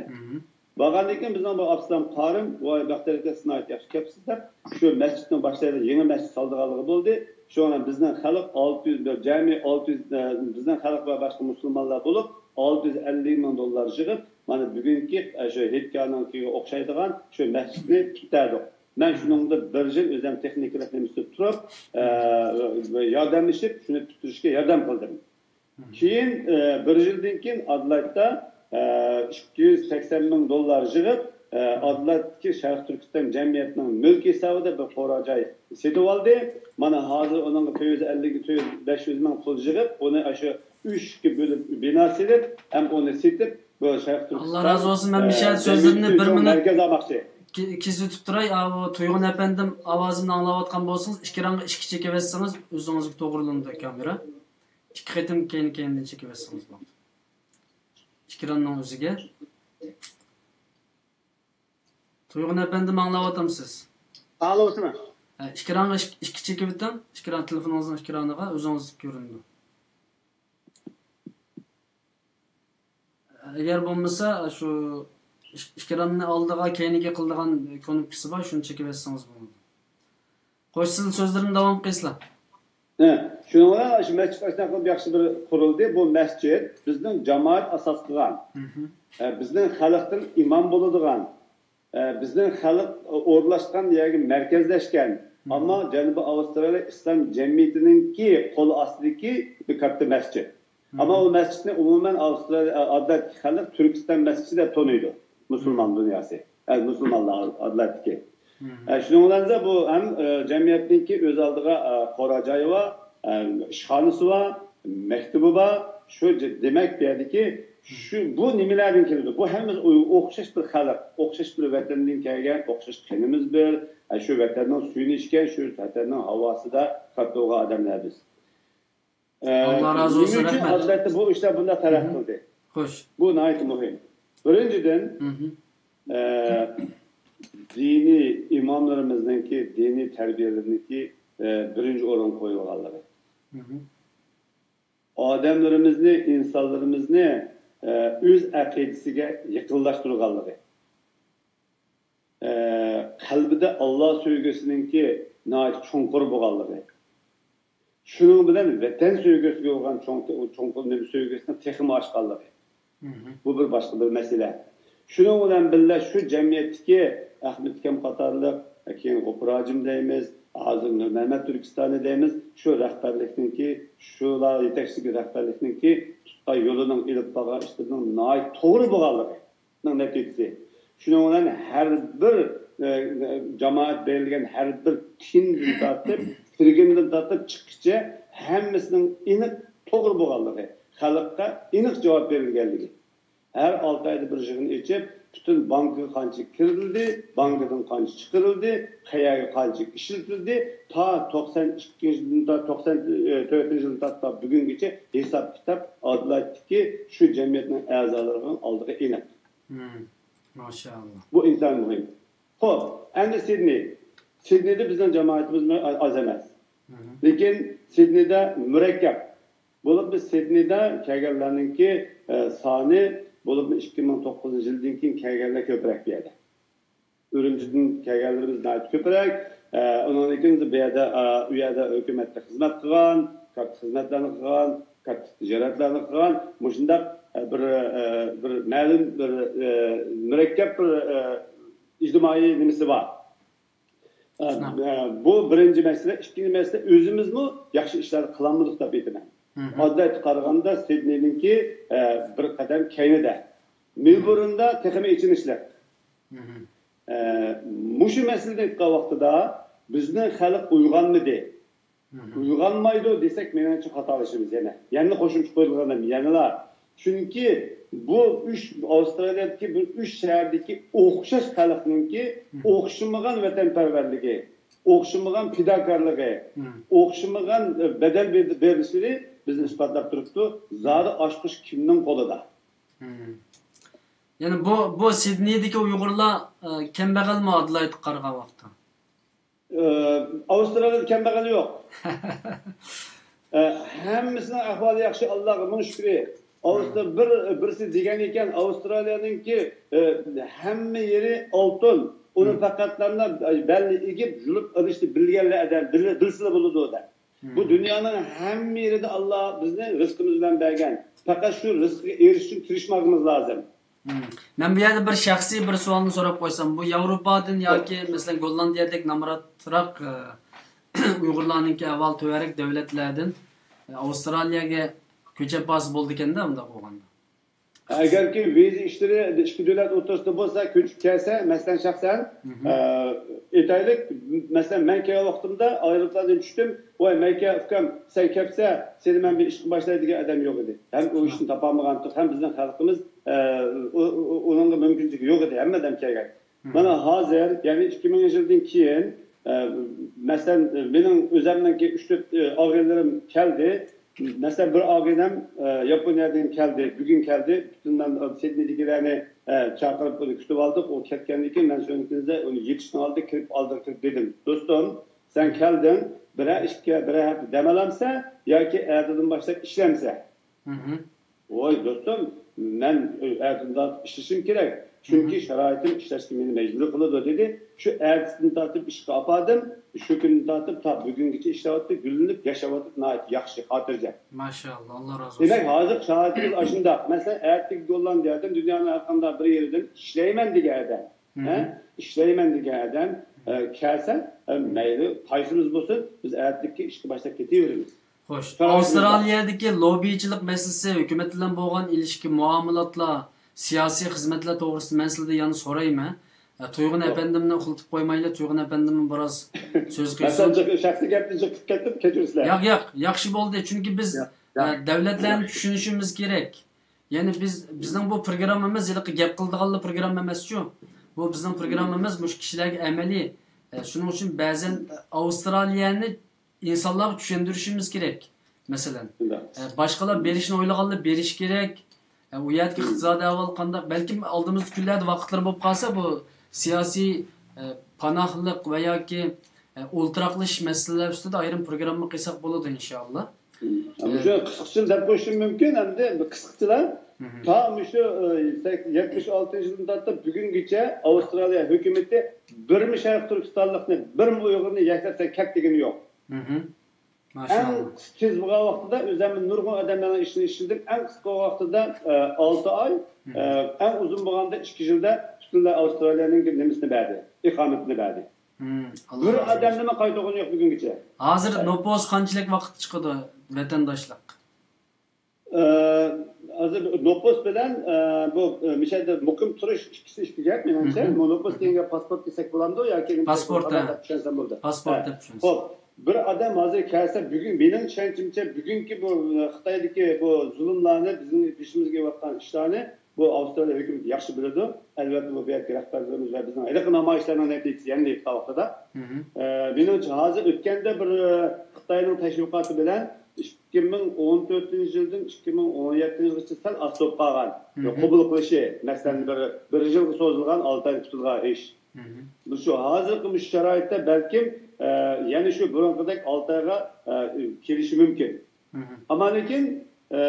بارغاندىن كېيىن بىزنىڭ بۇ ئابسالام قارىم، ۋاي، بەختىيار ئاكا، سىز ناھايىتى ياخشى كەپسىز دەپ، شۇ مەسچىتنىڭ باشلايدىغان يېڭى مەسچىت سالىدىغانلىقى بولدى. شۇڭا بىزنىڭ خەلق ئالتە يۈز، جەمئىي ئالتە يۈز، ئە، بىزنىڭ خەلق ۋە باشقا مۇسۇلمانلار بولۇپ، ئالتە يۈز ئەللىك مىڭ دوللار يىغىپ، مانا بۈگۈنكى، ئە، شۇ ھېيتگاھنىڭكىگە ئوخشايدىغان شۇ مەسچىتنى پۈتتۈردۇق. مەن شۇنىڭدا بىر يىل ئۆزۈم تېخنىكىلىق نېمىسىدە تۇرۇپ، ئە، ياردەملىشىپ، شۇنى پۈتتۈرۈشكە ياردەم قىلدىم. كېيىن، ئە، بىر يىلدىن كېيىن ئادلايتتا، ئە، ئىككى يۈز سەكسەن مىڭ دوللار يىغىپ، ئە، ئادلايتتىكى شەرقىي تۈركىستان جەمئىيەتنىڭ مۈلكى ھېسابىدا بىر قورا جاي سېتىۋالدى. مانا ھازىر ئۇنىڭغا تۆت يۈز ئەللىك، تۆت يۈز، بەش يۈز مىڭ پۇل يىغىپ، ئۇنى ئاشۇ ئۈچكە بۆلۈپ بىنا سېلىپ، ھەم ئۇنى سېتىپ، بۇ شەرقىي تۈركىستان، ئاللا رازى بولسۇن، مەن مىشەل ئە، سۆزلىرىنى بىر مىنۇت مەركەز ئالماقچى. كې-، كېسىۋېتىپ تۇراي. ئاۋۇ تۇيغۇن ئەپەندىم ئاۋازىمنى ئاڭلاۋاتقان بولسىڭىز، ئېكرانغا ئىككى چېكىۋەتسىڭىز، ئۆزىڭىزگە توغرىلىنىدۇ كامېرا. ئىككى قېتىم كەينى-كەينىدىن چېكىۋەتسىڭىز بولىدۇ. ئېكراننىڭ ئۆزىگە. تۇيغۇن ئەپەندىم، ئاڭلاۋاتامسىز؟ ئاڭلاۋاتىمەن. ھە، ئېكرانغا ئىك-، ئىككى چېكىۋېتىڭ. ئېكران، تېلېفونىڭىزنىڭ ئېكرانىغا ئۆزىڭىز كۆرۈنىدۇ. ئەگەر بولمىسا، شۇ ئېك-، ئېكراننى ئالدىغا، كەينىگە قىلىدىغان كۇنۇپكىسى بار، شۇنى چېكىۋەتسىڭىز بولىدۇ. خوش، سىز سۆزلىرىنى داۋام قىلىسىلا. ھە، شۇنىڭ بىلەن شۇ مەسچىت ئاشۇنداق قىلىپ ياخشى بىر قۇرۇلدى. بۇ مەسچىت بىزنىڭ جامائەت ئاساس قىلغان. مھم. ھە، بىزنىڭ خەلقتىن ئىمام بولىدىغان، ھە، بىزنىڭ خەلق ئورۇنلاشقان يەرگە مەركەزلەشكەن. مھم. ئەمما جەنۇبىي ئاۋسترالىيە ئىسلام جەمئىيىتىنىڭكى قول ئاستىدىكى بىر كاتتا مەسچىت. ئەمما ئۇ مەسچىتنى ئومۇمەن ئادىلەتتىكى خەلق تۈركىستان مەسچىتى دەپ تونۇيدۇ. مۇسۇلمان دۇنياسى. ئە، مۇسۇلمانلار ئادىلەتتىكى. ئە، شۇنىڭ بىلەن بۇ ھەم، ئە، جەمئىيەتنىڭكى ئۆز ئالدىغا، ئە، قورا جايى بار، ئە، ئىشخانىسى بار، مەكتىپى بار. شۇ ج-، دېمەك، بۇ يەردىكى شۇ، بۇ نېمىلەردىن كېلىدۇ؟ بۇ ھەممىمىز ئو-، ئوخشاش بىر خەلق، ئوخشاش بىر ۋەتەندىن كەلگەن، ئوخشاش قېنىمىز بىر. ئە، شۇ ۋەتەننىڭ سۈيىنى ئىچكەن، شۇ ۋەتەننىڭ ھاۋاسىدا كاتتا بولغان ئادەملەر بىز. ئە، ئاللا رازى بولسۇن، نېمە ئۈچۈن رەھمەت. ئادەتتە بۇ ئىشلار بۇنداق تەرەققىي قىلدى؟ خوش. بۇ ناھايىتى مۇھىم. بىرىنچىدىن، مھم. ئە، دىنىي ئىماملىرىمىزنىڭكى، دىنىي تەربىيەلىرىنىڭكى، ئە، بىرىنچى ئورۇنغا قويۇلغانلىقى. مھم. ئادەملىرىمىزنى، ئىنسانلىرىمىزنى، ئە، ئۆز ئەقىدىسىگە يېقىنلاشتۇرغانلىقى. ئە، قەلبىدە ئاللا سۆيگۈسىنىڭكى ناھايىتى چوڭقۇر بولغانلىقى، شۇنىڭ بىلەن ۋەتەن سۆيگۈسىگە بولغان چوڭقۇر، چوڭقۇر نېمە سۆيگۈسىنىڭ تېخىمۇ ئاشقانلىقى. مھم. بۇ بىر باشقا بىر مەسىلە. شۇنىڭ بىلەن بىللە، شۇ جەمئىيەتتىكى ئەخمەت ئاكام قاتارلىق، كېيىن غوپۇر ھاجىم دەيمىز، ھازىر نۇرمەمەت تۈركىستانى دەيمىز، شۇ رەھبەرلىكنىڭكى، شۇلار يېتەكچىسىدىكى رەھبەرلىكنىڭكى تۇتقان يولىنىڭ، ئېلىپ بارغان ئىشلىرىنىڭ ناھايىتى توغرا بولغانلىقى. نەتىجىسى. شۇنىڭ بىلەن ھەر بىر، ئە، جامائەت بېرىلگەن ھەر بىر تىيىندىن تارتىپ، كىرگىنىدىن تارتىپ چىققىچە ھەممىسىنىڭ ئېنىق، توغرا بولغانلىقى، خەلققە ئېنىق جاۋاب بېرىلگەنلىكى. ھەر ئالتە ئايدا بىر يىغىن ئېچىپ، پۈتۈن بانكىغا قانچە كىرىلدى، بانكىدىن قانچە چىقىرىلدى، قەيەرگە قانچە ئىشلىتىلدى، تا توقسان ئىككىنچى يىلدىن تارتىپ، توقسان تۆتىنچى يىلدىن تارتىپ بۈگۈنگىچە ھېساب-كىتاب ئادىلەتتىكى شۇ جەمئىيەتنىڭ ئەزالىرىنىڭ ئالدىغا ئېنىق. مم. ماشائاللا. بۇ ئىنتايىن مۇھىم. خوپ، ئەمدى سىدنېي. سىدنېيدا بىزنىڭ جامائىتىمىز ئاز ئەمەس. مم. لېكىن سىدنېيدا مۇرەككەپ. بولۇپمۇ سىدنېيدا كەلگەنلەرنىڭكى، ئە، سانى، بولۇپمۇ ئىككى مىڭ توققۇزىنچى يىلدىن كېيىن كەلگەنلەر كۆپرەك بۇ يەردە. ئۈرۈمچىدىن كەلگەنلىرىمىز ناھايىتى كۆپرەك. ئە، ئۇنىڭدىن كېيىن بۇ يەردە، ئە، ئۇ يەردە ھۆكۈمەتتە خىزمەت قىلغان، كاتتا خىزمەتلەرنى قىلغان، كاتتا تىجارەتلەرنى قىلغان، مۇشۇنداق، ئە، بىر، ئە، بىر مەلۇم بىر، ئە، مۇرەككەپ بىر، ئە، ئىجتىمائىي نېمىسى بار. ئە، شۇنداق. ئە، بۇ بىرىنچى مەسىلە. ئىككىنچى مەسىلە، ئۆزىمىزمۇ ياخشى ئىشلارنى قىلالمىدۇق دەپ ئېيتىمەن. مھم. ئادەتتە قارىغاندا سىدنېينىڭكى، ئە، بىر قەدەم كەينىدە. مېلبورندا تېخىمۇ ئېچىنىشلىق. مھم. ئە، مۇشۇ مەسىلىنى ئېيتقان ۋاقتىدا بىزنىڭ خەلق ئويغانمىدى. مھم. ئويغانمايدۇ دېسەك، مېنىڭچە خاتالىشىمىز يەنە. يەنىلا قوشۇمچە قويۇلغان يەنىلا. چۈنكى بۇ ئۈچ، ئاۋسترالىيەدىكى بۇ ئۈچ شەھەردىكى ئوخشاش خەلقنىڭكى مھم. ئوخشىمىغان ۋەتەنپەرۋەرلىكى، ئوخشىمىغان پىداكارلىقى، مھم. ئوخشىمىغان، ئە، بەدەل بېر-، بېرىشلىرى بىزنى ئىسپاتلاپ تۇرۇپتۇ. زادى ئاچقۇچ كىمنىڭ قولىدا؟ مھم. يەنى بۇ، بۇ سىدنېيدىكى ئۇيغۇرلار، ئە، كەمبەغەلمۇ ئادېلايدقا قارىغان ۋاقىتتا؟ ئە، ئاۋسترالىيەدە كەمبەغەل يوق. ئە، ھەممىسىنىڭ ئەھۋالى ياخشى، ئاللاغا مىڭ شۈكرى. ئاۋستر-، بىر، بىرسى دېگەن ئىكەن، ئاۋسترالىيەنىڭكى، ئە، ھەممە يېرى ئالتۇن. ئۇنى مم. پەقەتلەرلا بەلنى ئېگىپ، يۇلۇپ ئېلىشنى بىلگەنلەر ئادەم، بىل-، بىلسىلا بولىدۇ دەپ. بۇ مم. دۇنيانىڭ ھەممە يېرىدە ئاللا بىزنى رىزقىمىز بىلەن بەرگەن. پەقەت شۇ رىزقىغا ئېرىشىش ئۈچۈن تىرىشماقىمىز لازىم. مم. مەن بۇ يەردە بىر شەخسىي بىر سوئالنى سوراپ قويسام، بۇ ياۋروپادىن ياكى، مەسىلەن، گوللاندىيەدەك نامراتراق، ئە، ئۇيغۇرلارنىڭكى ئەھۋالى تۆۋەنرەك دۆلەتلەردىن، ئە، ئاۋسترالىيەگە كۆچۈپ بارسا بولىدىكەن-دە، ئۇنداق بولغاندا. ئەگەركى ۋىزا ئىشلىرى ئىككى دۆلەت ئوتتۇرىسىدا بولسا، كۆچۈپ كەلسە، مەسىلەن، شەخسەن، ئە، ئېيتايلىك، مەسىلەن، مەن كەلگەن ۋاقتىمدا ئايروپىلاندىن چۈشتۈم، ۋاي، مەيكە ئۇكام، سەن كەپسە، سېنى مەن بىر ئىشقا باشلاي دېگەن ئادەم يوق ئىدى. ھەم ئۇ ئىشنى تاپالمىغانتۇق، ھەم بىزنىڭ خەلقىمىز، ئە، ئۇ-، ئۇ-، ئۇنىڭغا مۇمكىنچىلىكى يوق ئىدى، ھەممە ئادەم كەلگەن. مانا ھازىر، يەنى ئىككى مىڭىنچى يىلدىن كېيىن، ئە، مەسىلەن، مېنىڭ ئۆزەمنىڭكى ئۈچ تۆت، ئە، ئاغىنىلىرىم كەلدى. مەسىلەن، بىر ئاغىنەم، ئە، ياپونىيەدىن كەلدى، بۈگۈن كەلدى. پۈتۈن مەن سىدنېيدىكىلەرنى، ئە، چاقىرىپ ئۇنى كۈتۈپ ئالدۇق. ئۇ كەتكەندىن كېيىن مەن سۆڭىكىنىزدە ئۇنى يېتىشنىڭ ئالدىدا كىرىپ، ئالدىغا كىرىپ دېدىم، دوستۇم، سەن كەلدىڭ، بىرەر ئىككى، بىرەر ھەپتە دەم ئالامسەن ياكى ئەتىدىن باشلاپ ئىشلەمسەن؟ ۋاي دوستۇم، مەن ئەتىدىن تارتىپ ئىشلىشىم كېرەك. چۈنكى شارائىتىم ئىشلەشكە مېنى مەجبۇر قىلىدۇ، دېدى. شۇ ئەتىسىدىن تارتىپ ئىشقا ئاپاردىم. شۇ كۈندىن تارتىپ تا بۈگۈنگىچە ئىشلەۋاتىدۇ، گۈللىنىپ ياشاۋاتىدۇ، ناھايىتى ياخشى، خاتىرجەم. ماشائاللا، ئاللا رازى بولسۇن. دېمەك، ھازىرقى شارائىتىمىز ئاشۇنداق. مەسىلەن، ئەتىكى گوللاندىيەدىن، دۇنيانىڭ ھەر قانداق بىر يېرىدىن ئىشلەيمەن دېگەن ئادەم، ھە؟ ئىشلەيمەن دېگەن ئادەم، ئە، كەلسە، ئە، مەيلى قايسىمىز بولسۇن، بىز ئەتىكى ئىشقا باشلاپ كېتىۋېرىمىز. خوش، ئاۋسترالىيەدىكى لوببىچىلىق مەسىلىسى، ھۆكۈمەت بىلەن بولغان ئىلىشكى، مۇئامىلاتلار، سىياسىي خىزمەتلەر توغرىسىدا مەن سىزدىن يەنە سورايمەن. ئە، تۇيغۇن ئەپەندىمنى ئۇخلىتىپ قويمايلى، تۇيغۇن ئەپەندىممۇ بىراز سۆز قىلسۇن. شەخسىي گەپنى جىق قىلىپ كەتتىم، كەچۈرۈڭلار. ياق، ياق، ياخشى بولدى، چۈنكى بىز، ئە، دۆلەتلەرنى چۈشىنىشىمىز كېرەك. يەنى بىز، بىزنىڭ بۇ پروگراممىمىز ھېلىقى گەپ قىلىدىغانلا پروگرامما ئەمەسچۇ. بۇ بىزنىڭ پروگراممىمىز مۇشۇ كىشىلەرگە ئەمەلىي. ئە، شۇنىڭ ئۈچۈن بەزەن ئاۋسترالىيەنى ئىنسانلارغا چۈشەندۈرۈشىمىز كېرەك. مەسىلەن، ئە، باشقىلار بېرىشنى ئويلىغانلار بېرىشى كېرەك. ئە، ئۇ يەردىكى ئىقتىسادىي ئەھۋال قانداق؟ بەلكىم ئالدىمىزدىكى كۈنلەردە ۋاقىتلىرى بولۇپ قالسا، بۇ سىياسىي، ئە، پاناھلىق ۋە ياكى، ئە، ئولتۇراقلىشىش مەسىلىلەر ئۈستىدە ئايرىم پروگرامما قىلساق بولىدۇ، ئىنشائاللا. مۇشۇ قىسقىچىلا دەپ قويۇشۇم مۇمكىن، ئەمدى بىر قىسقىچىلا. تا مۇشۇ، ئە، يەتمىش ئالتىنچى يىلدىن تارتىپ بۈگۈنگىچە ئاۋسترالىيە ھۆكۈمىتى بىرمۇ شەرقىي تۈركىستانلىقنى، بىرمۇ ئۇيغۇرنى ياشاپ سەن كەت دېگىنى يوق. ئەڭ تېز بولغان ۋاقتىدا، ئۆزۈممۇ نۇرغۇن ئادەملەرنىڭ ئىشىنى ئىشلىدىم. ئەڭ قىسقا ۋاقتىدا، ئە، ئالتە ئاي، ئە، ئەڭ ئۇزۇن بولغاندا ئىككى يىلدا پۈتۈنلەي ئاۋسترالىيەنىڭ نېمىسىنى بەردى، ئىقامىتىنى بەردى. بىر ئادەمنىمۇ قايتۇرغىنى يوق بۈگۈنگىچە. ھازىر نوپۇس قانچىلىك ۋاقىت چىقىدۇ ۋەتەنداشلىق؟ ئە، ھازىر نوپۇس بىلەن، ئە، بۇ، ئە، مۇشۇ يەردە مۇقىم تۇرۇش ئىككىسى ئىككى گەپ، مېنىڭچە. بۇ نوپۇس دېگەن گەپ پاسپورت دېسەك بولامدۇ ياكى پاسپورت دەپ چۈشەنسەم بولدى. پاسپورت دەپ چۈشەنسەم. خوپ، بىر ئادەم ھازىر كەلسە، بۈگۈن مېنىڭ چۈشەنچەمچە، بۈگۈنكى بۇ، ئە، خىتايدىكى بۇ زۇلۇملارنى، بىزنىڭ بېشىمىزغا كېلىۋاتقان ئىشلارنى بۇ ئاۋسترالىيە ھۆكۈمىتى ياخشى بىلىدۇ. ئەلۋەتتە، بۇ بۇ يەردىكى رەھبەرلىرىمىز ۋە بىزنىڭ ھېلىقى نامايىشلارنىڭ نەتىجىسى يەنە ئېيتقان ۋاقتىدا. ئە، مېنىڭچە، ھازىر ئۆتكەندە بىر، ئە، خىتاينىڭ تەشۋىقاتى بىلەن ئىككى مىڭ ئون تۆتىنچى يىلدىن ئىككى مىڭ ئون يەتتىنچى يىلغىچە سەل ئاز بولۇپ قالغان. قوبۇل قىلىشى، مەسىلەن، بىر، بىر يىلغا سوزۇلغان ئالتە ئايدا پۈتىدىغان ئىش. مۇشۇ ھازىرقى مۇشۇ شارائىتتا بەلكىم، ئە، يەنە شۇ بۇرۇنقىدەك ئالتە ئايغا، ئە، كېلىشى مۇمكىن. ئەمما لېكىن، ئە،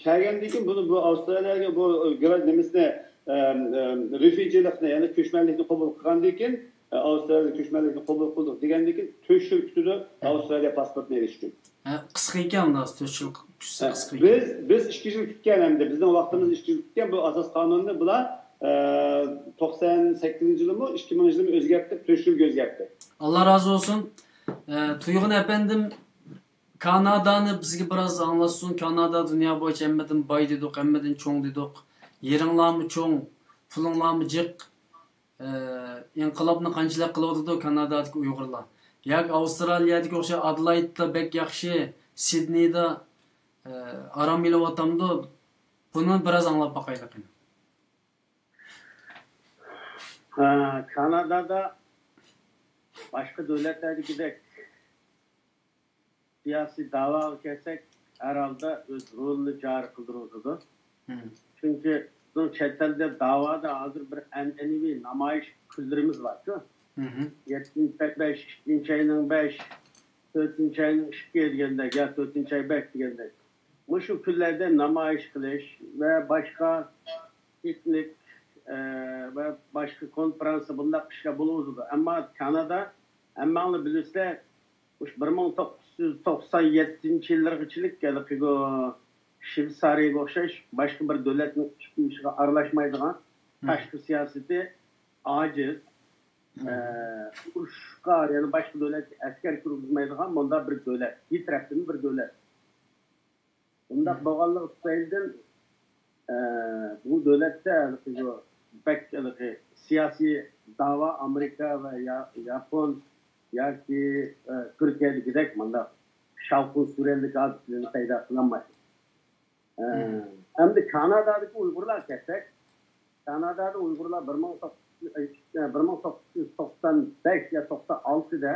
كەلگەندىن كېيىن بۇنى، بۇ ئاۋسترالىيەگە بۇ گرا-، نېمىسىنى، ئە، ئە، رېفۇجىلىقنى، يەنى كۆچمەنلىكنى قوبۇل قىلغاندىن كېيىن، ئە، ئاۋسترالىيەگە كۆچمەنلىكنى قوبۇل قىلدۇق دېگەندىن كېيىن تۆت يىل كۈتىدۇ ئاۋسترالىيە پاسپورتىنى ئېلىش ئۈچۈن. ھە، قىسقا ئىكەن ئۇنداق، تۆت يىل كۈتسە قىسقا ئىكەن. بىز، بىز ئىككى يىل كۈتكەن ئەمدى، بىزنىڭ ۋاقتىمىز ئىككى يىل كۈتكەن. بۇ ئاساس قانۇننى بۇلار، ئە، توقسان سەككىزىنچى يىلىمۇ، ئىككى مىڭىنچى يىلىمۇ ئۆزگەرتتى، تۆت يىلغا ئۆزگەرتتى. ئاللا رازى بولسۇن. ئە، تۇيغۇن ئەپەندىم، كانادانى بىزگە بىراز ئاڭلاتسۇن. كانادا دۇنيا بويىچە ھەممىدىن باي دېدۇق، ھەممىدىن چوڭ دېدۇق. يېرىڭلارمۇ چوڭ، پۇلۇڭلارمۇ جىق. ئە، ئىنقىلابنى قانچىلىك قىلىۋاتىدۇ كانادادىكى ئۇيغۇرلار؟ ياكى ئاۋسترالىيەدىكى ئوخشاش ئادېلايدتا بەك ياخشى، سىدنېيدا، ئە، ئارام ئېلىۋاتامدۇ؟ بۇنى بىراز ئاڭلاپ باقايلى قېنى. ھە، كانادادا باشقا دۆلەتلەردىكىدەك سىياسىي دەۋاغا كەلسەك، ھەر ھالدا ئۆز رولىنى جارى قىلدۇرۇۋاتىدۇ. چۈنكى بىزنىڭ چەت ئەلدە دەۋادا ھازىر بىر ئەنئەنىۋى نامايىش كۈنلىرىمىز باركۇ. يەتتىنچى ئاي بەش، ئىككىنچى ئاينىڭ بەش، تۆتىنچى ئاينىڭ ئىككى دېگەندەك، يا تۆتىنچى ئاي بەش دېگەندەك. مۇشۇ كۈنلەردە نامايىش قىلىش ۋە باشقا پىكنىك، ئە، ۋە باشقا كونفرانس، بۇنداق ئىشلار بولۇۋاتىدۇ. ئەمما كانادا، ھەممەڭلار بىلىسىلەر، مۇشۇ بىر مىڭ توققۇز يۈز توقسان يەتتىنچى يىللارغىچىلىك ھېلىقى شۋېتسارىيەگە ئوخشاش باشقا بىر دۆلەتنىڭ ئىچكى ئىشىغا ئارىلاشمايدىغان، تاشقى سىياسىتى ئاجىز، ئە، ئۇرۇشقا، يەنى باشقا دۆلەتكە ئەسكەر كىرگۈزمەيدىغان مۇنداق بىر دۆلەت، بىتەرەپلىمە بىر دۆلەت. بۇنداق بولغانلىقى تۈپەيلىدىن ئە، بۇ دۆلەتتە ھېلىقى بەك ھېلىقى سىياسىي داۋا ئامېرىكا ۋە يا-، ياپون ياكى، ئە، تۈركىيەدىكىدەك مانداق شاۋقۇن سۈرەنلىك ھادىسىلىرىنى پەيدا قىلالمايدۇ. ئە، ئەمدى كانادادىكى ئۇيغۇرلارغا كەلسەك، كانادادا ئۇيغۇرلار بىر مىڭ توققۇز يۈز، بىر مىڭ توققۇز يۈز توقسان بەش يا توقسان ئالتىدە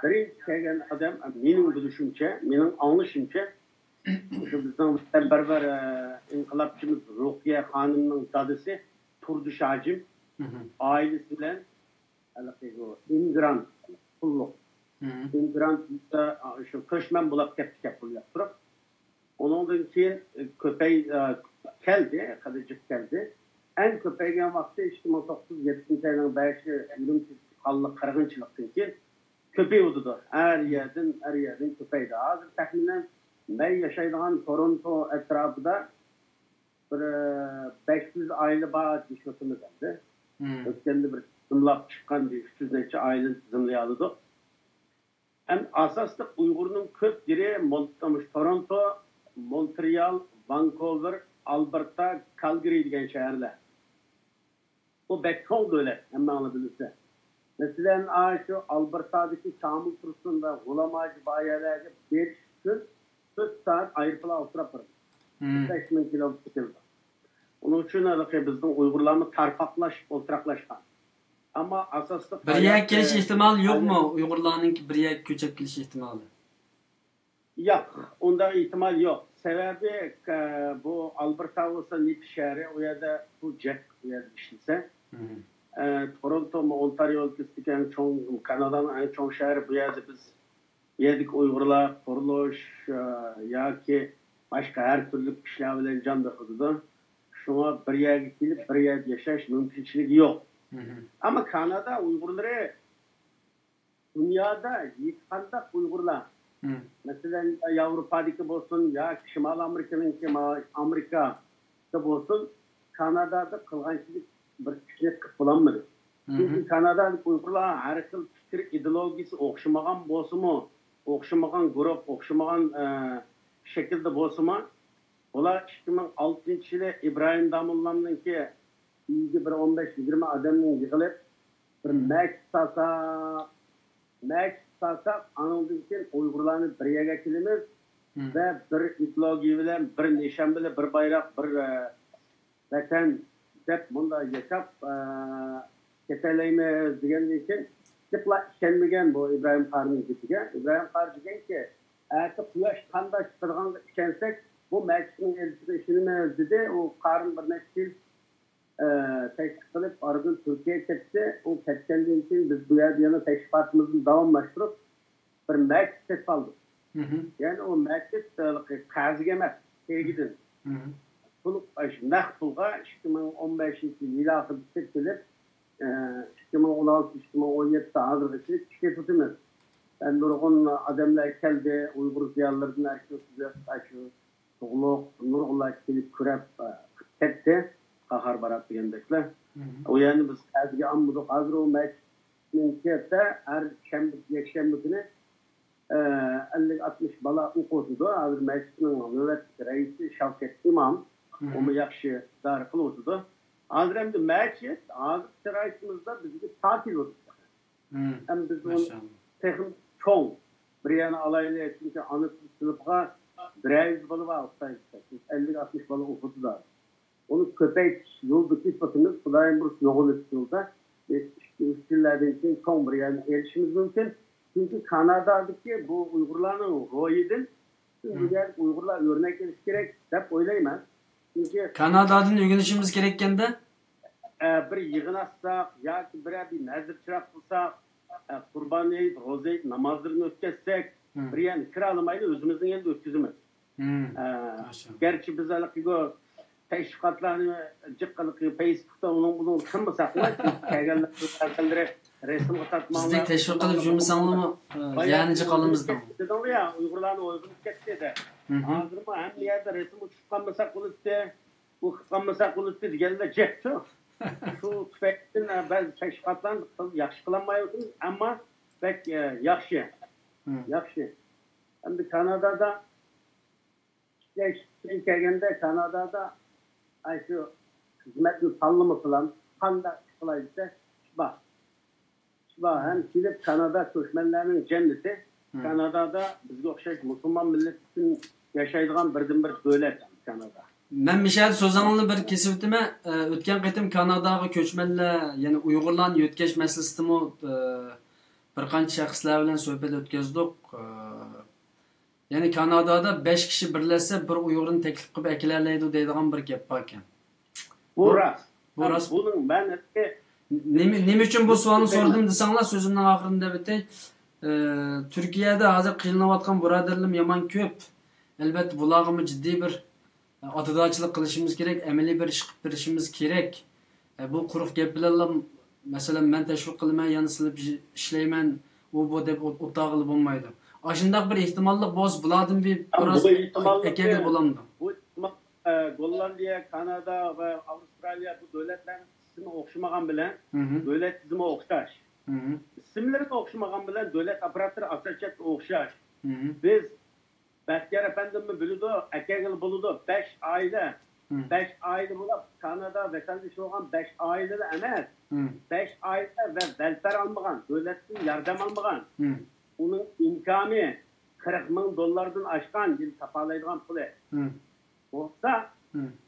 بىرىنچى كەلگەن ئادەم، مېنىڭ بىلىشىمچە، مېنىڭ ئاڭلىشىمچە، شۇ بىزنىڭ ۋەتەنپەرۋەر، ئە، ئىنقىلابچىمىز رۇقىيە خانىمنىڭ دادىسى تۇردۇش ھاجىم ئائىلىسى بىلەن ھېلىقى بۇ ئىممىگرانت، قۇللۇق ئىممىگرانت، شۇ كۆچمەن بولۇپ كەپتىكەن بۇ ياقتۇرۇپ. ئۇنىڭدىن كېيىن كۆپەي-، كەلدى، خېلى جىق كەلدى. ئەڭ كۆپەيگەن ۋاقتى ئىككى مىڭ توققۇز يۈز يەتمىشىنچى يىلنىڭ بەشى ئۈرۈمچى قانلىق قىرغىنچىلىقتىن كېيىن كۆپىيىۋاتىدۇ. ھەر يەردىن، ھەر يەردىن كۆپەيدى. ھازىر تەخمىنەن مەن ياشايدىغان تورونتو ئەتراپىدا بىر، ئە، بەش يۈز ئائىلە بار دېيىشىۋاتىمىز ئەمدى. ئۆتكەندە بىر تىزىملاپ چىققان بىر ئۈچ يۈز نەچچە ئائىلىنى تىزىملىيالىدۇق. ھەم ئاساسلىق ئۇيغۇرنىڭ كۆپ يېرى مون-، مۇشۇ تورونتو، مونترېئال، ۋانكوۋېر، ئالبېرتا، كالگىرى دېگەن شەھەرلەر. بۇ بەك چوڭ دۆلەت، ھەممەڭلار بىلىسىلەر. مەسىلەن، ئاشۇ ئالبېرتادىكى كامىل تۇرسۇن ۋە غۇلام ھاجى بايەلەرگە بېرىش ئۈچۈن تۆت سائەت ئايروپىلان ئولتۇراپ بارىدۇ. بەش مىڭ كىلومېتىر كېلىدۇ. ئۇنىڭ ئۈچۈن ھېلىقى بىزنىڭ ئۇيغۇرلارمۇ تارقاقلاشىپ ئولتۇراقلاشقان. ئەمما ئاساسلىق بىر يەرگە كېلىش ئېھتىمالى يوقمۇ؟ ئۇيغۇرلارنىڭكى بىر يەرگە كۆچۈپ كېلىش ئېھتىمالى؟ ياق، ئۇنداق ئېھتىمال يوق. سەۋەبى، ئە، بۇ ئالبېرتا بولسا نېفىت شەھىرى، ئۇ يەردە پۇل جىق، ئۇ يەردە ئىشلىسە. ئە، تورونتومۇ ئونتارىيو ئۆلكىسىدىكى ئەڭ چوڭ، كانادانىڭ ئەڭ چوڭ شەھىرى، بۇ يەردە بىز، بۇ يەردىكى ئۇيغۇرلار قۇرۇلۇش، ئە، ياكى باشقا ھەر تۈرلۈك ئىشلار بىلەن جان بېقىدۇ. شۇڭا بىر يەرگە كېلىپ، بىر يەردە ياشاش مۇمكىنچىلىكى يوق. ئەمما كانادا ئۇيغۇرلىرى دۇنيادا ھېچقانداق ئۇيغۇرلار، مەسىلەن، ياۋروپادىكى بولسۇن ياكى شىمالىي ئامېرىكىنىڭكى، ما-، ئامېرىكادا بولسۇن، كانادادا قىلغانچىلىك بىر ئىشنى قىلىپ بولالمىدى. چۈنكى كانادادىكى ئۇيغۇرلار ھەر خىل پىكىر ئىدېئولوگىيىسى ئوخشىمىغان بولسىمۇ، ئوخشىمىغان گۇرۇھ، ئوخشىمىغان، ئە، شەكىلدە بولسىمۇ، بۇلار ئىككى مىڭ ئالتىنچى يىلى ئىبراھىم داموللامنىڭكى ئۆيىگە بىر ئون بەش يىگىرمە ئادەمنى يىغىلىپ، بىر مەسچىت سالساق، مەسچىت سالساق، ئانىڭدىن كېيىن ئۇيغۇرلارنى بىر يەرگە ئەكېلىمىز ۋە بىر ئىدېئولوگىيە بىلەن، بىر نىشان بىلەن، بىر بايراق، بىر، ئە، ۋەتەن دەپ مۇنداق ياشاپ، ئە، كېتەلەيمىز دېگەندىن كېيىن، جىقلا ئىشەنمىگەن بۇ ئىبراھىم قارىنىڭ گېپىگە. ئىبراھىم قارى دېگەنكى، ئەتە قۇياش قانداق چىقىدىغانغا ئىشەنسەك، بۇ مەسچىتنىڭ ئىلكىدە ئىشىنىمىز، دېدى. ئۇ قارىن بىر نەچچە يىل، ئە، تەشۋىق قىلىپ، ئارىدىن تۈركىيەگە كەتتى. ئۇ كەتكەندىن كېيىن بىز بۇ يەردە يەنە تەشۋىقاتىمىزنى داۋاملاشتۇرۇپ، بىر مەسچىت سېتىپ ئالدۇق. يەنى ئۇ مەسچىت، ھېلىقى قەرزگە ئەمەس، تېگىدىن. پۇل، ئاشۇ نەق پۇلغا ئىككى مىڭ ئون بەشىنچى يىل ئاخىرىدا سېتىپ كېلىپ، ئە، ئىككى مىڭ ئون ئالتە، ئىككى مىڭ ئون يەتتە ھازىرغىچە ئىشلىتىۋاتىمىز. ئە، نۇرغۇن ئادەملەر كەلدى، ئۇيغۇر زىيالىيلىرىدىن ئەركىن سۆزلەپ، ئاشۇ تۇغلۇق نۇرغۇنلار كېلىپ كۆرۈپ، ئە، كەتتى. قاھار بارات دېگەندەكلەر. ئۇ يەرنى بىز قەرزگە ئالمىدۇق. ھازىر ئۇ مەسچىتنىڭكىدە ھەر شەنبە، يەكشەنبە كۈنى، ئە، ئەللىك ئاتمىش بالا ئوقۇۋاتىدۇ. ھازىر مەسچىتنىڭ نۆۋەتتىكى رەئىسى شاۋكەت ئىمام. ئۇمۇ ياخشى ئىدارە قىلىۋاتىدۇ. ھازىر ئەمدى مەسچىت، ھازىر شارائىتىمىزدا بىزگە تار كېلىۋاتىدۇ. ئەمما بىز ئۇنى تېخىمۇ چوڭ بىر يەرنى ئالايلى، چۈنكى ئانا تىل سىنىپىغا بىرەر يۈز بالا بار، ئوخشايدۇ. ئەللىك ئاتمىش بالا ئوقۇتىدۇ. ئۇنى كۆپەيتىش يولىدا كېتىۋاتىمىز. خۇدايىم بۇيرۇسا يوغىنىش يولدا. بىز ئىككى، ئۈچ يىللاردىن كېيىن چوڭ بىر يەرنى ئېلىشىمىز مۇمكىن. چۈنكى كانادادىكى بۇ ئۇيغۇرلارنىڭ روھىدىن بۇ يەردىكى ئۇيغۇرلار ئۆرنەك ئېلىشى كېرەك دەپ ئويلايمەن. چۈنكى كانادادىن ئۆگىنىشىمىز كېرەككەندە؟ ئە، بىر يىغىن ئاچساق ياكى بىرەر بىر نەزىر چىراغ قىلساق، ئە، قۇربان ھېيت، روزا ھېيت نامازلىرىنى ئۆتكۈزسەك، بىر يەرنى كىرالىمايلى، ئۆزىمىزنىڭ يېنىدا ئۆتكۈزىمىز. ئە، گەرچە بىز ھېلىقى تەشۋىقاتلارنى جىق ھېلىقى فېيسبۇكتا ئۇنىڭ بۇنىڭ قىلمىساقمۇ، كەلگەنلەر رەسىمگە تارتماڭلار. بىزنى تەشۋىق قىلىپ يۈرمىسەڭلارمۇ، ئە، يەنە جىق ئالىمىز دەڭ. دېدىڭلار يا، ئۇيغۇرلارنى ئويغىنىپ كەتتى دە. ھازىرمۇ ھەممە يەردە رەسىم ئۇچۇرتقان بولساق بولاتتى. بۇ قىلغان بولسا قىلىپتۇ دېگەنلەر جىقتۇ. شۇ تۈپەيلىدىن، ئە، بەزى تەشۋىقاتلارنى بىز ياخشى قىلالمايۋاتىمىز، ئەمما بەك، ئە، ياخشى. ياخشى. ئەمدى كانادادا ئىشلەش ئۈچۈن كەلگەندە، كانادادا ئاشۇ خىزمەتنى تاللىمىسىلام، قانداق ئىش قىلاي دېسە، ئىش بار. ئىش بار. ھەم كېلىپ كانادا كۆچمەنلەرنىڭ جەننىتى. كانادادا بىزگە ئوخشاش مۇسۇلمان مىللىتى ئۈچۈن ياشايدىغان بىردىنبىر دۆلەت كانادا. مەن مىشەدە سۆزۈڭلارنى بىر كېسىۋېتىمەن. ئە، ئۆتكەن قېتىم كاناداغا كۆچمەنلەر، يەنى ئۇيغۇرلارنى يۆتكەش مەسىلىسىدىمۇ، ئە، بىر قانچە شەخسلەر بىلەن سۆھبەت ئۆتكۈزدۇق. ئە، يەنى كانادادا بەش كىشى بىرلەشسە، بىر ئۇيغۇرنى تەكلىپ قىلىپ ئەكېلەلەيدۇ دەيدىغان بىر گەپ باركەن. بۇ راست. بۇ راست. بۇنىڭ مەن نېمە، نېمە ئۈچۈن بۇ سوئالنى سوردۇم دېسەڭلار، سۆزۈمنىڭ ئاخىرىنى دەپ ئۆتەي. ئە، تۈركىيەدە ھازىر قىينىلىۋاتقان بۇرادەرلىرىم يامان كۆپ. ئەلۋەتتە، بۇلارغىمۇ جىددىي بىر، ئە، ئاتىدارچىلىق قىلىشىمىز كېرەك، ئەمەلىي بىر ئىش قىلىپ بېرىشىمىز كېرەك. ئە، بۇ قۇرۇق گەپ بىلەنلا، مەسىلەن، مەن تەشۋىق قىلىمەن، يەنە سىلىپ ئىشلەيمەن، ئۇ بۇ دەپ ئوت-، ئولتۇرغىلى بولمايدۇ. ئاشۇنداق بىر ئېھتىماللىق بولسا، بۇلاردىن بىر، بىراز ئەكەلگىلى بولامدۇ؟ بۇ ئېھتىمال، ئە، گوللاندىيە، كانادا ۋە ئاۋسترالىيە بۇ دۆلەتلەرنىڭ ئىسمى ئوخشىمىغان بىلەن دۆلەت تىزىمى ئوخشاش. ئىسىملىرى ئوخشىمىغان بىلەن دۆلەت ئاپپاراتلىرى ئاساسىيەتتە ئوخشاش. بىز بەختىيار ئەپەندىممۇ بىلىدۇ، ئەكەلگىلى بولىدۇ. بەش ئائىلە، بەش ئائىلە بولۇپ، كانادا ۋەتەندىشى بولغان بەش ئائىلىلا ئەمەس، بەش ئائىلە ۋە ۋەلفېر ئالمىغان، دۆلەتتىن ياردەم ئالمىغان، ئۇنىڭ ئىنكامى قىرىق مىڭ دوللاردىن ئاشقان يىل تاپالايدىغان پۇلى بولسا،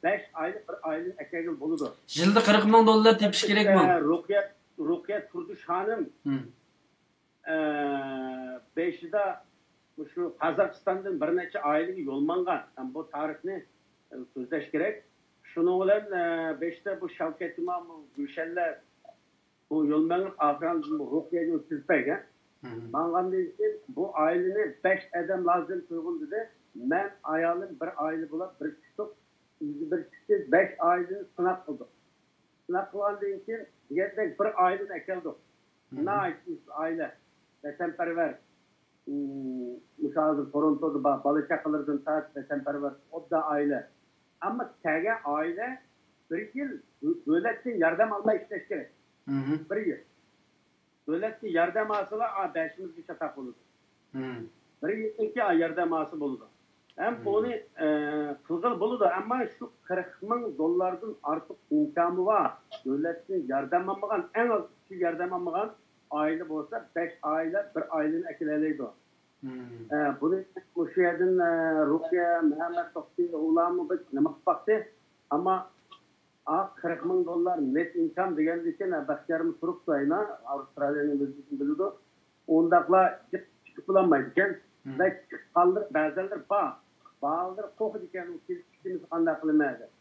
بەش ئائىلە بىر ئائىلىنى ئەكەلگىلى بولىدۇ. يىلدا قىرىق مىڭ دوللار تېپىش كېرەكمۇ؟ ئە، رۇقىيە، رۇقىيە تۇردۇش خانىم، ئە، بېشىدا مۇشۇ قازاقىستاندىن بىر نەچچە ئائىلىگە يول ماڭغان. ھەم بۇ تارىخنى، ئە، سۆزلەش كېرەك. شۇنىڭ بىلەن، ئە، بېشىدا بۇ شەۋكەت ئىمام، گۈلشەنلەر بۇ يول مېڭىپ ئاخىرىدا بۇ رۇقىيەگە ئۆتكۈزۈپ بەرگەن. ماڭغاندىن كېيىن بۇ ئائىلىنى بەش ئادەم لازىم تۇيغۇن دېدى. مەن، ئايالىم بىر ئائىلە بولۇپ بىر چىقتۇق. ئۆزى بىر چىقتى، بەش ئائىلىنى سىناق قىلدۇق. سىناق قىلغاندىن كېيىن دېگەندەك بىر ئائىلىنى ئەكەلدۇق. ناھايىتى ئېسىل ئائىلە، ۋەتەنپەرۋەر. مم، مۇشۇ ھازىر تورونتودا بار، بالا چاقىلىرىدىن تارتىپ ۋەتەنپەرۋەر، ئوبدان ئائىلە. ئەمما كەلگەن ئائىلە بىر يىل دۆ-، دۆلەتتىن ياردەم ئالماي ئىشلەش كېرەك. بىر يىل. دۆلەتتىن ياردەم ئالسىلا، ئا، بېشىمىزگە چاتاق بولىدۇ. بىر يىلدىن كېيىن، ئا، ياردەم ئالسا بولىدۇ. ھەم بۇنى، ئە، قىلغىلى بولىدۇ، ئەمما شۇ قىرىق مىڭ دوللاردىن ئارتۇق ئىنكامى بار، دۆلەتتىن ياردەم ئالمىغان، ئەڭ ئاز ئۈچ يىل ياردەم ئالمىغان ئائىلە بولسا، بەش ئائىلە بىر ئائىلىنى ئەكېلەلەيدۇ. ئە، بۇنى مۇشۇ يەردىن، ئە، رۇقىيە، مەمەت توختى، ئۇلارمۇ بىر نېمە قىلىپ باقتى. ئەمما، ئا، قىرىق مىڭ دوللار نېت ئىنكام دېگەندىكىن، ئە، بەختىيارمۇ تۇرۇپتۇ ئەينا، ئاۋسترالىيەنىڭ ئۆزىدىن بىلىدۇ. ئۇنداقلار چىقىپ بولالمايدىكەن. ۋە چىققانلىرى بەزەنلىرى بار. بارلىرى قورقىدىكەن، ئۇ كېلىپ چىقىمىز قانداق قىلىمەن دەپ.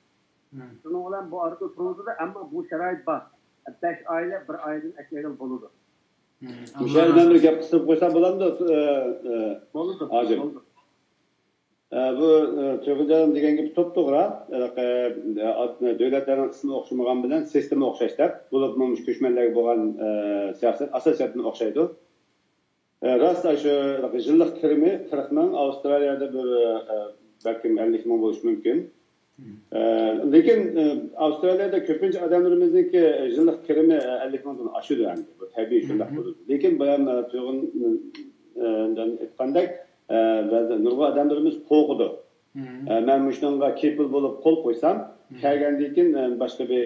شۇنىڭ بىلەن بۇ ئارىدا تۇرۇۋاتىدۇ، ئەمما بۇ شارائىت بار. بەش ئائىلە بىر ئائىلىدىن ئەكەلگىلى بولىدۇ. مۇشۇ يەردە مەن بىر گەپ قىستۇرۇپ قويسام بولامدۇ؟ ئە، ئە، بولىدۇ، ھاجىم. بولىدۇ. ئە، بۇ، ئە، تۇيغۇجان دېگەن گېپى توپتوغرا. ئە، ئە، دۆلەتلەرنىڭ ئىسمى ئوخشىمىغان بىلەن سىستېما ئوخشاش دەپ. بولۇپمۇ مۇشۇ كۆچمەنلەرگە بولغان، ئە، سىياسەت ئاساسىيەتتىن ئوخشايدۇ. ئە، راست، شۇ يىللىق كىرىمى قىرىق مىڭ، ئاۋسترالىيەدە بىر، ئە، بەلكىم ئەللىك مىڭ بولۇشى مۇمكىن. ئە، لېكىن، ئە، ئاۋسترالىيەدە كۆپىنچە ئادەملىرىمىزنىڭكى يىللىق كىرىمى، ئە، ئەللىك مىڭدىن ئاشىدۇ ئەمدى. بۇ تەبىئىي شۇنداق بولىدۇ. لېكىن بايام، ئە، تۇيغۇن، ئە، ئېيتقاندەك، ئە، بەزى نۇرغۇن ئادەملىرىمىز قورقىدۇ. ئە، مەن مۇشۇنىڭغا كېپىل بولۇپ قول قويسام، كەلگەندىن كېيىن، ئە، باشقا بىر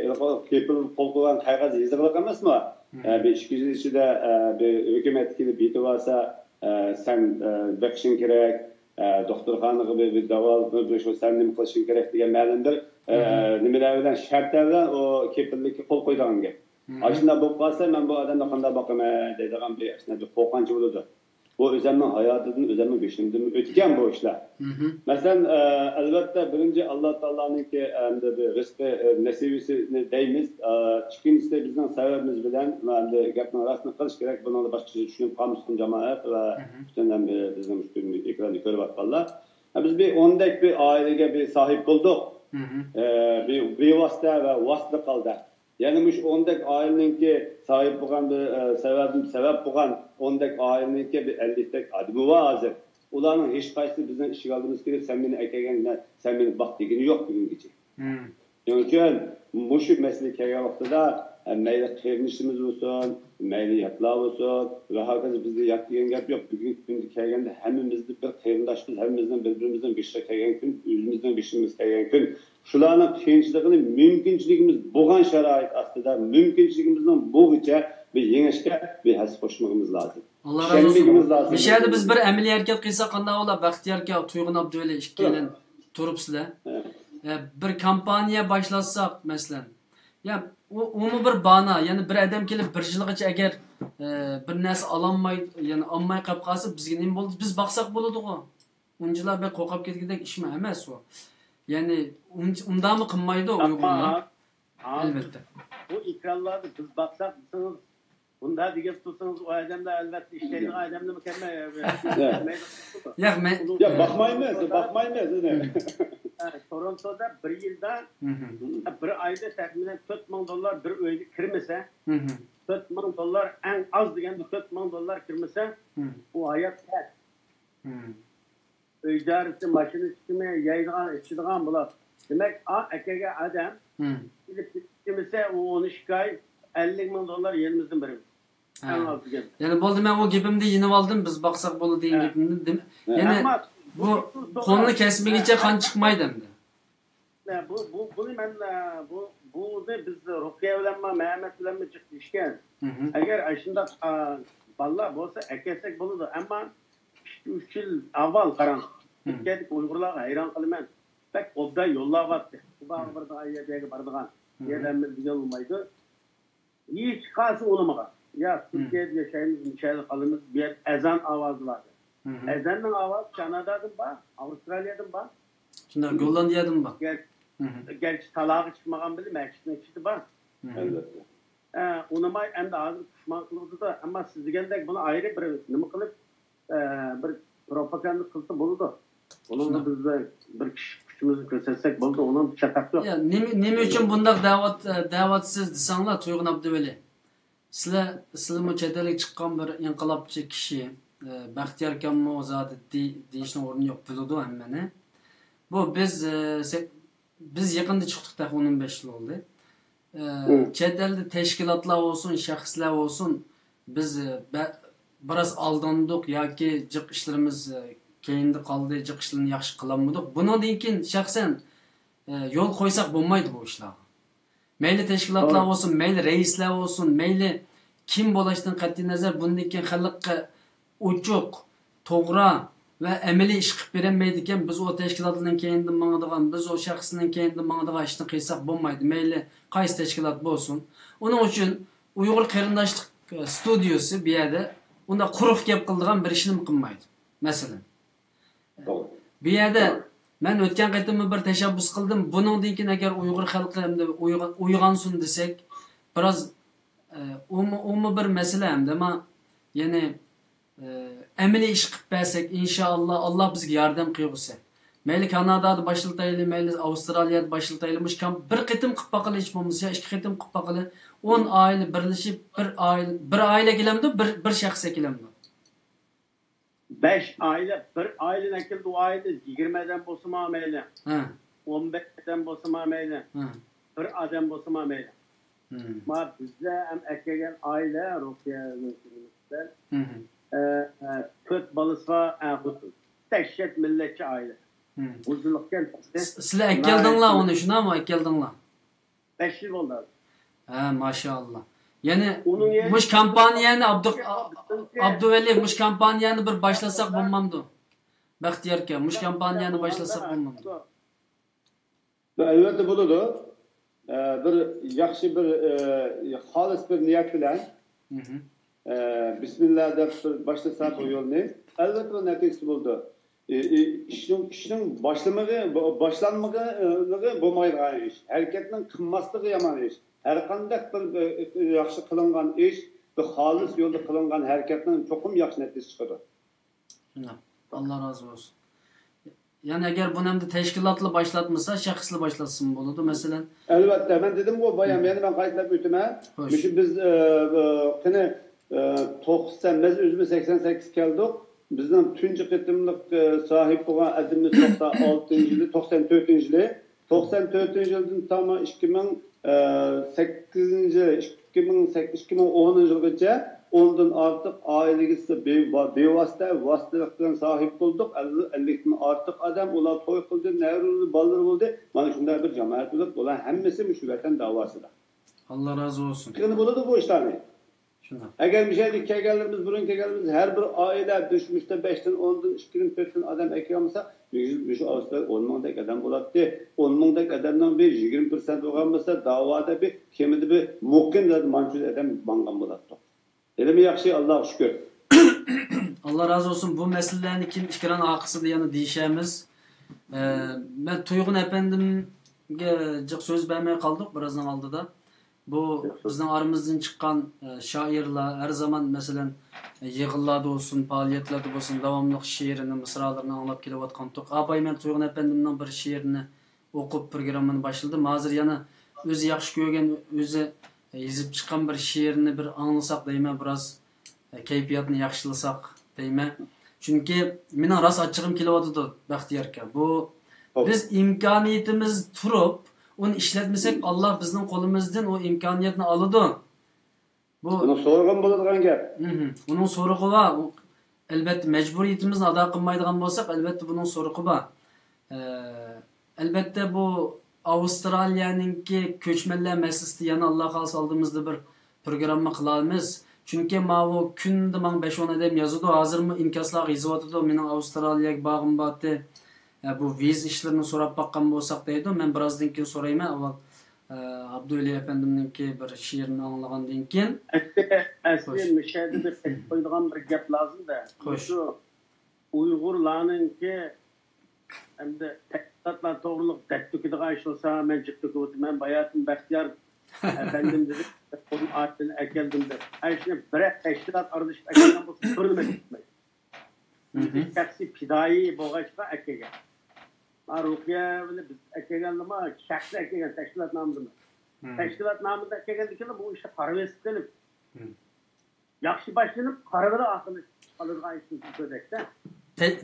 كېپىل قول قويغان قەغەز يېزىقلىق ئەمەسمۇ؟ ئە، بىر ئىككى يىل ئىچىدە، ئە، بىر ھۆكۈمەت كېلىپ يېتىۋالسا، ئە، سەن، ئە، بېقىشىڭ كېرەك، ئە، دوختۇرخانىغا بىر، بىر داۋا، بىر، بىر شۇ سەن نېمە قىلىشىڭ كېرەك دېگەن مەلۇم بىر، ئە، نېمىلەر بىلەن، شەرتلەر بىلەن ئۇ كېپىللىككە قول قويىدىغان گەپ. ئاشۇنداق بولۇپ قالسا، مەن بۇ ئادەمنى قانداق باقىمەن دەيدىغان بىر، ئاشۇنداق بىر قورقۇنچ بولىدۇ. بۇ ئۆزەمنىڭ ھاياتىدىن، ئۆزەمنىڭ بېشىمدىن ئۆتكەن بۇ ئىشلار. مەسىلەن، ئە، ئەلۋەتتە، بىرىنچى، ئاللا تائالانىڭكى، ئەمدى بىر رىزقى، ئە، نەسىۋىسىنى دەيمىز. ئە، ئىككىنچىسى، بىزنىڭ سەۋەبىمىز بىلەن، ئەمدى گەپنىڭ راستىنى قىلىش كېرەك، بۇنىڭدا باشقىچە چۈشىنىپ قالمىسۇن جامائەت ۋە پۈتۈن ئەمدى بىزنىڭ مۇشۇ ئېكراندا كۆرۈۋاتقانلار. ئە، بىز بىر ئوندەك بىر ئائىلىگە بىر ساھىب بولدۇق. ئە، بىر، بىۋاسىتە ۋە ۋاسىتىلىق ھالدا. يەنى مۇشۇ ئوندەك ئائىلىنىڭكى ساھىب بولغان بىر، ئە، سەۋەب، سەۋەب بولغان ئوندەك ئائىلىنىڭكى بىر ئەللىكتەك ئادىمى بار ھازىر. ئۇلارنىڭ ھېچقايسىسى بىزنىڭ ئىشىك ئالدىمىزغا كېلىپ، سەن مېنى ئەكەلگەن، سەن مېنى باق دېگىنى يوق بۈگۈنگىچە. شۇنىڭ ئۈچۈن مۇشۇ مەسىلە كەلگەن ۋاقتىدا، ھەم مەيلى قېرىندىشىمىز بولسۇن، مەيلى ياتلار بولسۇن ۋە ھاكازا بىزدە يات دېگەن گەپ يوق. بۈگۈنكى كۈندە كەلگەندە ھەممىمىزدە بىر قېرىنداشمىز، ھەممىمىزنىڭ بىر-بىرىمىزنىڭ بېشىغا كەلگەن كۈن، ئۆزىمىزنىڭ بېشىمىزغا كەلگەن كۈن. شۇلارنىڭ قىيىنچىلىقىنى مۇمكىنچىلىكىمىز بولغان شارائىت ئاستىدا، مۇمكىنچىلىكىمىزنىڭ بولغۇچە بىر يېڭىشكە بىر ھەسسە قوشمىقىمىز لازىم. ئاللا رازى بولسۇن. ئىشەنمىگىمىز لازىم. مۇشۇ يەردە بىز بىر ئەمەلىي ھەرىكەت قىلساق قانداق بولا؟ بەختىيار ئاكا، تۇيغۇن ئابدۇۋەلى ئىككىيلەن تۇرۇپسىلەر. ھە. ئە، بىر كامپانىيە باشلاتساق، مەسىلەن. يا، ئۇ، ئۇمۇ بىر بانا، يەنى بىر ئادەم كېلىپ بىر يىلغىچە ئەگەر، ئە، بىر نەرسە ئالالماي، يەنى ئالماي قېلىپ قالسا، بىزگە نېمە بولدى؟ بىز باقساق بولىدىغۇ. ئۇنچىلا بەك قورقۇپ كەتكۈدەك ئىشمۇ ئەمەس ئۇ. يەنى ئۇن-، ئۇنداقمۇ قىلمايدۇ ئۇيغۇرلار. ئەلۋەتتە. بۇ ئېكرانلاردا بىز باقساق دېسىڭىز، بۇنداق دېگەن تۇرسىڭىز، ئۇ ئادەملەر ئەلۋەتتە ئىشلەيدىغان ئادەملەرمۇ كەلمەي. ياق، مەن ياق، باقمايمىز، باقمايمىز ئۇنى. تورونتودا بىر يىلدا، بىر ئايدا تەخمىنەن تۆت مىڭ دوللار بىر ئۆيگە كىرمىسە، تۆت مىڭ دوللار، ئەڭ ئاز دېگەندە تۆت مىڭ دوللار كىرمىسە، ئۇ ھايات تەس. ئۆي ئىجارىسى، ماشىنا چىقىمى، يەيدىغان، ئىچىدىغان بۇلار. دېمەك، ئا، ئەكەگە ئادەم ئېلىپ كېتىپ كىرمىسە، ئۇ ئون ئىككى ئاي ئەللىك مىڭ دوللار يېنىمىزدىن بېرىمىز. ئەڭ ئاز دېگەن. يەنى بولدى، مەن ئۇ گېپىمنى يېنىۋالدىم، بىز باقساق بولىدۇ دېگەن گېپىمنى. يەنى ئەمما بۇ قولنى كەسمىگىچە قان چىقمايدۇ ئەمدى. بۇ، بۇ، بۇنى مەن، بۇ، بۇنى بىز رۇقىيە بىلەنمۇ، مەمەت بىلەنمۇ جىق دېيىشكەن. ئەگەر ئاشۇنداق، ئا، بالىلار بولسا ئەكەلسەك بولىدۇ. ئەمما ئىككى، ئۈچ يىل ئاۋۋال قاراڭ. تۈركىيەدىكى ئۇيغۇرلارغا ھەيران قالىمەن. بەك ئوبدان يوللاۋاتتى. ئۇباغا بارىدىغان، يەرگە بارىدىغان. يەردە ھەممە دېگەن بولمايدۇ. ھېچقايسى ئۇنىمىغان. يا، تۈركىيەدە ياشايمىز، مۇشۇ يەردە قالىمىز، بۇ يەردە ئەزان ئاۋازى بار. ئەزاننىڭ ئاۋازى كانادادىن بار، ئاۋسترالىيەدىن بار. شۇنداق، گوللاندىيەدىن بار. گەر-، گەرچە تالاغا چىقمىغان بىلەن مەسچىتنىڭ ئىچىدە بار. ئەلۋەتتە. ئە، ئۇنىماي، ئەمدى ھازىر پۇشمان قىلىۋاتىدۇ. ئەمما سىز دېگەندەك بۇنى ئايرى بىر نېمە قىلىپ، ئە، بىر پروپاگاندا قىلسا بولىدۇ. بۇنىڭغا بىز بىر كىشى كۈچىمىزنى كۆرسەتسەك بولىدۇ. ئۇنىڭ چاتاق يوق. يا، نېمە، نېمە ئۈچۈن بۇنداق دەۋات-، دەۋاتىسىز دېسەڭلار، تۇيغۇن ئابدۇۋەلى. سىلەر، سىلىمۇ چەت ئەلگە چىققان بىر ئىنقىلابچى كىشى، ئە، بەختىيار ئاكاممۇ زادى دېي-، دېيىشنىڭ ئورنى يوق، بىلىدۇ ھەممىنى. بۇ بىز، ئە، سە-، بىز يېقىندا چىقتۇق، تېخى ئون، ئون بەش يىل بولدى. ئە، چەت ئەلدە تەشكىلاتلار بولسۇن، شەخسلەر بولسۇن، بىز، ئە، بە-، بىراز ئالداندۇق ياكى جىق ئىشلىرىمىز، ئە، كەينىدە قالدى، جىق ئىشلارنى ياخشى قىلالمىدۇق. بۇنىڭدىن كېيىن شەخسەن، ئە، يول قويساق بولمايدۇ بۇ ئىشلارغا. مەيلى تەشكىلاتلار بولسۇن، مەيلى رەئىسلەر بولسۇن، مەيلى كىم بولۇشتىن قەتئىينەزەر، بۇندىن كېيىن خەلققە ئوچۇق، توغرا ۋە ئەمەلىي ئىش قىلىپ بېرەلمەيدىكەن، بىز ئۇ تەشكىلاتنىڭ كەينىدىن ماڭىدىغان، بىز ئۇ شەخسنىڭ كەينىدىن ماڭىدىغان ئىشنى قىلساق بولمايدۇ. مەيلى قايسى تەشكىلات بولسۇن. ئۇنىڭ ئۈچۈن ئۇيغۇر قېرىنداشلىق، ئە، ستۇدىيوسى بۇ يەردە ئۇنداق قۇرۇق گەپ قىلىدىغان بىر ئىشنىمۇ قىلمايدۇ. مەسىلەن، بۇ يەردە مەن ئۆتكەن قېتىممۇ بىر تەشەببۇس قىلدىم. بۇنىڭدىن كېيىن ئەگەر ئۇيغۇر خەلقى ئەمدى ئويغا-، ئويغانسۇن دېسەك، بىراز، ئە، ئۇمۇ، ئۇمۇ بىر مەسىلە ئەمدى. ئەمما، يەنى، ئە، ئەمەلىي ئىش قىلىپ بەرسەك، ئىنشائاللا، ئاللا بىزگە ياردەم قىلغۇسى. مەيلى كانادادا باشلىتايلى، مەيلى ئاۋسترالىيەدە باشلىتايلى، مۇشۇ كام-، بىر قېتىم قىلىپ باقىلى، ھېچ بولمىسا، يا ئىككى قېتىم قىلىپ باقىلى. ئون ئائىلە بىرلىشىپ، بىر ئائىلە، بىر ئائىلە كېلەمدۇ، بىر، بىر شەخس كېلەمدۇ؟ بەش ئائىلە، بىر ئائىلىنى ئەكەلدى، ئۇ ئائىلىدە يىگىرمە ئادەم بولسىمۇ مەيلى، ھە، ئون بەش ئادەم بولسىمۇ مەيلى، ھە، بىر ئادەم بولسىمۇ مەيلى. ھە. ما بىزدە ھەم ئەكەلگەن ئائىلە، رۇقىيە، ھە، ھە، تۆت بالىسى بار، ھە، خوتۇن. دەھشەت مىللەتچى ئائىلە. ھە. غۇلجىلىقكەن. س-، سىلەر ئەكەلدىڭلار ئۇنى، شۇنداقمۇ؟ ئەكەلدىڭلار. بەش يىل بولدى ھازىر. ھە، ماشائاللا. يەنى ئۇنىڭ يەنى مۇش كامپانىيەنى ئابدۇ-، ئابدۇۋەلى، مۇش كامپانىيەنى بىر باشلىساق بولمامدۇ؟ بەختىيار ئاكا، مۇش كامپانىيەنى باشلىساق بولمامدۇ؟ ئەلۋەتتە بولىدۇ. ئە، بىر ياخشى بىر، ئە، خالىس بىر نىيەت بىلەن، مھم، ئە، بىسمىللا دەپ بىر باشلىسا بۇ يولنى، ئەلۋەتتە بۇ نەتىجىسى بولىدۇ. ئى، ئى، ئىشنىڭ، ئىشنىڭ باشلىمىغى، بو-، باشلانمىغىلىقى بولمايدىغان ئىش. ھەرىكەتنىڭ قىلماسلىقى يامان ئىش. ھەرقانداق بىر، ئى، ياخشى قىلىنغان ئىش، بىر خالىس يولدا قىلىنغان ھەرىكەتنىڭ چوقۇم ياخشى نەتىجىسى چىقىدۇ. شۇنداق. ئاللا رازى بولسۇن. يەنى ئەگەر بۇنى ئەمدى تەشكىلاتلا باشلاتمىسا، شەخسلا باشلاتسىمۇ بولىدۇ، مەسىلەن. ئەلۋەتتە، مەن دېدىمغۇ بايام، مھم، يەنە مەن قايتىلاپ ئۆتىمەن. خوش. مۇشۇ بىز، ئى، ئى، قېنى، ئى، توقسان، مەن ئۆزۈممۇ سەكسەن سەككىز كەلدۇق. بىزنىڭ تۇنجى قېتىملىق، ئى، ساھىب بولغان ئادىمىمىز توقسان ئالتىنچى يىلى، توقسان تۆتىنچى يىلى. توقسان تۆتىنچى يىلدىن تامان ئىككى مىڭ ئە، سەككىزىنچى، ئىككى مىڭ سەككىز، ئىككى مىڭ ئونىنچى يىلغىچە ئوندىن ئارتۇق ئائىلىگە بىۋاسىتە، ۋاسىتىلىق بىلەن ساھىب بولدۇق. ئەللىكتىن ئارتۇق ئادەم، ئۇلار توي قىلدى، نەۋرىلىرى، بالىلىرى بولدى. مانا شۇنداق بىر جامائەت بولۇپ، بۇلار ھەممىسى مۇشۇ ۋەتەن داۋاسىدا. ئاللا رازى بولسۇن. قىلغىلى بولىدۇ بۇ ئىشلارنى. شۇنداق. ئەگەر مۇشۇ يەرگە كەلگەنلىرىمىز، بۇرۇن كەلگەنلىرىمىز، ھەر بىر ئائىلە مۇشۇ، مۇشۇ بەشتىن، ئوندىن، ئىككىدىن، تۆتتىن ئادەم ئەكەلمىسە، مۇشۇ، مۇشۇ ئاۋسترالىيەدە ئون مىڭدەك ئادەم بولاتتى. ئون مىڭدەك ئادەمنىڭ بىر يىگىرمە پىرسەنت بولغان بولسا، داۋادا بىر كېمىدە بىر مۇقىم زادى مانچە ئادەم ماڭغان بولاتتۇق. ھېلىمۇ ياخشى، ئاللاغا شۈكۈر. ئاللا رازى بولسۇن. بۇ مەسىلىلەرنى كېيىن ئېكران ئارقىسىدا يەنە دېيىشەرمىز. ئە، مەن تۇيغۇن ئەپەندىمگە جىق سۆز بەرمەي قالدۇق بىرازنىڭ ئالدىدا. بۇ بىزنىڭ ئارىمىزدىن چىققان، ئە، شائىرلار ھەر زامان، مەسىلەن، يىغىنلاردا بولسۇن، پائالىيەتلەردە بولسۇن، داۋاملىق شېئىرىنى، مىسرالىرىنى ئاڭلاپ كېلىۋاتقانتۇق. ئاپاي، مەن تۇيغۇن ئەپەندىمنىڭ بىر شېئىرىنى ئوقۇپ پروگراممىنى باشلىدىم. ھازىر يەنە ئۆزى ياخشى كۆرگەن، ئۆزى يېزىپ چىققان بىر شېئىرنى بىر ئاڭلىساق دەيمەن، بىراز كەيپىياتنى ياخشىلىساق دەيمەن. چۈنكى مېنىڭ راست ئاچچىقىم كېلىۋاتىدۇ، بەختىيار ئاكا. بۇ، بىز ئىمكانىيىتىمىز تۇرۇپ، ئۇنى ئىشلەتمىسەك، ئاللا بىزنىڭ قولىمىزدىن ئۇ ئىمكانىيەتنى ئالىدۇ. بۇ، بۇنى سورىغان بولىدىغان گەپ. مھم. ئۇنىڭ سورىقى بار. ئەلۋەتتە، مەجبۇرىيىتىمىزنى ئادا قىلمايدىغان بولساق، ئەلۋەتتە، بۇنىڭ سورىقى بار. ئە، ئەلۋەتتە، بۇ ئاۋسترالىيەنىڭكى كۆچمەنلەر مەسىلىسىدە يەنە ئاللا خالىسا ئالدىمىزدا بىر پروگرامما قىلارمىز. چۈنكى ماۋۇ كۈندە ماڭا بەش-ئون ئادەم يازىدۇ، ھازىرمۇ ئىنكاسلارغا يېزىۋاتىدۇ، مېنىڭ ئاۋسترالىيەگە بارغۇم بارتتى. ئە، بۇ ۋىزا ئىشلىرىنى سوراپ باققان بولساق دەيدۇ، مەن بىرازدىن كېيىن سورايمەن، ئاۋۋال، ئە، ئابدۇۋەلى ئەپەندىمنىڭكى بىر شېئىرىنى ئاڭلىغاندىن كېيىن. ئەسلى، ئەسلى خوش. مۇشۇ يەردە بىر قىلىپ قويىدىغان بىر گەپ لازىمدە. خوش. مۇشۇ ئۇيغۇرلارنىڭكى ئەمدى تەشكىلاتلار توغرىلىق دەرد تۆكىدىغان ئىش بولسا، مەن جىق تۆكۈۋاتىمەن. باياتىن بەختىيار ئەپەندىم دېدى، ئون ئادەمنى ئەكەلدىم دەپ. ئەشنى بىرەر تەشكىلات ئارىلىشىپ ئەكەلگەن بولسا، بىرىنى مەن كۈتمەي. ئۆزى شەخسىي پىدائىي بولغاچقا ئەكەلگەن. ما رۇقىيە بىلەن بىز ئەكەلگەنلىما شەخسىي ئەكەلگەن، تەشكىلات نامىدىمۇ. تەشكىلات نامىدا ئەكەلگەندىكىنلا بۇ ئىشقا قارىۋېسىپ قېلىپ، ياخشى باشلىنىپ، قارىۋېلىپ ئاخىرى قالىدىغان ئىشنى كۆردەكتە.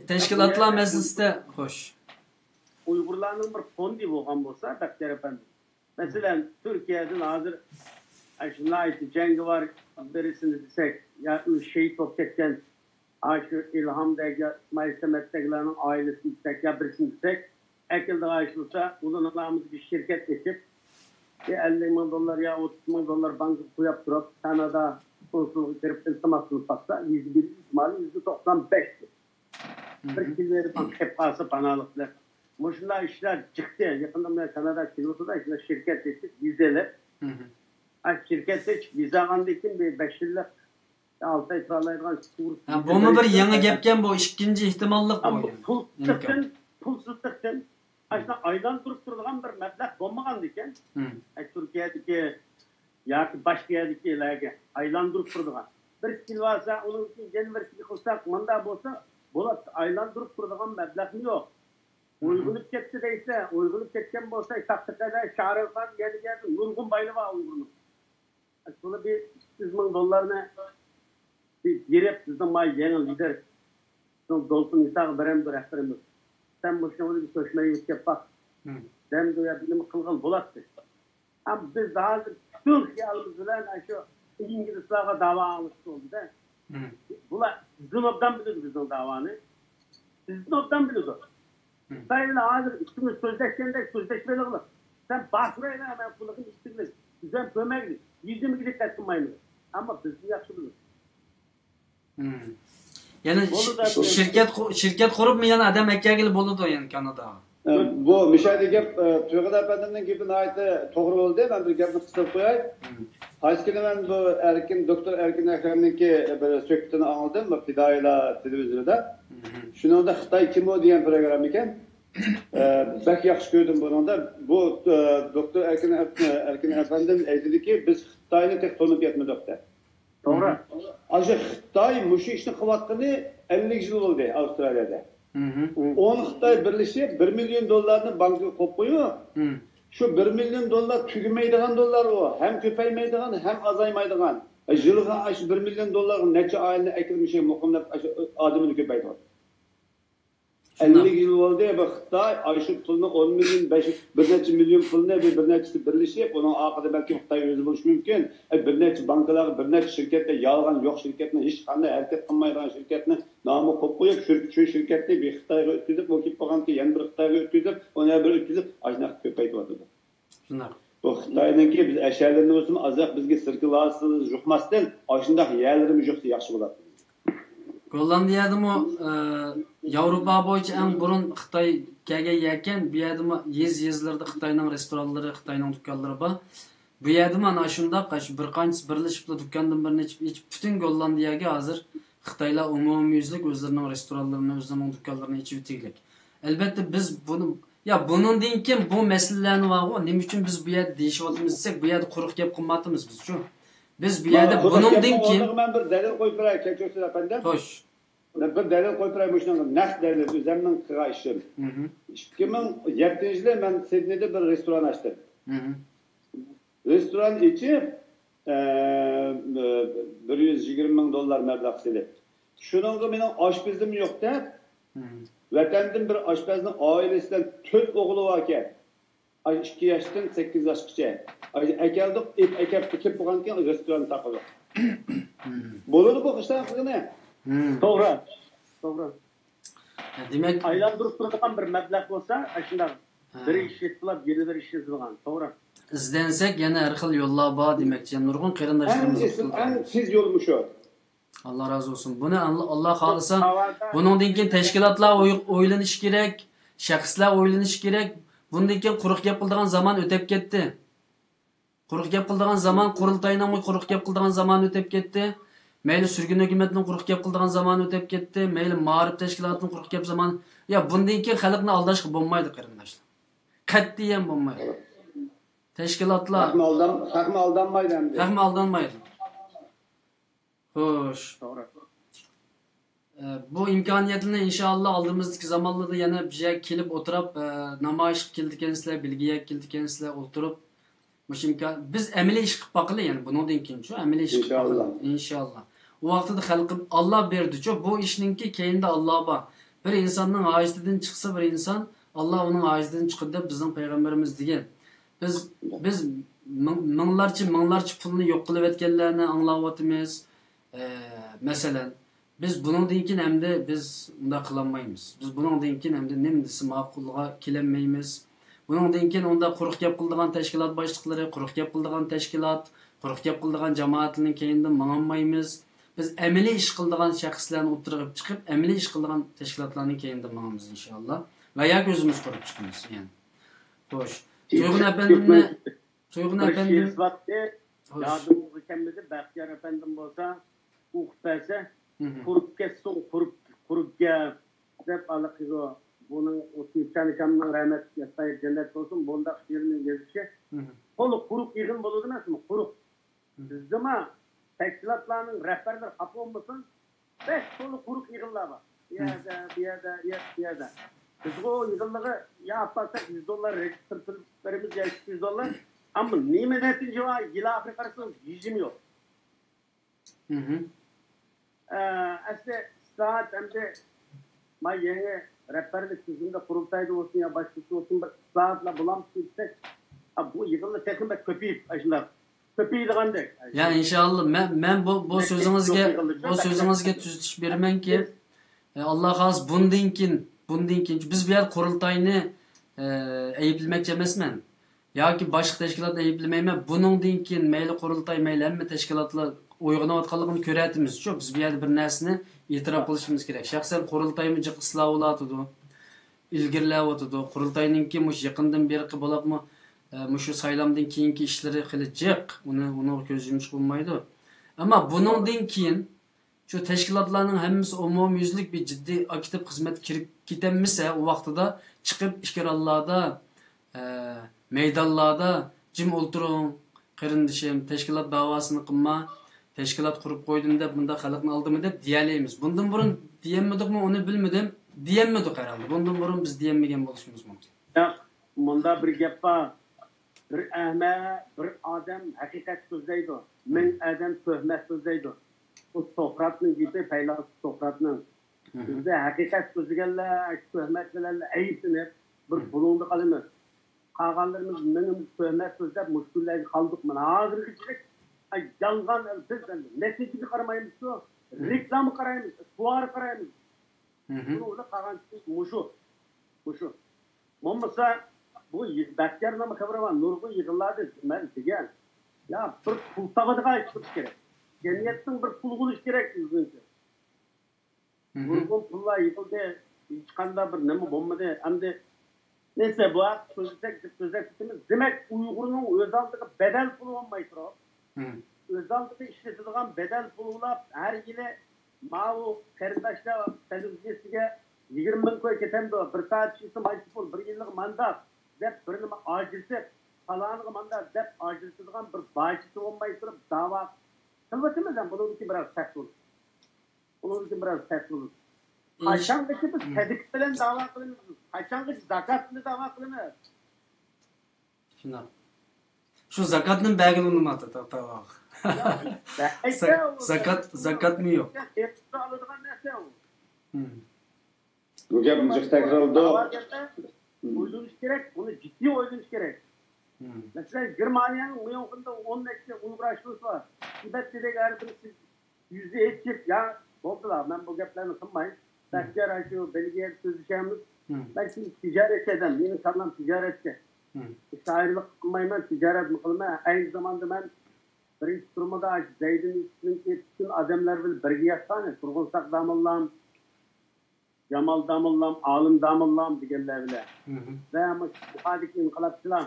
تەشكىلاتلار مەسىلىسىدە، خوش. ئۇيغۇرلارنىڭ بىر فوندى بولغان بولسا، بەختىيار ئەپەندى. مەسىلەن، تۈركىيەدىن ھازىر ئاشۇ ناھايىتى جەڭگىۋار بىرسىنى دېسەك، يا ئۆزى شېھىت بولۇپ كەتكەن، ئاشۇ ئىلھامدەك يا ئىسمائىل سەمەتتەكلەرنىڭ ئائىلىسىنى دېسەك، يا بىرسىنى دېسەك، ئەكېلىدىغان ئىش بولسا، ئۇلارنىڭ نامىدا بىر شىركەت ئېچىپ، بىر ئەللىك مىڭ دوللار يا ئوتتۇز مىڭ دوللار بانكىغا قويۇپ تۇرۇپ، كانادا قونسۇلىغا كىرىپ ئىلتىماس قىلىپ باقسا، ۋىزا بېرىش ئېھتىمالى يۈزدە توقسان بەش. بىر كېلىۋېرىپ قېلىپ قالسا پاناھلىق بىلەن. مۇشۇنداق ئىشلار جىقتى. يېقىندا مەن كانادا كېلىۋاتىدۇ، شۇنداق شىركەت ئېچىپ، ۋىزا ئېلىپ، ئا، شىركەت ئېچىپ، ۋىزا ئالغاندىن كېيىن بىر بەش يىللىق، ئالتە ئاي تۇرالايدىغان تۇرۇپ ھە، بۇمۇ بىر يېڭى گەپكەن، بۇ ئىككىنچى ئېھتىماللىق بۇ. پۇل سىقتىن، پۇلسىزلىقتىن ئاشۇنداق ئايلاندۇرۇپ تۇرىدىغان بىر مەبلەغ بولمىغاندىكەن، ئە، تۈركىيەدىكى ياكى باشقا يەردىكىلەرگە ئايلاندۇرۇپ تۇرىدىغان. بىرسى كېلىۋالسا، ئۇنىڭ ئۈچۈن يەنە بىرسىنى قىلساق، مۇنداق بولسا بولاتتى. ئايلاندۇرۇپ تۇرىدىغان مەبلەغمۇ يوق. ئويغىنىپ كەتتى دەيسە، ئويغىنىپ كەتكەن بولسا، شاختىقەدە، شارىغان يەنە يەردە نۇرغۇن بايلىقى بار ئۇيغۇرنىڭ. شۇنى بىر ئۈچ يۈز مىڭ دوللارنى بىر بېرىپ، بىزنىڭ ما يېڭى لىدېر، بىزنىڭ دولقۇن ئىساغا بېرەمدۇ رەھبىرىمىز؟ سەن مۇشۇنىڭ بىلەن بىر كۆچمەن يۆتكەپ باق. دەمدۇ يا بىر نېمە قىلغىلى بولاتتى. ئەمما بىز ھازىر پۈتۈن خىيالىمىز بىلەن ئاشۇ ئىنگلىزلارغا داۋا ئاڭلىتىش بولدى-دە. بۇلار بىزدىن ئوبدان بىلىدۇ بىزنىڭ داۋانى. بىزدىن ئوبدان بىلىدۇ. خىتاي بىلەن ھازىر ئىككىمىز سۆزلەشكەندەك سۆزلەشمەيلىغىلا. سەن باشۇرايلا، مەن پۇلىغىنى ئىشلىگىلى. بىزدىن كۆمەكلىك. يۈزىمىزگە دىققەت قىلمايمىز. ئەمما بىزدىن ياخشى بىلىدۇ. يەنى شىركەت، شىركەت قۇرۇپمۇ يەنە ئادەم ئەكەلگىلى بولىدۇ يەنە كاناداغا. ئە، بۇ مىشەدە گەپ، ئە، تۇيغۇن ئەپەندىمنىڭ گېپى ناھايىتى توغرا بولدى. مەن بىر گەپنى قىستۇرۇپ قوياي. قايسى كۈنى مەن بۇ ئەركىن، دوكتور ئەركىن ئەكرەمنىڭكى بىر سۆھبىتىنى ئاڭلىدىم، بۇ پىدائىيلار تېلېۋىزورىدا. شۇنىڭدا خىتاي كىمۇ دېگەن پروگرامما ئىكەن. ئە، بەك ياخشى كۆردۈم بۇنىڭدا. بۇ، ئە، دوكتور ئەركىن، ئەركىن ئەپەندىم ئېيتىدۇكى، بىز خىتاينى تېخى تونۇپ يەتمىدۇق دەپ. توغرا. ئاشۇ خىتاي مۇشۇ ئىشنى قىلىۋاتقىنى ئەللىك يىل بولدى ئاۋسترالىيەدە. ئون خىتاي بىرلىشىپ، بىر مىليون دوللارنى بانكىغا قويۇپ قويۇپ، شۇ بىر مىليون دوللار تۈگىمەيدىغان دوللار ئۇ. ھەم كۆپەيمەيدىغان، ھەم ئازايمايدىغان. يىلغا ئاشۇ بىر مىليون دوللارغا نەچچە ئائىلىنى ئەكىرمىشى مۇقىملاپ ئاشۇ ئادىمىنى كۆپەيتىۋاتىدۇ. ئەللىك يىل بولدى، بۇ خىتاي ئاشۇ پۇلنى، ئون مىليون، بەش، بىر نەچچە مىليون پۇلنى بىر، بىر نەچچىسى بىرلىشىپ، ئۇنىڭ ئاخىرىدا بەلكىم خىتاي ئۆزى بولۇشى مۇمكىن. ئە، بىر نەچچە بانكىلارغا، بىر نەچچە شىركەتكە، يالغان يوق شىركەتنى، ھېچقانداق ھەرىكەت قىلمايدىغان شىركەتنى نامى قويۇپ قويۇپ، شۇ، شۇ شىركەتنى بىر خىتايغا ئۆتكۈزۈپ، ئۇ كېلىپ بولغاندىن كېيىن يەنە بىر خىتايغا ئۆتكۈزۈپ، ئۇنى يەنە بىر ئۆتكۈزۈپ، ئاشۇنداق كۆپەيتىۋاتىدۇ. شۇنداق. بۇ خىتاينىڭكى بىز ئەشەلىرىنى بولسىمۇ ئازراق بىزگە سىركۇلياتسىيىسى يۇقماستىن، ئاشۇنداق يەرلىرىمۇ يۇقسا ياخشى بولاتتى. گوللاندىيەدىمۇ، ئە، ياۋروپا بويىچە ئەڭ بۇرۇن خىتاي كەلگەن يەركەن، بۇ يەردىمۇ يېزا-يېزىلىرىدا خىتاينىڭ رېستورانلىرى، خىتاينىڭ دۇكانلىرى بار. بۇ يەردىمۇ ئانا شۇنداق، ئاشۇ بىر قانچىسى بىرلىشىپلا دۇكاندىن بىرنى ئېچىپ، ئېچىپ، پۈتۈن گوللاندىيەگە ھازىر خىتايلار ئومۇميۈزلۈك ئۆزلىرىنىڭ رېستورانلىرىنى، ئۆزلىرىنىڭ دۇكانلىرىنى ئېچىۋېتىگلىك. ئەلبەتتە، بىز بۇنى، يا، بۇنىڭدىن كېيىن بۇ مەسىلىلەرنى بارغۇ، نېمە ئۈچۈن بىز بۇ يەردە دېيىشىۋاتىمىز دېسەك، بۇ يەردە قۇرۇق گەپ قىلماياتىمىزچۇ. بىز بۇ يەردە بۇنىڭدىن كېيىن، مەن بىر دەلىل قويۇپ بېرەي، كەچۈرسىز ئەپەندىم. خوش. مەن بىر دەلىل قويۇپ بېرەي مۇشۇنىڭغا، نەق دەلىل، ئۆزۈمنىڭ قىلغان ئىشىم. مھم. ئىككى مىڭ يەتتىنچى يىلى مەن سىدنېيدا بىر رېستوران ئاچتىم. مھم. رېستوران ئېچىپ، ئە، بىر يۈز يىگىرمە مىڭ دوللار مەبلەغ سېلىپ، شۇنىڭغا مېنىڭ ئاشپىزىم يوق دەپ، مھم. ۋەتەندىن بىر ئاشپەزنىڭ ئائىلىسىدىن تۆت ئوغلى باركەن. ئاي، ئىككى ياشتىن سەككىز ياشقىچە. ئاي، ئەكەلدۇق، ئېپ ئەكەپ كېلىپ بولغاندىن كېيىن رېستوران تاقىدۇق. مھم. بولىدۇ بۇ ئىشلار قىلغىنى. مھم. توغرا. توغرا. ھە، دېمەك، ئايلاندۇرۇپ تۇرىدىغان بىر مەبلەغ بولسا، ئاشۇنداق ھە. بىر ئىش يېتىلىپ، يەنە بىر ئىش يېتىدىغان. توغرا. ئىزدەنسەك، يەنە ھەر خىل يوللار بار، دېمەكچى. نۇرغۇن قېرىنداشلىرىمىز ئەڭ ئېسىل، ئەڭ تېز يول مۇشۇ. ئاللا رازى بولسۇن. بۇنى ئاللا، ئاللا خالىسا، بۇنىڭدىن كېيىن تەشكىلاتلار ئوي-، ئويلىنىشى كېرەك، شەخسلەر ئويلىنىشى كېرەك. بۇندىن كېيىن قۇرۇق گەپ قىلىدىغان زامان ئۆتەپ كەتتى. قۇرۇق گەپ قىلىدىغان زامان، قۇرۇلتاينىڭمۇ قۇرۇق گەپ قىلىدىغان زامانى ئۆتۈپ كەتتى. مەيلى سۈرگۈن ھۆكۈمەتنىڭ قۇرۇق گەپ قىلىدىغان زامانى ئۆتۈپ كەتتى. مەيلى مائارىپ تەشكىلاتىنىڭ قۇرۇق گەپ زامانى. يا، بۇندىن كېيىن خەلقنى ئالداشقا بولمايدۇ، قېرىنداشلار. قەتئىيەن بولمايدۇ. تەشكىلاتلار. خەقمۇ ئالدان-، خەقمۇ ئالدانمايدۇ ئەمدى. خەقمۇ ئالدانمايدۇ. خوش. توغرا. ئە، بۇ ئىمكانىيەتلەرنى ئىنشائاللا ئالدىمىزدىكى زامانلاردا يەنە بىر يەرگە كېلىپ ئولتۇراپ، ئە، نامايىشقا كېلىدىكەنسىلەر، بېلگىيەگە كېلىدىكەنسىلەر، ئولتۇرۇپ، مۇشۇ ئىمكان، بىز ئەمەلىي ئىش قىلىپ باقىلى، يەنى بۇنىڭدىن كېيىنچۇ، ئەمەلىي ئىش قىلىپ باقىلى. ئىنشائاللا. ئىنشائاللا. ئۇ ۋاقتىدا خەلقىم ئاللا بېرىدىچۇ، بۇ ئىشنىڭكى كەينىدە ئاللا بار. بىر ئىنساننىڭ ھاجىتىدىن چىقسا بىر ئىنسان، ئاللا ئۇنىڭ ھاجىتىدىن چىقىدۇ دەپ بىزنىڭ پەيغەمبىرىمىز دېگەن. بىز، بىز مىڭ-، مىڭلارچە، مىڭلارچە پۇلنى يوق قىلىۋەتكەنلەرنى ئاڭلاۋاتىمىز. ئە، مەسىلەن، بىز بۇنىڭدىن كېيىن ئەمدى بىز ئۇنداق قىلالمايمىز. بىز بۇنىڭدىن كېيىن ئەمدى نېمە دېسە ماقۇلغا كېلەلمەيمىز. بۇنىڭدىن كېيىن ئۇنداق قۇرۇق گەپ قىلىدىغان تەشكىلات باشلىقلىرى، قۇرۇق گەپ قىلىدىغان تەشكىلات، قۇرۇق گەپ قىلىدىغان جامائەتنىڭ كەينىدىن ماڭالمايمىز. بىز ئەمەلىي ئىش قىلىدىغان شەخسلەرنى ئوتتۇرىغا چىقىپ، ئەمەلىي ئىش قىلىدىغان تەشكىلاتلارنىڭ كەينىدىن ماڭىمىز، ئىنشائاللا. ۋە ياكى ئۆزىمىز قۇرۇپ چىقىمىز، يەنى. خوش. تۇيغۇن ئەپەندىمنى، تۇيغۇن ئەپەندىم. بىر شېئىر بارتى، خوش. يادىمغا كەلمىدى، بەختىيار ئەپەندىم بولسا، ئوقۇپ بەرسە، مھم. قۇرۇپ كەتسۇن، قۇرۇپ، قۇرۇپ گەپ، دەپ ئاللىقاچان بۇنىڭ، ئۇ تىپچان ئاكامنىڭ رەھمەتلىك ياتقان يېرى جەننەت بولسۇن، بۇنداق شېئىرنى يېزىشى مھم. تولا قۇرۇق يىغىن بولىدۇ ئەمەسمۇ؟ قۇرۇق. مھم. بىزدىمۇ تەشكىلاتلارنىڭ رەھبەرلىرى خاپا بولمىسۇن، بەك تولا قۇرۇق يىغىنلار بار. بۇ مھم. يەردە، بۇ يەردە، بۇ يەردە، بۇ يەردە. بىزغۇ يىغىنلىرىغا يا ئاپارساق يۈز دوللار رېگىستر پۇل بېرىمىز، يا ئىككى يۈز دوللار. ئەمما نېمە نەتىجە بار؟ يىل ئاخىرى قارىسىڭىز، ھېچنېمە يوق. مھم. ئە، ئەسلى ئىسلاھات ئەمدى ما يېڭى رەھبەرلىك تۈزۈمدە قۇرۇلتايدا بولسۇن يا باشقىسى بولسۇن، بىر ئىسلاھاتلار بولامدۇ دېسەك، ئا، بۇ يىغىنلار تېخىمۇ بەك كۆپىيىپ، ئاشۇنداق كۆپىيىدىغاندەك. يا، ئىنشائاللا. مەن، مەن بۇ، بۇ سۆزىڭىزگە، بۇ سۆزىڭىزگە تۈزىتىش بېرىمەنكى، ئە، ئاللا خالىسا، بۇندىن كېيىن، بۇندىن كېيىن، بىز بۇ يەردە قۇرۇلتاينى، ئە، ئەيىبلىمەكچى ئەمەسمەن. ياكى باشقا تەشكىلاتنى ئەيىبلىمەيمەن. بۇنىڭدىن كېيىن مەيلى قۇرۇلتاي، مەيلى ھەممە تەشكىلاتلار ئويغىنىۋاتقانلىقىنى كۆرۈۋاتىمىزچۇ. بىز بۇ يەردە بىر نەرسىنى ئېتىراپ قىلىشىمىز كېرەك. شەخسەن قۇرۇلتايمۇ جىق ئىسلاھ بولۇۋاتىدۇ، ئىلگىرىلەۋاتىدۇ. قۇرۇلتاينىڭكى مۇشۇ يېقىندىن بېرىقى بولۇپمۇ، ئە، مۇشۇ سايلامدىن كېيىنكى ئىشلىرى خېلى جىق. ئۇنى، ئۇنىڭغا كۆز يۇمۇشقا بولمايدۇ. ئەمما بۇنىڭدىن كېيىن شۇ تەشكىلاتلارنىڭ ھەممىسى ئومۇميۈزلۈك بىر جىددىي ئاكتىپ خىزمەتكە كىرىپ كېتەلمىسە، ئۇ ۋاقتىدا چىقىپ ئېكرانلاردا، ئە، مەيدانلاردا «جىم ئولتۇرۇڭ، قېرىندىشىم، تەشكىلات داۋاسىنى قىلما، تەشكىلات قۇرۇپ قويدۇم» دەپ، مۇنداق خەلقنى ئالدىما دەپ دېيەلەيمىز. بۇندىن بۇرۇن دېيەلمىدۇقمۇ، ئۇنى بىلمىدىم. دېيەلمىدۇق ھەرھالدا. بۇندىن بۇرۇن بىز دېيەلمىگەن بولۇشىمىز مۇمكىن. ياق، مۇندا بىر گەپ بار. بىر ئەمە، بىر ئادەم ھەقىقەت سۆزلەيدۇ، مىڭ ئادەم تۆھمەت سۆزلەيدۇ. بۇ سوقراتنىڭ گېپى، پەيلاسوپ سوقراتنىڭ. مم. بىزدە ھەقىقەت سۆزلىگەنلەر، تۆھمەت بىلەن ئەيىبلىنىپ، بىر مم. بۇلۇڭدا قالىمىز. قالغانلىرىمىز مېڭىمىز تۆھمەت سۆزلەپ، مۇشۇ كۈنلەرگە قالدۇق. مانا ھازىرغىچىلىك يالغان، بىز نەتىجىگە قارىمايمىزكۇ، مم. رېكلاما قارايمىز، پىئار قارايمىز. مم. بۇنىڭ بىلەن قالغان مۇشۇ. مۇشۇ. بولمىسا، بۇ يىغ-، بەختىيار نامە خەۋىرى بار، نۇرغۇن يىغىنلاردا مەن دېگەن، يا، بىر پۇل تاپىدىغان ئىش قىلىش كېرەك. جەمئىيەتنىڭ بىر پۇل بولۇشى كېرەك بىزنىڭچە. مم. نۇرغۇن پۇللار يىغىلدى، ھېچقانداق بىر نېمە بولمىدى. ئەمدى نېسە بۇ ھەقتە سۆزلىسەك دەپ سۆزلەپ كېتىمىز. دېمەك، ئۇيغۇرنىڭ ئۆز ئالدىغا بەدەل پۇلى بولماي تۇرۇپ، مم. ئۆز ئالدىغا ئىشلىتىدىغان بەدەل پۇلى بولۇپ، ھەر يىلى ماۋۇ قېرىنداشلار تېلېۋىزىيەسىگە يىگىرمە مىڭ كوي كېتەمدۇ، بىر سائەت ئىشلىسە مانچە پۇل، بىر يىللىق ماندات دەپ بىر نېمە ئاجرىتىپ، پالانىغا ماندات دەپ ئاجرىتىدىغان بىر باجىتى بولماي تۇرۇپ داۋا قىلىۋاتىمىز ھەم بۇنىڭدىكى بىراز پەس بولۇپ. بۇنىڭدىكى بىراز پەس بولۇپ. قاچانغىچە بىز مم. سەدىقە بىلەن داۋا قىلىمىز؟ قاچانغىچە زاكات بىلەن داۋا قىلىمىز؟ شۇنداق. شۇ زاكاتنى بەرگىلى ئۇنىماپتۇ، تا-، تاۋاغا. يا، بەرسە زا-، ئۇ زاكات، زاكاتمۇ يوق. ئېغىزدا ئالىدىغان نەرسە ئۇ. مم. بۇ گەپ جىق تەكرارلىدۇق. داۋاگەرلەر مم. ئويلىنىش كېرەك، بۇنى جىددىي ئويلىنىش كېرەك. مم. مەسىلەن، گېرمانىيەنىڭ ميۇنخېندا ئون نەچچە ئۇيغۇر ئاشۇرۇسى بار. تىبەتتە دېگەن بىر يۈزى ئېچىپ، يا، بولدىلا، مەن بۇ گەپلەرنى قىلماي. مم. بەختىيار ئاشۇ بېلگىيەدە سۆزلىشەرمىز. مم. مەن كىم؟ تىجارەتچى ئادەم، مېنىڭ كاللام تىجارەتچى. مم. شائىرلىق قىلمايمەن، تىجارەتمۇ قىلىمەن. ئەينى زاماندا مەن بىرىنچى تۈرمىدە ئاشۇ زەيدىن ئىسمىنى ئېيتىپ، پۈتۈن ئادەملەر بىلەن بىرگە ياتقان، تۇرغۇن ساق داموللام، جامال داموللام، ئالىم داموللام دېگەنلەر بىلەن. مم. ۋە مۇشۇ جىھادىي ئىنقىلابچىلار،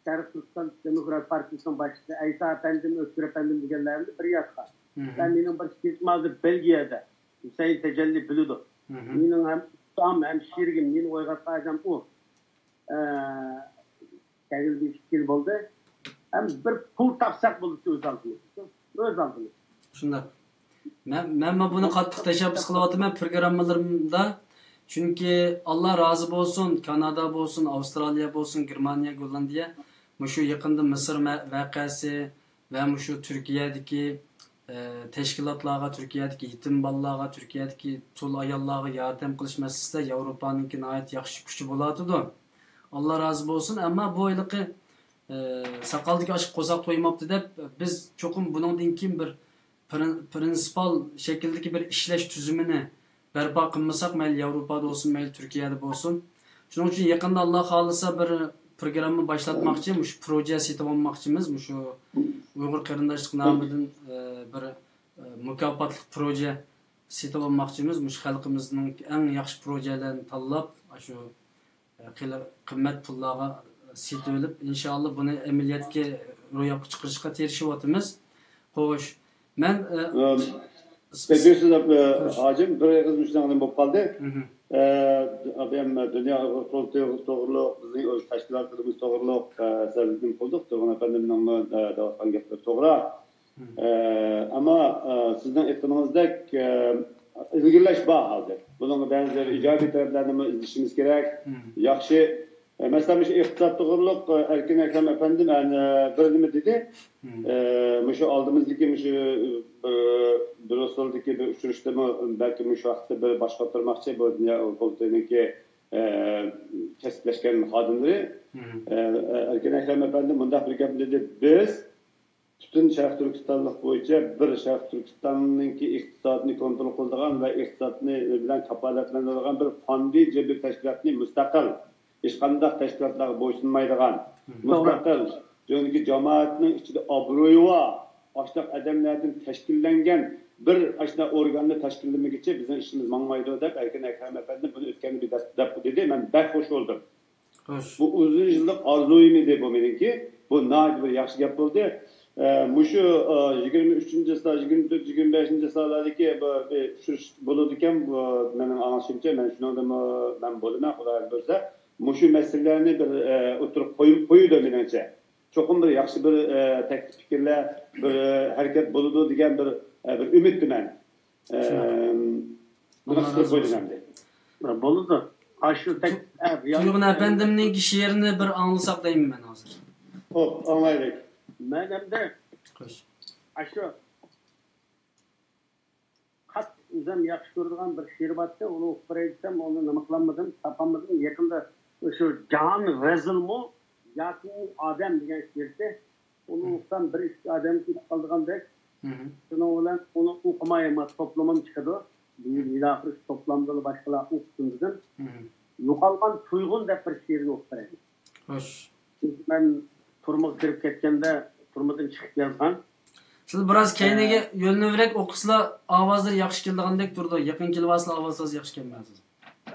شەرقىي تۈركىستان دېموكرات پارتىيىسىنىڭ باشلىقى ئەيسا ئەپەندىم، ئۆتكۈر ئەپەندىم دېگەنلەر بىلەن بىر ياتقان. مم. ۋە مېنىڭ بىر شېھىتىم ھازىر بېلگىيەدە، ھۈسەيىن تەجەللى بىلىدۇ. مم. مېنىڭ ھەم ئۇستام، ھەم شېرىكىم، مېنى ئويغاتقان ئادەم ئۇ. ئە، كەلگىلى بىر ئىككى يىل بولدى. ھەم بىر پۇل تاپساق بولىدۇ ئۆز ئالدىمىزغا. ئۆز ئالدىمىزغا. شۇنداق. مەن، مەنمۇ بۇنى قاتتىق تەشەببۇس قىلىۋاتىمەن پروگراممىلىرىمدا. چۈنكى، ئاللا رازى بولسۇن، كانادا بولسۇن، ئاۋسترالىيە بولسۇن، گېرمانىيە، گوللاندىيە، مۇشۇ يېقىندا مىسىر مە-، ۋەقەسى، ۋە مۇشۇ تۈركىيەدىكى، ئە، تەشكىلاتلارغا، تۈركىيەدىكى يېتىم بالىلارغا، تۈركىيەدىكى تۇل ئاياللارغا ياردەم قىلىش مەسىلىسىدە ياۋروپانىڭكى ناھايىتى ياخشى كۈچى بولۇۋاتىدۇ. ئاللا رازى بولسۇن، ئەمما بۇ ھېلىقى، ئە، ساقالدىكى ئاشقا قورساق تويماپتۇ دەپ، بىز چوقۇم بۇنىڭدىن كېيىن بىر پرىن-، پرىنسىپال شەكىلدىكى بىر ئىشلەش تۈزۈمىنى بەرپا قىلمىساق، مەيلى ياۋروپادا بولسۇن، مەيلى تۈركىيەدە بولسۇن. شۇنىڭ ئۈچۈن يېقىندا، ئاللا خالىسا، بىر پروگرامما باشلاتماقچى، مۇشۇ پروژە سېتىۋالماقچىمىز، مۇشۇ ئۇيغۇر قېرىنداشلىق نامىدىن، ئە، بىر، ئە، مۇكاپاتلىق پروژە سېتىۋالماقچىمىز، مۇشۇ خەلقىمىزنىڭ ئەڭ ياخشى پروژەلىرىنى تاللاپ، ئاشۇ قىممەت پۇللارغا سېتىۋېلىپ، ئىنشائاللا بۇنى ئەمەلىيەتكە، روياپقا چىقىرىشقا تىرىشىۋاتىمىز. خوش، مەن، ئە، ئەم، ئىس-، كەچۈرسىز، ئە، خوش. ھاجىم، بىر ئېغىز مۇشۇنىڭ بىلەن بولۇپ قالدى. مھم. ئە، ئابىيام دۇنيا ئۇيغۇر قۇرۇلتىيى توغرۇلۇق، بىزنىڭ ئۆز تەشكىلاتلىرىمىز توغرۇلۇق، ئە، سەزگۈم قىلدۇق. تۇرغۇن ئەپەندىمنىڭمۇ، ئە، دەۋاتقان گەپلىرى توغرا. مم. ئە، ئەمما، ئە، سىزنىڭ ئېيتقىنىڭىزدەك، ئە، ئىلگىرىلەش بار ھازىر. بۇنىڭغا بەزى مم. ئىجابىي تەرەپلەرنىمۇ ئىزدىشىمىز كېرەك. مم. ياخشى. ئە، مەسىلەن، مۇشۇ ئىقتىساد توغرۇلۇق، ئە، ئەركىن ئەكرەم ئەپەندىم، ئە، بىر نېمە دېدى. مم. ئە، مۇشۇ ئالدىمىزدىكى مۇشۇ بىر، بىر ئۇسۇلدىكى بىر ئۇچرىشىشتىمۇ بەلكى مۇشۇ ھەقتە بىر باش قاتۇرماقچى، بۇ دۇنيا قۇرۇلتىيىنىڭكى، ئە، كەسىپلەشكەن خادىملىرى. مم. ئە، ئە، ئەركىن ئەكرەم ئەپەندى مۇنداق بىر گەپنى دېدى، بىز پۈتۈن شەرقىي تۈركىستانلىق بويىچە بىر شەرقىي تۈركىستاننىڭكى ئىقتىسادىنى كونترول قىلىدىغان ۋە ئىقتىسادنى بىلەن كاپالەتلەندۈرىدىغان بىر فاندى جىبى تەشكىلاتنى مۇستەقىل، ھېچقانداق تەشكىلاتلارغا بويسۇنمايدىغان، مم. مۇستەقىل، جۇڭدىكى جامائەتنىڭ ئىچىدە ئابرۇيى بار، ئاشۇنداق ئادەملەردىن تەشكىللەنگەن بىر ئاشۇنداق ئورگاننى تەشكىللىمىگىچە بىزنىڭ ئىشىمىز ماڭمايدۇ، دەپ ئەركىن ئەكرەم ئەپەندى بۇنى ئۆتكەندە بىر دەپ، دەپ دېدى. مەن بەك خوش بولدۇم. خوش. بۇ ئۇزۇن يىللىق ئارزۇيۇم ئىدى بۇ مېنىڭكى. بۇ ناھايىتى بىر ياخشى گەپ بولدى. ئە، مۇشۇ، ئە، يىگىرمە ئۈچىنچى سان، يىگىرمە تۆت، يىگىرمە بەشىنچى سانلاردىكى بۇ بىر ئۇچرىشىش بولىدىكەن، بۇ مېنىڭ ئاڭلىشىمچە، مەن شۇنىڭدىمۇ مەن بولىمەن، خۇدايىم بۇيرۇسا. مۇشۇ مەسىلىلەرنى بىر، ئە، ئوتتۇرىغا قويۇپ، قويىدۇ مېنىڭچە. چوقۇم بىر ياخشى بىر، ئە، تەكلىپ پىكىرلەر، بىر، ئە، ھەرىكەت بولىدۇ دېگەن بىر، ئە، بىر ئۈمىدتىمەن. شۇنداق. ئەم، بۇنى قىستۇرۇپ قويدۇم ئەمدى. بولىدۇ. ئاشۇ تەك-، ئە، رېئال تۇيغۇن ئەپەندىمنىڭكى شېئىرىنى بىر ئاڭلىساق دەيمەن مەن ھازىر. خوپ، ئاڭلايلى. مەن ئەمدى خوش. ئاشۇ قات-، ئۆزۈم ياخشى كۆرىدىغان بىر شېئىرى بارتتى، ئۇنى ئوقۇپ بېرەي دېسەم، ئۇنى نېمە قىلالمىدىم، تاپالمىدىم. يېقىندا شۇ جاھان رەزىلمۇ ياكى ئۇ ئادەم دېگەن شېئىرتى، ئۇنى ئوقۇسام بىر ئىككى ئادەم كېلىپ قالىدىغاندەك. شۇنىڭ بىلەن ئۇنى ئوقۇماي، ئەمما توپلىمىم چىقىدۇ. يىل ئاخىرى توپلامدىلا باشقىلار ئوقۇسۇن دېدىم. يوقالغان تۇيغۇن دەپ بىر شېئىرنى ئوقۇپ بېرەي. خوش. چۈنكى مەن تۈرمىگە كىرىپ كەتكەندە تۈرمىدىن چىقىپ يازغان. سىز بىراز كەينىگە يۆلىنىۋېرەك ئوقۇسىلا، ئاۋازلىرى ياخشى كېلىدىغاندەك تۇرىدۇ. يېقىن كېلىۋالسىلا ئاۋازىڭىز ياخشى كەلمەيدۇ.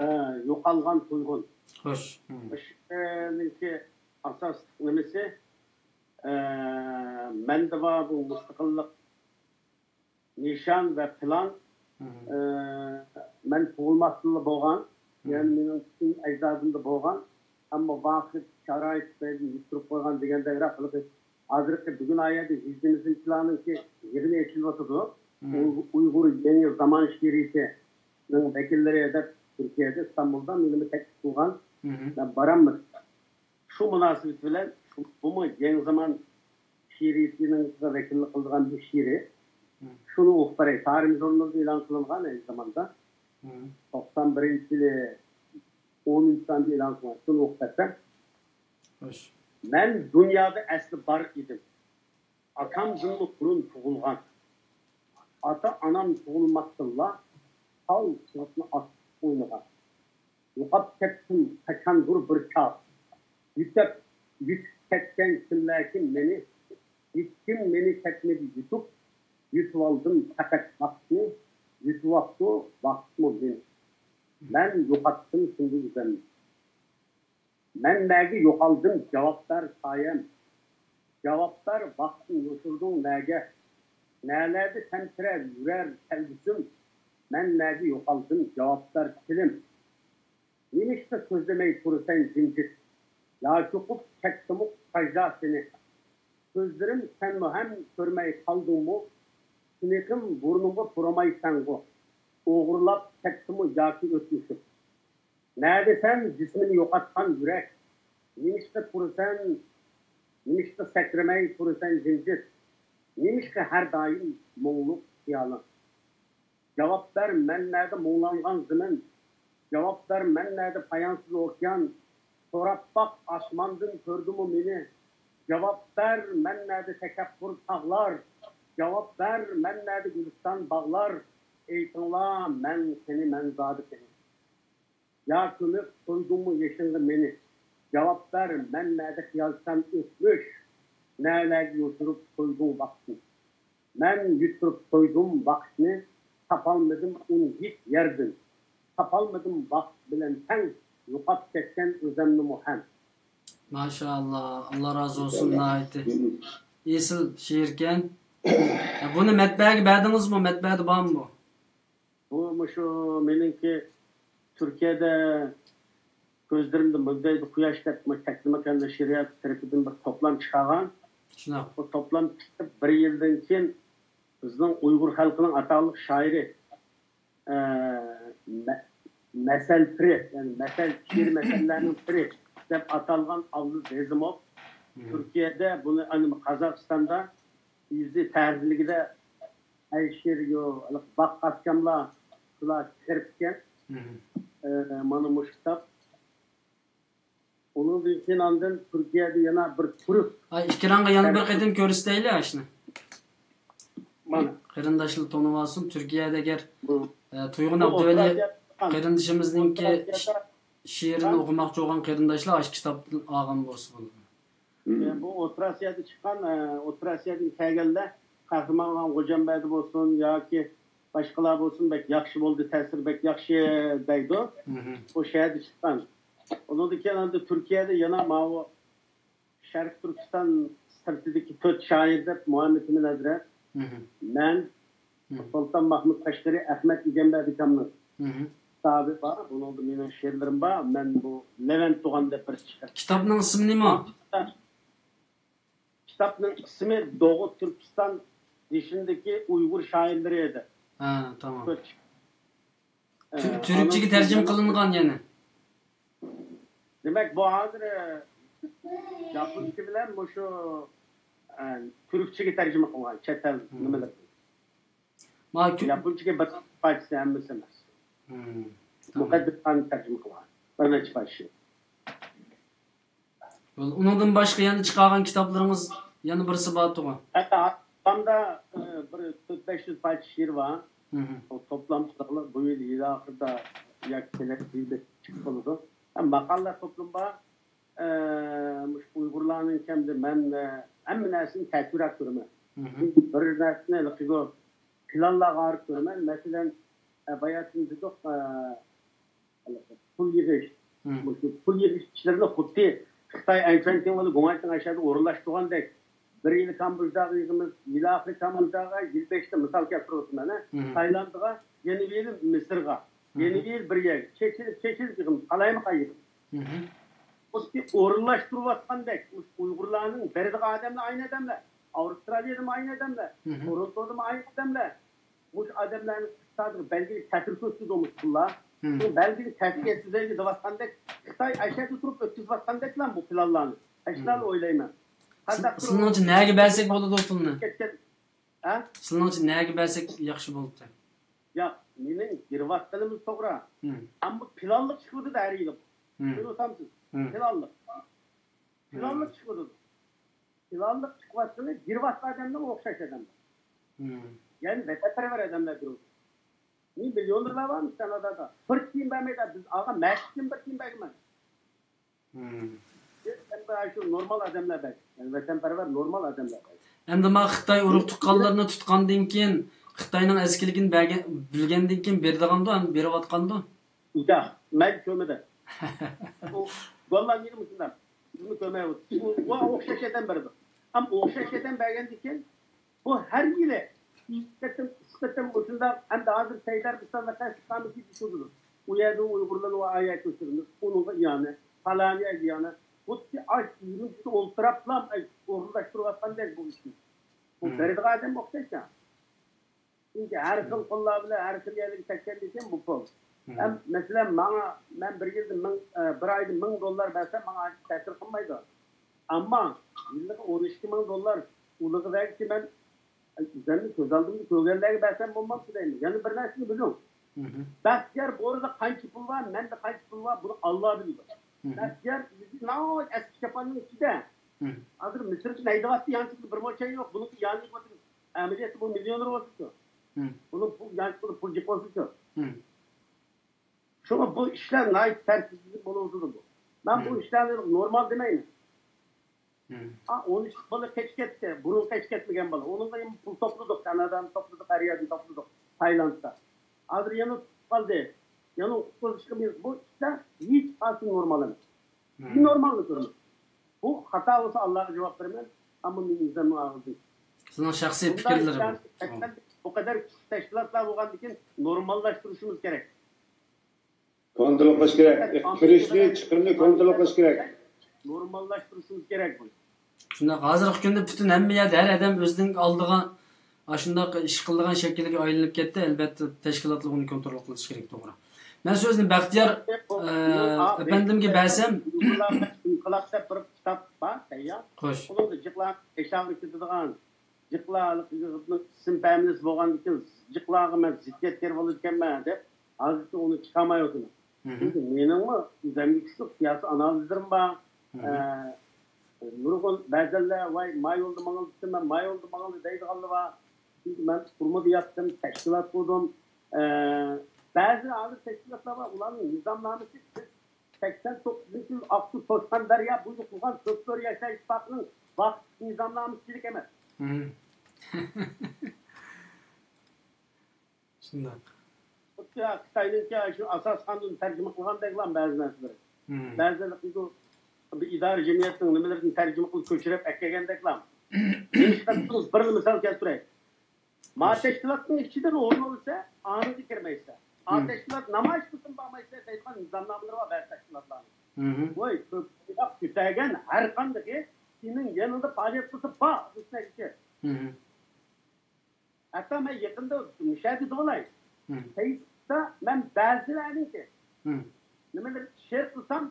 ئە، يوقالغان تۇيغۇن. خوش. مۇشۇنىڭكى ئاساسلىق نېمىسى، ئە، مەندە بار بۇ مۇستەقىللىق نىشان ۋە پىلان، ئە، مەن تۇغۇلماستىنلا بولغان، يەنى مېنىڭ پۈتۈن ئەجدادىمدا بولغان، ئەمما ۋاقىت، شارائىت تۈپەيلىدىن يۈتتۈرۈپ قويغان دېگەندەكرەك، ھېلىقى ھازىرقى بۈگۈن ئايەردە ھىندىمىزنىڭكىلارنىڭكى يىغىنى ئېچىلىۋاتىدۇ. ئۇ-، ئۇيغۇر يېڭى زامان شېئىرىيىتىنىڭ ۋەكىللىرى دەپ تۈركىيەدە، ئىستانبۇلدا مېنىمۇ تەكلىپ قىلغان. مەن بارالمىدىم. شۇ مۇناسىۋەت بىلەن شۇ، بۇمۇ يېڭى زامان شېئىرىيىتىنىڭ ۋەكىللىك قىلىدىغان بىر شېئىرى. شۇنى ئوقۇپ بېرەي. تارىم ژۇرنىلىدا ئېلان قىلىنغان ئەينى زاماندا. توقسان بىرىنچى يىلى ئونىنچى ساندا ئېلان قىلىنغان. شۇنى ئوقۇپ بەرسەم. خوش. مەن دۇنيادا ئەسلى بار ئىدىم. ئاتامدىنمۇ بۇرۇن تۇغۇلغان. ئاتا-ئانام تۇغۇلماستىنلا تال چىۋىقنى ئاتىپ ئوينىغان. يوقاپ كەتتىم قاچاندۇر بىر چاغ. يۈتەپ، يۈتۈپ كەتكەن كىملەركىن مېنى؟ ھېچكىم مېنى كەتمىدى يۇتۇپ. يۇتۇۋالدىم پەقەت ۋاقىتنى، يۇتۇۋاپتۇ ۋاقىتمۇ مېنى. مەن يوقاتتىم شۇندىن ئۆزۈمنى. مەن نەگە يوقالدىم جاۋاب بەر سايەم؟ جاۋاب بەر ۋاقىتنى يوشۇردۇڭ نەگە؟ نەلەردە سەن تىرەر يۈرەر كەلگۈسۈم؟ مەن نەگە يوقالدىم جاۋاب بەر تىلىم؟ نېمىشقا سۆزلىمەي تۇرىسەن جىمجىت؟ يا چوقۇپ كەتتىمۇ تاجدا سېنى؟ كۆزلىرىم سەنمۇ ھەم كۆرمەي قالدىڭمۇ؟ چىنىقىم بۇرنۇمغا پۇرىمايسەنغۇ؟ ئوغرىلاپ كەتتىمۇ ياكى ئۆتمۈشۈم؟ نەدە سەن جىسمىنى يوقاتقان يۈرەك؟ نېمىشقا تۇرىسەن، نېمىشقا سەكرىمەي تۇرىسەن جىمجىت؟ نېمىشقا ھەر دائىم مۇڭلۇق خىيالىڭ؟ جاۋاب بەر، مەن نەدە مۇڭلانغان زېمىن؟ جاۋاب بەر، مەن نەدە پايانسىز ئوكيان؟ سوراپ باق، ئاسماندىن كۆردىمۇ مېنى؟ جاۋاب بەر، مەن نەدە تەكەببۇر تاغلار؟ جاۋاب بەر، مەن نەدە گۈلىستان باغلار؟ ئېيتىڭلار، مەن قېنى، مەن زادى قېنى؟ يا كۆمۈپ قويدۇڭمۇ يېشىڭغا مېنى؟ جاۋاب بەر، مەن نەدە خىيالچان ئۆتمۈش؟ نەلەرگە يوشۇرۇپ قويدۇڭ ۋاقىتنى؟ مەن يۈتتۈرۈپ قويدۇم ۋاقىتنى، تاپالمىدىم ئۇنى ھېچ يەردىن. تاپالمىدىم ۋاقىت بىلەن تەڭ، يوقاپ كەتكەن ئۆزەمنىمۇ ھەم. ماشائاللا، ئاللا رازى بولسۇن، ناھايىتى ئېسىل شېئىركەن. بۇنى مەتبەئەگە بەردىڭىزمۇ؟ مەتبەئەدە بارمۇ بۇ؟ بۇ مۇشۇ مېنىڭكى تۈركىيەدە كۆزلىرىمدە مۇگدەيدۇ قۇياش دەپ مۇشۇ تەكلىماكاندا شېئىرىيەت تەرىپىدىن بىر توپلام چىقارغان. شۇنداق. بۇ توپلام چىقىپ بىر يىلدىن كېيىن بىزنىڭ ئۇيغۇر خەلقىنىڭ ئاتاقلىق شائىرى، ئە، مە-، مەسەل پىرى، يەنى مەسەل، شېئىر مەسەللەرنىڭ پىرى دەپ ئاتالغان ئابلىز ھېزىموف تۈركىيەدە بۇنى، ئەنە، قازاقىستاندا ئۆزى تەھرىرلىكىدە ئەلىشىر يو، باق قاسكاملار شۇلار چىقىرىپتىكەن. ئە، مانا مۇشۇ كىتاب. ئۇنىڭدىن كېيىن ئاندىن تۈركىيەدە يەنە بىر تۈرك. ئاي، ئېكرانغا يەنە بىر قېتىم كۆرسىتەيلى ئاشۇنى. مانا. قېرىنداشلار تونۇۋالسۇن، تۈركىيەدە ئەگەر، ئە، تۇيغۇن ئابدۇۋەلى قېرىندىشىمىزنىڭكى شېئىرىنى ئوقۇماقچى بولغان قېرىنداشلار ئاشۇ كىتابتىن ئالغان بولسا بولىدۇ. ئە، بۇ ئوتتۇرا ئاسىيادا چىققان، ئە، ئوتتۇرا ئاسىيادىن كەلگەنلەر قەھرىمان غوجامبەردى بولسۇن ياكى باشقىلار بولسۇن، بەك ياخشى بولدى، تەسىرى بەك ياخشى دەيدۇ. بۇ شەھەردە چىققان. ئۇنىڭدىن كېيىن ئەمدى تۈركىيەدە يەنە ماۋۇ شەرقىي تۈركىستان سىرتىدىكى تۆت شائىر دەپ مۇھەممەد ئىمىن ھەزرەت، مەن، سۇلتان مەھمۇد قەشقىرى، ئەخمەت ئىگەمبەردى ئاكامنىڭ كىتابى بار. بۇنىڭدا مېنىڭ شېئىرلىرىم بار. مەن بۇ لېۋەنت تۇغان دەپ بىرسى چىقىردى. كىتابنىڭ ئىسمى نېمە؟ كىتابنىڭ ئىسمى دوغۇ تۈركىستان دېشىندىكى ئۇيغۇر شائىرلىرى ئىدى. ھە، تامام. تۈ-، تۈركچىگە تەرجىمە قىلىنغان يەنە. دېمەك، بۇ ھازىر، ئە، ياپونچە بىلەن مۇشۇ، ئە، تۈركچىگە تەرجىمە قىلغان چەت ئەل نېمىلىرى. ما كۆ- ياپونچىگە بىر پارچىسى ھەممىسى ئەمەس. مۇقەددەس قانۇن تەرجىمە قىلغان بىر نەچچە پارچىسى. ئۇنىڭدىن باشقا يەنە چىقارغان كىتابلىرىڭىز يەنە بىرسى بار تۇغۇ؟ ھەتتا ئاپامدا بىر تۆت بەش يۈز پارچە شېئىر بار. ئۇ توپلام قىلىپ بۇ يىل، يىل ئاخىرىدا ياكى كېلەر يىلدا چىقىپ بولىدۇ. ھەم ماقالىلەر توپلىمى بار. مۇشۇ ئۇيغۇرلارنىڭ كەمدە مەن ھەممە نەرسىنى تەسۋىرلەپ تۇرىمەن. چۈنكى بىر نەرسىنى ھېلىقى پىلانلارغا ئايرىپ تۇرىمەن. مەسىلەن، باياتىن دېدۇق، پۇل يىغىش. مۇشۇ پۇل يىغىش ئىشلىرىنى خۇددى خىتاي ئەنچۈەنتىڭ بىلەن گۇڭئەنتىڭ ئەشەدە ئورۇنلاشتۇرغاندەك، بىر يىل كامبودژاغا يىغىمىز، يىل ئاخىرى كامبودژاغا، يىل بېشىدا مىسال كەلتۈرۈۋاتىمەن، تايلاندغا، يەنە بىر يىل مىسىرغا، يەنە بىر يىل بىر يەرگە چېچىلىپ، چېچىلىپ يىغىمىز، قالايمىقان يىغىمىز. خۇددى ئورۇنلاشتۇرۇۋاتقاندەك، مۇشۇ ئۇيغۇرلارنىڭ بېرىدىغان ئادەملەر ئاينى ئادەملەر، ئاۋسترالىيەدىمۇ ئاينى ئادەملەر، تورونتودىمۇ ئاينى ئادەملەر. مۇشۇ ئادەملەرنىڭ ئىقتىسادىغا بەلگىلىك تەسىر كۆرسىتىدۇ مۇشۇ پۇللار. بۇ بەلگىلىك تەسىر يەتكۈزەيلى دەۋاتقاندەك، خىتاي ئەشەدە تۇرۇپ ئۆتكۈزۈۋاتقاندەكلا بۇ پىلانلارنى. ئەشۇلارنى ئويلايمەن. قانداق سىلىڭچە نەگە بەرسەك بولىدۇ پۇلنى؟ كەتكەن. ھە؟ سىلىڭچە نەگە بەرسەك ياخشى بولىدۇ؟ ياق، مېنىڭ بېرىۋاتقىنىمىز توغرا. ئەمما پىلانلىق چىقىۋاتىدۇ ھەر يىلى. چۈشىنىۋاتامسىز؟ پىلانلىق. پىلانلىق چىقىۋاتىدۇ. پىلانلىق چىقىۋاتقىنى بېرىۋاتقان ئادەملەر ئوخشاش ئادەملەر. يەنى ۋەتەنپەرۋەر ئادەملەر بېرىۋاتىدۇ. مىليونېرلار بارمۇ كانادادا؟ بىر تىيىن بەرمەيدۇ. بىز ئاغا مەسچىتتىن بىر تىيىن بەرگەن. ئەمدى شۇ نورمال ئادەملەر بەك، يەنى ۋەتەنپەرۋەر نورمال ئادەملەر بەك. ئەمدى ما خىتاي ئۇرۇق تۇغقانلىرىنى تۇتقاندىن كېيىن، خىتاينىڭ ئەسكىلىكىنى بەرگەن، بىلگەندىن كېيىن بېرىدىغاندۇ، ھەم بېرىۋاتقاندۇ؟ ياق، مەن كۆرمىدىم. ئۇ گوللاندىيىدىمۇ شۇنداق. بىزمۇ كۆرمەيۋاتىمىز. ئۇ، ئۇ ئوخشاش ئادەم بېرىدۇ. ئەمما ئوخشاش ئادەم بەرگەندىن كېيىن، بۇ ھەر يىلى ئىككى قېتىم، ئۈچ قېتىم مۇشۇنداق، ئەمدى ھازىر سەئىدى ئەرەبىستاندا قەشقەرنى كېتىشىۋاتىدۇ. ئۇ يەردە ئۇيغۇرلارنى ۋە ئايەت كۆچۈرىمىز، ئۇنىڭغا ئىئانە، پالانىيەگە ئىئانە. خۇددى ئاش ئۆيىمىزدە ئولتۇراپلا ئورۇنلاشتۇرۇۋاتقاندەك بۇ ئىشنى. بۇ بېرىدىغان ئادەم ئوخشاش. چۈنكى ھەر خىل قوللار بىلەن ھەر خىل يەرلەرگە تەگكەندىن كېيىن بۇ پۇل. ھەم مەسىلەن، ماڭا، مەن بىر يىلدا مىڭ، ئە، بىر ئايدا مىڭ دوللار بەرسەم، ماڭا ھېچ تەسىر قىلمايدۇ. ئەمما يىللىقى ئون ئىككى مىڭ دوللار ئۇلىغا بەرگۈچە مەن ئۆزۈمنى كۆز ئالدىمدا كۆرگەنلەرگە بەرسەم بولمامتۇ دەيمەن. يەنە بىر نەرسىنى بىلىڭ. بەختىيار بورىدا قانچە پۇل بار، مەندە قانچە پۇل بار، بۇنى ئاللا بىلىدۇ. بەختىيار ئۆزى ناھايىتى ئەسكى چاپاننىڭ ئىچىدە. ھازىر مىسىردا ھەيدەۋاتتى، يانچۇقىدا بىر مو چاي يوق، بۇنىڭكى يانى ئەمەلىيەتتە بۇ مىليونېر بولسىچۇ؟ بۇنىڭ پۇل، يانچۇقىدا پۇل جىق بولسىچۇ؟ شۇڭا بۇ ئىشلار ناھايىتى تەرتىپسىز بولۇۋاتىدۇ بۇ. مەن بۇ ئىشلارنى نورمال دېمەيمەن. ئا، ئون ئۈچ بالا قېچىپ كەتتى. بۇرۇن قېچىپ كەتمىگەن بالا. ئۇنىڭغا يەنە پۇل توپلىدۇق. كانادانى توپلىدۇق، ھەر يەردىن توپلىدۇق. تايلاندتا. ھازىر يەنە تۇتۇپ قالدى. يەنە قۇتقۇزۇشقا بۇ ئىشلار ھېچقايسى نورمال ئەمەس. نورمالنى كۆرىمىز. بۇ خاتا بولسا، ئاللاغا جاۋاب بېرىمەن. ئەمما مېنىڭ ئۆزۈمنىڭ ئاغزىدىن. سىزنىڭ شەخسىي پىكىرلىرىڭىز. بۇ قەدەر كىچىك تەشكىلاتلار بولغاندىكىن، نورماللاشتۇرۇشىمىز كېرەك. كونترول قىلىش كېرەك. كىرىشنى، چىقىمنى كونترول قىلىش كېرەك. نورماللاشتۇرۇشىمىز كېرەك بۇنى. شۇنداق، ھازىرقى كۈندە پۈتۈن ھەممە يەردە ھەر ئادەم ئۆزىنىڭ ئالدىغا ئاشۇنداق ئىش قىلىدىغان شەكىلگە ئايلىنىپ كەتتى. ئەلۋەتتە، تەشكىلاتلار ئۇنى كونترول قىلىش كېرەك، توغرا. مەن سۆزنى بەختىيار، ئە، ئەپەندىمگە بەرسەم. ئىنقىلاب دەپ بىر كىتاب بار، تەييار. خوش. ئۇنىڭدا جىقلار پېشاغا كېتىدىغان، جىقلار ئىسىم پەمىلىسى بولغاندىكىن، جىقلارغا مەن زىددىيەتكار بولىدىكەنمەن دەپ، ھازىرچە ئۇنى چىقارمايۋاتىمەن. چۈنكى مېنىڭمۇ ئۆزۈمگە كۈچلۈك سىياسىي ئانالىزلىرىم بار. ئە، نۇرغۇن بەزەنلەر، ۋاي، ما يولدا ماڭىلى دېسە، مەن ما يولدا ماڭىلى دەيدىغانلار بار. چۈنكى مەن تۈرمىدە ياتتىم، تەشكىلات قۇردۇم. ئە، بەزى ھازىر تەشكىلاتلار بار، ئۇلارنىڭ نىزامنامىسى بىز سەكسەن توققۇزىنچى يىل ئاقسۇ توشقان دەريا بويىدا قۇرغان كۆكتۆرە ياشايىش ئىتتىپاقىنىڭ ۋاقىت نىزامنامىسىدىكى ئەمەس. شۇنداق. خۇددى خىتاينىڭكى شۇ ئاساسىي قانۇننى تەرجىمە قىلغاندەكلا بەزى نەرسىلەر. بەزىلەر بىر ئىدارە جەمئىيەتنىڭ نېمىلىرىنى تەرجىمە قىلىپ كۆچۈرۈپ ئەكەلگەندەكلا. نېمىشقا دېسىڭىز، بىرلا مىسال كەلتۈرەي. ما تەشكىلاتنىڭ ئىچىدىن ئورۇن ئالسا، ئانىڭغا كىرمەيسىلەر. ئا تەشكىلات نامايىش قىلسىمۇ بارمايسىلەر دەيدىغان نىزامنامىلىرى بار بەزى تەشكىلاتلارنىڭ. ۋاي، كۆپ كۆتەرگەن ھەر قاندىقى سېنىڭ يېنىڭدا پائالىيەت قىلسا بار، ئۈستىگە. ھەتتا مەن يېقىندا مۇشۇ يەردە دېۋالاي. فېيسبۇكتا مەن بەزىلەرنىڭكى نېمىلەر شېئىر قىلسام،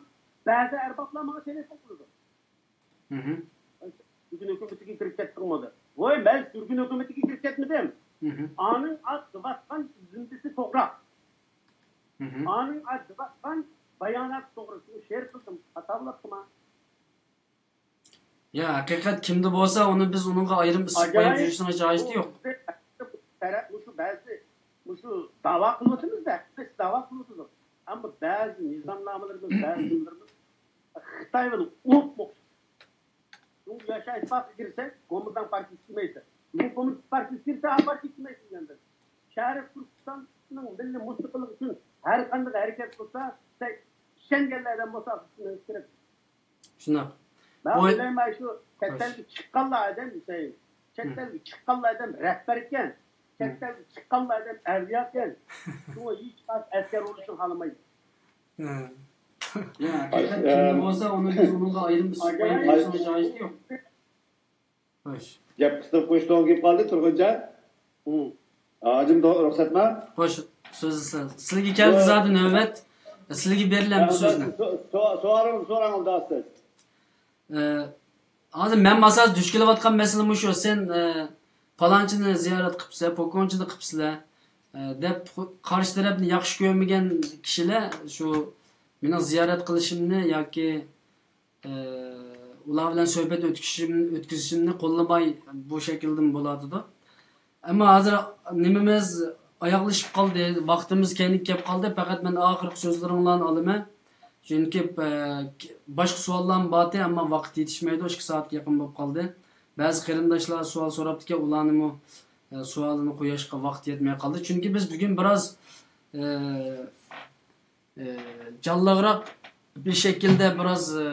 بەزى ئەربابلار ماڭا تېلېفون قىلىدۇ. سۈرگۈن ھۆكۈمىتىگە كىرىپ كەتتىڭمۇ دەپ. ۋاي، مەن سۈرگۈن ھۆكۈمىتىگە كىرىپ كەتمىدىم. ئانىڭ ئات دېۋاتقان زىندىسى توغرا. ئانىڭ ئات دېۋاتقان بايانات توغرا. شۇ شېئىر قىلدىم. خاتا بولۇپتىما؟ يا، ھەقىقەت كىمدە بولسا، ئۇنى بىز ئۇنىڭغا ئايرىم ئىسىت قويۇپ يۈرۈشنىڭ ھېچ ھاجىتى يوق. مۇشۇ بەزى، مۇشۇ داۋا قىلىۋاتىمىز-دە، ھەممىسى داۋا قىلىۋاتىدۇ. ئەمما بەزى نىزامنامىلىرىمىز، بەزى نېمىلىرىمىز خىتاي بىلەن ئوپمۇ. شۇڭا ياشا ئىتتىپاقىغا كىرسەڭ، گومىنداڭ پارتىيىسىگە كىرمەيسەن. گومىنداڭ پارتىيىسىگە كىرسەڭ، ئا پارتىيىگە كىرمەيسەن ئەمدى. شەرقىي تۈركىستاننىڭ مىللىي مۇستەقىللىقى ئۈچۈن ھەر قانداق ھەرىكەت قىلسا، سەن ئىشەنگەنلەردىن بولسا، كېرەك. شۇنداق. مەن ئويلايمەن، شۇ چەت ئەلگە چىققانلار ئادەم، ھۈسەيىن. چەت ئەلگە چىققانلار ئادەم رەھبەركەن. چەت ئەلگە چىققانلار ئادەم ئەۋلىياكەن. شۇڭا ھېچ قايسى ئەسكەر بولۇشنى خالىمايدۇ. ھە. يا، ھەقىقەت كىمدە بولسا، ئۇنى بىز ئۇنىڭغا ئايرىم ئىسىت قويۇپ يۈرۈشنىڭ ھېچ ھاجىتى يوق. خوش. گەپ قىستۇرۇپ قويۇش توغرا كېلىپ قالدى، تۇرغۇنجان. ھاجىم، رۇخسەتمۇ؟ خوش، سۆز سىز. سىلىگە كەلدى زادى نۆۋەت. سىلىگە بېرىلەمدۇ سۆزنى؟ سوئالىڭىزنى سوراڭ، ئالدى سىز. ئە، ھازىر مەن ئاساس دۇچ كېلىۋاتقان مەسىلە مۇشۇ. سەن، ئە، پالانچىنى زىيارەت قىپسەن، پوكونچىنى قىپسىلە، ئە، دەپ قارشى تەرەپنى ياخشى كۆرمىگەن كىشىلەر شۇ مېنىڭ زىيارەت قىلىشىمنى ياكى ئۇلار بىلەن سۆھبەت ئۆتكۈزۈشۈم-، ئۆتكۈزۈشۈمنى قوللىماي بۇ شەكىلدىمۇ بولۇۋاتىدۇ. ئەمما ھازىر نېمىمىز ئاياغلىشىپ قالدى، ۋاقتىمىز كەينىگە كەپ قالدى. پەقەت مەن ئاخىرقى سۆزلىرىڭلارنى ئالىمەن. چۈنكى، ئە، باشقا سوئاللارمۇ بارتى، ئەمما ۋاقىت يېتىشمەيدۇ، ئىككى سائەتكە يېقىن بولۇپ قالدى. بەزى قېرىنداشلار سوئال سوراپتىكەن، ئۇلارنىمۇ، ئە، سوئالىنى قويۇشقا ۋاقىت يەتمەي قالدى. چۈنكى بىز بۈگۈن بىراز، ئە، ئى، جانلىقراق بىر شەكىلدە بىراز، ئى،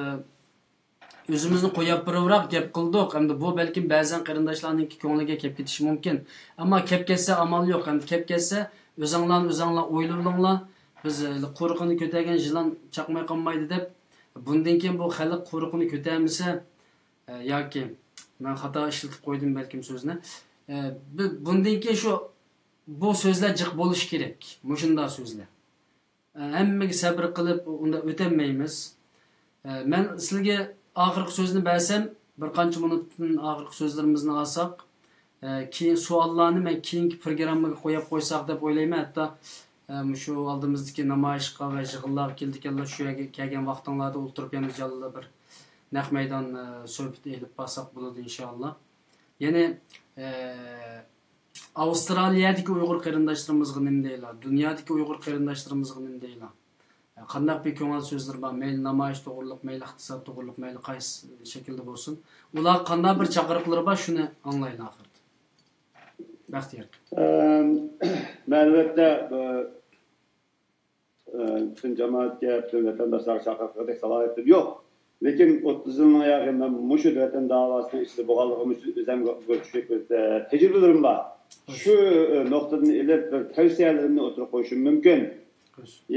ئۆزىمىزنى قويۇپ بېرىۋراق گەپ قىلدۇق. ئەمدى بۇ بەلكىم بەزەن قېرىنداشلارنىڭكى كۆڭلىگە كەپ كېتىشى مۇمكىن. ئەمما كەپ كەتسە ئامال يوق. ئەمدى كەپ كەتسە ئۆزۈڭلارنى ئۆزۈڭلار ئويلىۋېلىڭلار. بىز، ئى، قۇرۇقىنى كۆتەرگەن يىلان چاقماي قالمايدۇ دەپ، بۇندىن كېيىن بۇ خەلق قۇرۇقىنى كۆتەرمىسە، ئى، ياكى مەن خاتا ئىشلىتىپ قويدۇم بەلكىم سۆزنى. ئى، بۇ-، بۇندىن كېيىن شۇ، بۇ سۆزلەر جىق بولۇشى كېرەك. مۇشۇنداق سۆزلەر. ھەممىگە سەبرى قىلىپ ئۇنداق ئۆتەلمەيمىز. مەن سىلىگە ئاخىرقى سۆزنى بەرسەم، بىر قانچە مىنۇتتىن ئاخىرقى سۆزلىرىمىزنى ئالساق، كېيىن سوئاللارنى مەن كېيىنكى پروگراممىغا قويۇپ قويساق دەپ ئويلايمەن. ھەتتا مۇشۇ ئالدىمىزدىكى نامايىشقا ۋە يىغىنلارغا كېلىدىكەنلەر شۇ يەرگە كەلگەن ۋاقتىڭلاردا ئولتۇرۇپ يەنە جانلىدا بىر نەق مەيدان سۆھبىتى ئېلىپ بارساق بولىدۇ ئىنشائاللا. يەنى ئاۋسترالىيەدىكى ئۇيغۇر قېرىنداشلىرىمىزغا نېمە دەيلا؟ دۇنيادىكى ئۇيغۇر قېرىنداشلىرىمىزغا نېمە دەيلا؟ قانداق بىر كۆڭۈل سۆزلىرى بار؟ مەيلى نامايىش توغرۇلۇق، مەيلى ئىقتىساد توغرۇلۇق، مەيلى قايسى شەكىلدە بولسۇن. ئۇلارغا قانداق بىر چاقىرىقلىرى بار؟ شۇنى ئاڭلايلى ئاخىرىدا. بەختىيار. ئەم، مەن ئەلۋەتتە، بۇ، ئە، پۈتۈن جامائەتكە، پۈتۈن ۋەتەنداشلارغا چاقىرىقتەك سالاھىيىتىم يوق. لېكىن ئوتتۇز يىلنىڭ ياقى مەن مۇشۇ ۋەتەن داۋاسىنىڭ ئىچىدە بولغانلىقىم ئۈچۈن ئۆزۈمگە ئۆزۈم چۈشەنچە، ئە، تەجرىبىلىرىم بار. شۇ، ئە، نۇقتىدىن ئېلىپ بىر تەۋسىيەلىرىمنى ئوتتۇرىغا قويۇشۇم مۇمكىن.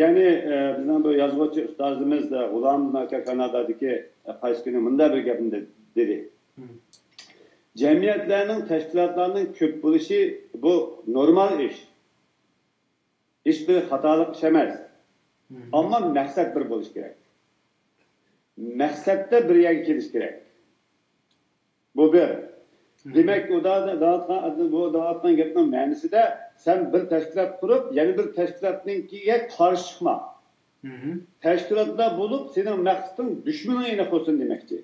يەنى، ئە، بىزنىڭ بىر يازغۇچى ئۇستازىمىز، ئە، غۇلامىدىن ئاكا كانادادىكى، ئە، قايسى كۈنى مۇنداق بىر گەپنى دېدى. جەمئىيەتلەرنىڭ، تەشكىلاتلارنىڭ كۆپ بولۇشى بۇ نورمال ئىش. ھېچبىر خاتالىق ئىش ئەمەس. ئەمما مەقسەت بىر بولۇش كېرەك. مەقسەتتە بىر يەرگە كېلىش كېرەك. بۇ بىر. دېمەك، ئۇ دا-، دەۋاتقان، بۇ دەۋاتقان گەپنىڭ مەنىسىدە سەن بىر تەشكىلات قۇرۇپ، يەنە بىر تەشكىلاتنىڭكىگە قارشى چىقما. تەشكىلاتلار بولۇپ، سېنىڭ مەقسىتىڭ دۈشمىنىڭ ئېنىق بولسۇن دېمەكچى.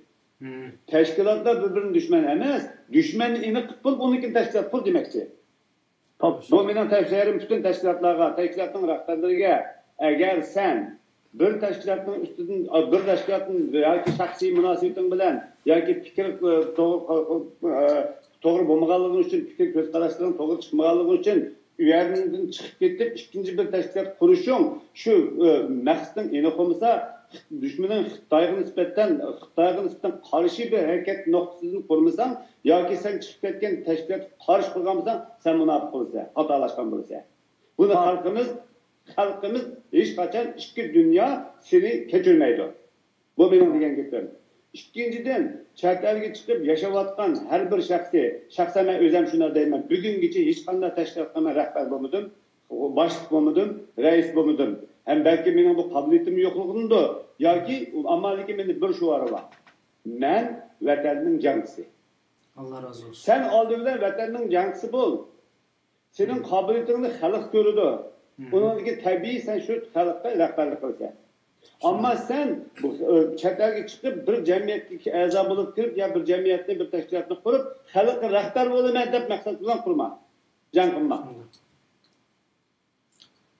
تەشكىلاتلار بىر-بىرىنى دۈشمەن ئەمەس، دۈشمەننى ئېنىق قىلىپ بولۇپ، ئۇنىڭكىنى تەشكىلات قۇر دېمەكچى. بۇ مېنىڭ تەۋسىيەم پۈتۈن تەشكىلاتلارغا، تەشكىلاتنىڭ رەھبەرلىرىگە. ئەگەر سەن بىر تەشكىلاتنىڭ ئۈستىدىن، بىر تەشكىلاتنىڭ ياكى شەخسىي مۇناسىۋىتىڭ بىلەن ياكى پىكىر، ئە، توغرا، ئە، توغرا بولمىغانلىقىڭ ئۈچۈن، پىكىر كۆز قاراشلىرىڭ توغرا چىقمىغانلىقىڭ ئۈچۈن ئۇ يەردىن چىقىپ كېتىپ، ئىككىنچى بىر تەشكىلات قۇرۇشۇڭ، شۇ، ئە، مەقسىتىڭ ئېنىق بولمىسا، دۈشمىنىڭ خىتايغا نىسبەتەن، خىتايغا نىسبەتەن قارشى بىر ھەرىكەت نۇقتىسىدىن قۇرمىساڭ، ياكى سەن چىقىپ كەتكەن تەشكىلاتقا قارشى قىلغان بولساڭ، سەن مۇناپىق بولىسەن، خاتالاشقان بولىسەن. بۇنى خەلقىمىز، خەلقىمىز ھېچقاچان ئىككى دۇنيا سېنى كەچۈرمەيدۇ. بۇ مېنىڭ دېگەن گېپىم. ئىككىنچىدىن، چەت ئەلگە چىقىپ ياشاۋاتقان ھەر بىر شەخسى، شەخسەن مەن ئۆزۈم شۇنداق دەيمەن، بۈگۈنگىچە ھېچقانداق تەشكىلاتقا مەن رەھبەر بولمىدىم، باشلىق بولمىدىم، رەئىس بولمىدىم. ھەم بەلكى مېنىڭ بۇ قابىلىيىتىم يوقلۇقىدىندۇ، ياكى، ئەمما لېكىن مېنىڭ بىر شوئارىم بار. مەن ۋەتەننىڭ جەڭچىسى. ئاللا رازى بولسۇن. سەن ئالدى بىلەن ۋەتەننىڭ جەڭچىسى بول. سېنىڭ قابىلىيىتىڭنى خەلق كۆرىدۇ. ئۇنىڭدىن كېيىن تەبىئىي سەن شۇ خەلققە رەھبەرلىك قىلىسەن. ئەمما سەن بۇ، ئە، چەت ئەلگە چىقىپ، بىر جەمئىيەتكە ئەزا بولۇپ كىرىپ، يا بىر جەمئىيەتنى، بىر تەشكىلاتنى قۇرۇپ، خەلققە رەھبەر بولىمەن دەپ مەقسەت بىلەن قۇرما. جەڭ قىلما.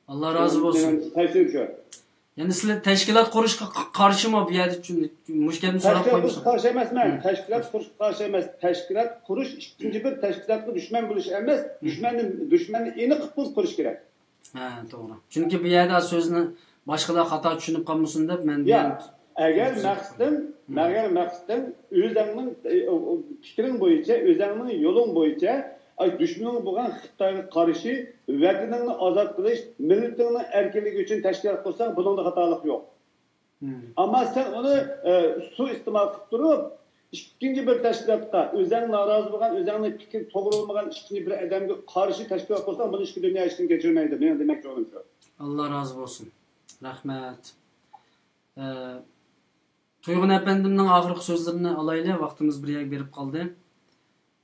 ئاللا رازى بولسۇن. تەشۋىق شۇ. يەنى سىلەر تەشكىلات قۇرۇشقا ق- قارشىمۇ بۇ يەردە؟ چۈن- مۇشۇ گەپنى سوراپ تەشكىلات قويمىسۇن. قۇرۇشقا قارشى ئەمەسمەن. تەشكىلات قۇرۇشقا قارشى ئەمەس. تەشكىلات قۇرۇش ئىككىنچى بىر تەشكىلاتقا دۈشمەن بولۇش ئەمەس. دۈشمەننى دۈشمەننى ئېنىق قىلىپ قۇرۇش كېرەك. ھە، توغرا. چۈنكى بۇ يەردە سۆزنى باشقىلار خاتا چۈشىنىپ قالمىسۇن دەپ مەن يا، ئەگەر مەقسىتىڭ، ئەگەر مەقسىتىڭ ئۆزەڭنىڭ ئە، ئە، پىكرىڭ بويىچە، ئۆزەڭنىڭ يولۇڭ بويىچە، ئاي، دۈشمىنىڭ بولغان خىتايغا قارشى ۋەتىنىڭنى ئازاد قىلىش، مىللىتىڭنىڭ ئەركىنلىكى ئۈچۈن تەشكىلات قۇرساڭ، بۇنىڭدا خاتالىق يوق. ئەمما سەن ئۇنى ئە، سۇ ئىستېمال قىلىپ تۇرۇپ، ئىككىنچى بىر تەشكىلاتقا، ئۆزەڭ نارازى بولغان، ئۆزەڭنىڭ پىكرى توغرا بولمىغان ئىككىنچى بىر ئادەمگە قارشى تەشكىلات قۇرساڭ، بۇنى ئىككى دۇنيا ھېچكىم كەچۈرمەيدۇ. مېنىڭ دېمەكچى بولغىنىم شۇ. ئاللا رازى بولسۇن. رەھمەت. ئە، تۇيغۇن ئەپەندىمنىڭ ئاخىرقى سۆزلىرىنى ئالايلى، ۋاقتىمىز بىر يەرگە بېرىپ قالدى.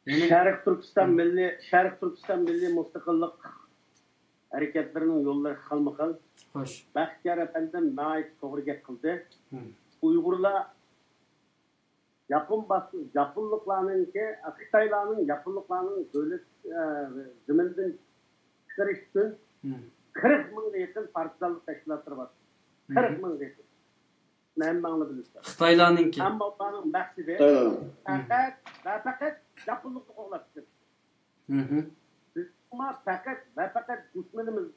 يەنە شەرقىي تۈركىستان مىللىي، شەرقىي تۈركىستان مىللىي مۇستەقىللىق ھەرىكەتلىرىنىڭ يوللىرى خىلمۇخىل. خوش. بەختىيار ئەپەندىم ناھايىتى توغرا گەپ قىلدى. ھىم. ئۇيغۇرلار ياپون باس-، ياپونلۇقلارنىڭكى، خىتايلارنىڭ، ياپونلۇقلارنىڭ دۆلەت، ئە، زېمىنىدىن چىقىرىش ئۈچۈن ھىم. قىرىق مىڭغا يېقىن پارتىزانلىق تەشكىلاتلىرى بار. قىرىق مىڭغا يېقىن. ھەممىڭلار بىلىسىلەر. خىتايلارنىڭكى. ئەمما ئۇلارنىڭ مەقسىتى، خىتايلارنىڭ. پەقەت ۋە پەقەت ياپونلۇقنى قوغلاپ چىقىش. ھىم. بىز شۇڭا پەقەت ۋە پەقەت دۈشمىنىمىز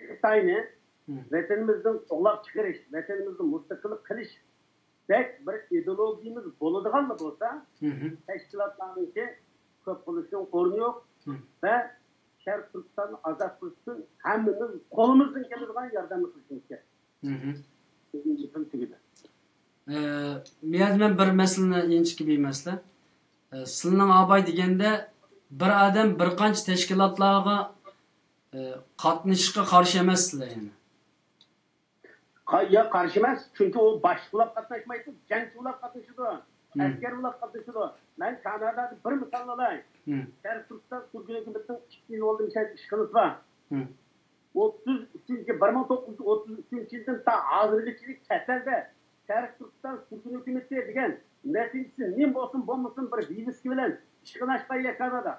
خىتاينى ھىم. ۋەتىنىمىزدىن قوغلاپ چىقىرىش، ۋەتىنىمىزنى مۇستەقىل قىلىشتەك بىر ئىدېئولوگىيىمىز بولىدىغانلا بولسا، ھىم. تەشكىلاتلارنىڭكى كۆپ بولۇشىنىڭ ئورنى يوق. ھىم. ۋە شەرقىي تۈركىستاننى ئازاد قىلىش ئۈچۈن ھەممىمىز قولىمىزدىن كېلىدىغان ياردەمنى قىلىشىمىز كېرەك. ھىم. بۈگۈن گېپىم تۈگىدى. ئە، بۇ يەردە مەن بىر مەسىلىنى، ئىنچىكە بىر مەسىلە. ئە، سىلىنىڭ ئاباي دېگەندە بىر ئادەم بىر قانچە تەشكىلاتلارغا، ئە، قاتنىشىشقا قارشى ئەمەسسىلەر يەنى. قا-، يا قارشى ئەمەس، چۈنكى ئۇ باشلىق بولاپ قاتناشمايدۇ، جەڭچى بولاپ قاتنىشىدۇ، مم. ئەسكەر بولاپ قاتنىشىدۇ. مەن كانادادا بىر مىسال ئالاي. مم. شەرقىي تۈركىستان سۈرگۈن ھۆكۈمىتىنىڭ ئىككى يىل ئالدى مۇشۇ يەردە ئىشخانىسى بار. مم. ئوتتۇز ئۈچىنچى، بىر مىڭ توققۇز يۈز ئوتتۇز ئۈچىنچى يىلدىن تا ھازىرغىچىلىك چەت ئەلدە شەرقىي تۈركىستان سۈرگۈن ھۆكۈمىتى دېگەن نەتىجىسى نېمە بولسۇن بولمىسۇن بىر ۋىۋىسكا بىلەن ئىشخانا ئاچقان يەكەندا.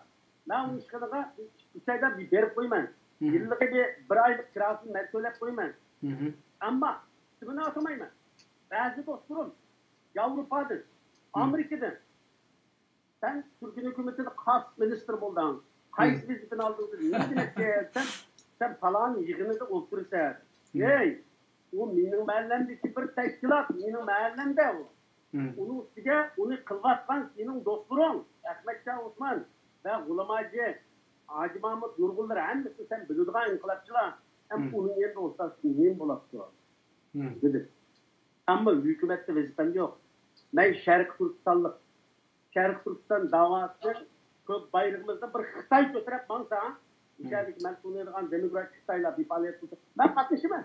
مەن ئۇ ئىشخانىغا ئۈچ ئايدا بىر بېرىپ قويىمەن. مم. يىللىقى بىر، بىر ئايلىق كىراسىنى مەن تۆلەپ قويىمەن. مم. ئەمما ئىسمىنى ئاتىمايمەن. بەزى دوستلىرىم ياۋروپادىن، ئامېرىكىدىن، سەن سۈرگۈن ھۆكۈمىتىدە قايسى مىنىستىر بولدۇڭ؟ قايسى ۋەزىپىنى ئالدىڭ دېدى. نېمە دېمەكچى؟ سەن، سەن پالان يىغىنىدا ئولتۇرىسەن. ھەي، ئۇ مېنىڭ مەھەللەمدىكى بىر تەشكىلات، مېنىڭ مەھەللەمدە ئۇ. ئۇنىڭ ئۈستىگە ئۇنى قىلىۋاتقان سېنىڭ دوستلىرىڭ ئەخمەتشاھ ئوسمان ۋە غۇلام ھاجى، ھاجى مامۇت نۇرغۇنلار ھەممىسىنى سەن بىلىدىغان ئىنقىلابچىلار. ھەم ئۇنىڭ يېنىدا ئولتۇرسا نېمە بولاتتى؟ دېدى. ئەمما ھۆكۈمەتتە ۋەزىپەم يوق. مەن شەرقىي تۈركىستانلىق. شەرقىي تۈركىستان داۋاسىنى كۆپ بايرىقىمىزنى بىر خىتاي كۆتۈرۈپ ماڭسا، مۇشۇ يەردىكى مەن تونۇيدىغان دېموكراتىك خىتايلار بىر پائالىيەت قىلسا، مەن قاتنىشىمەن.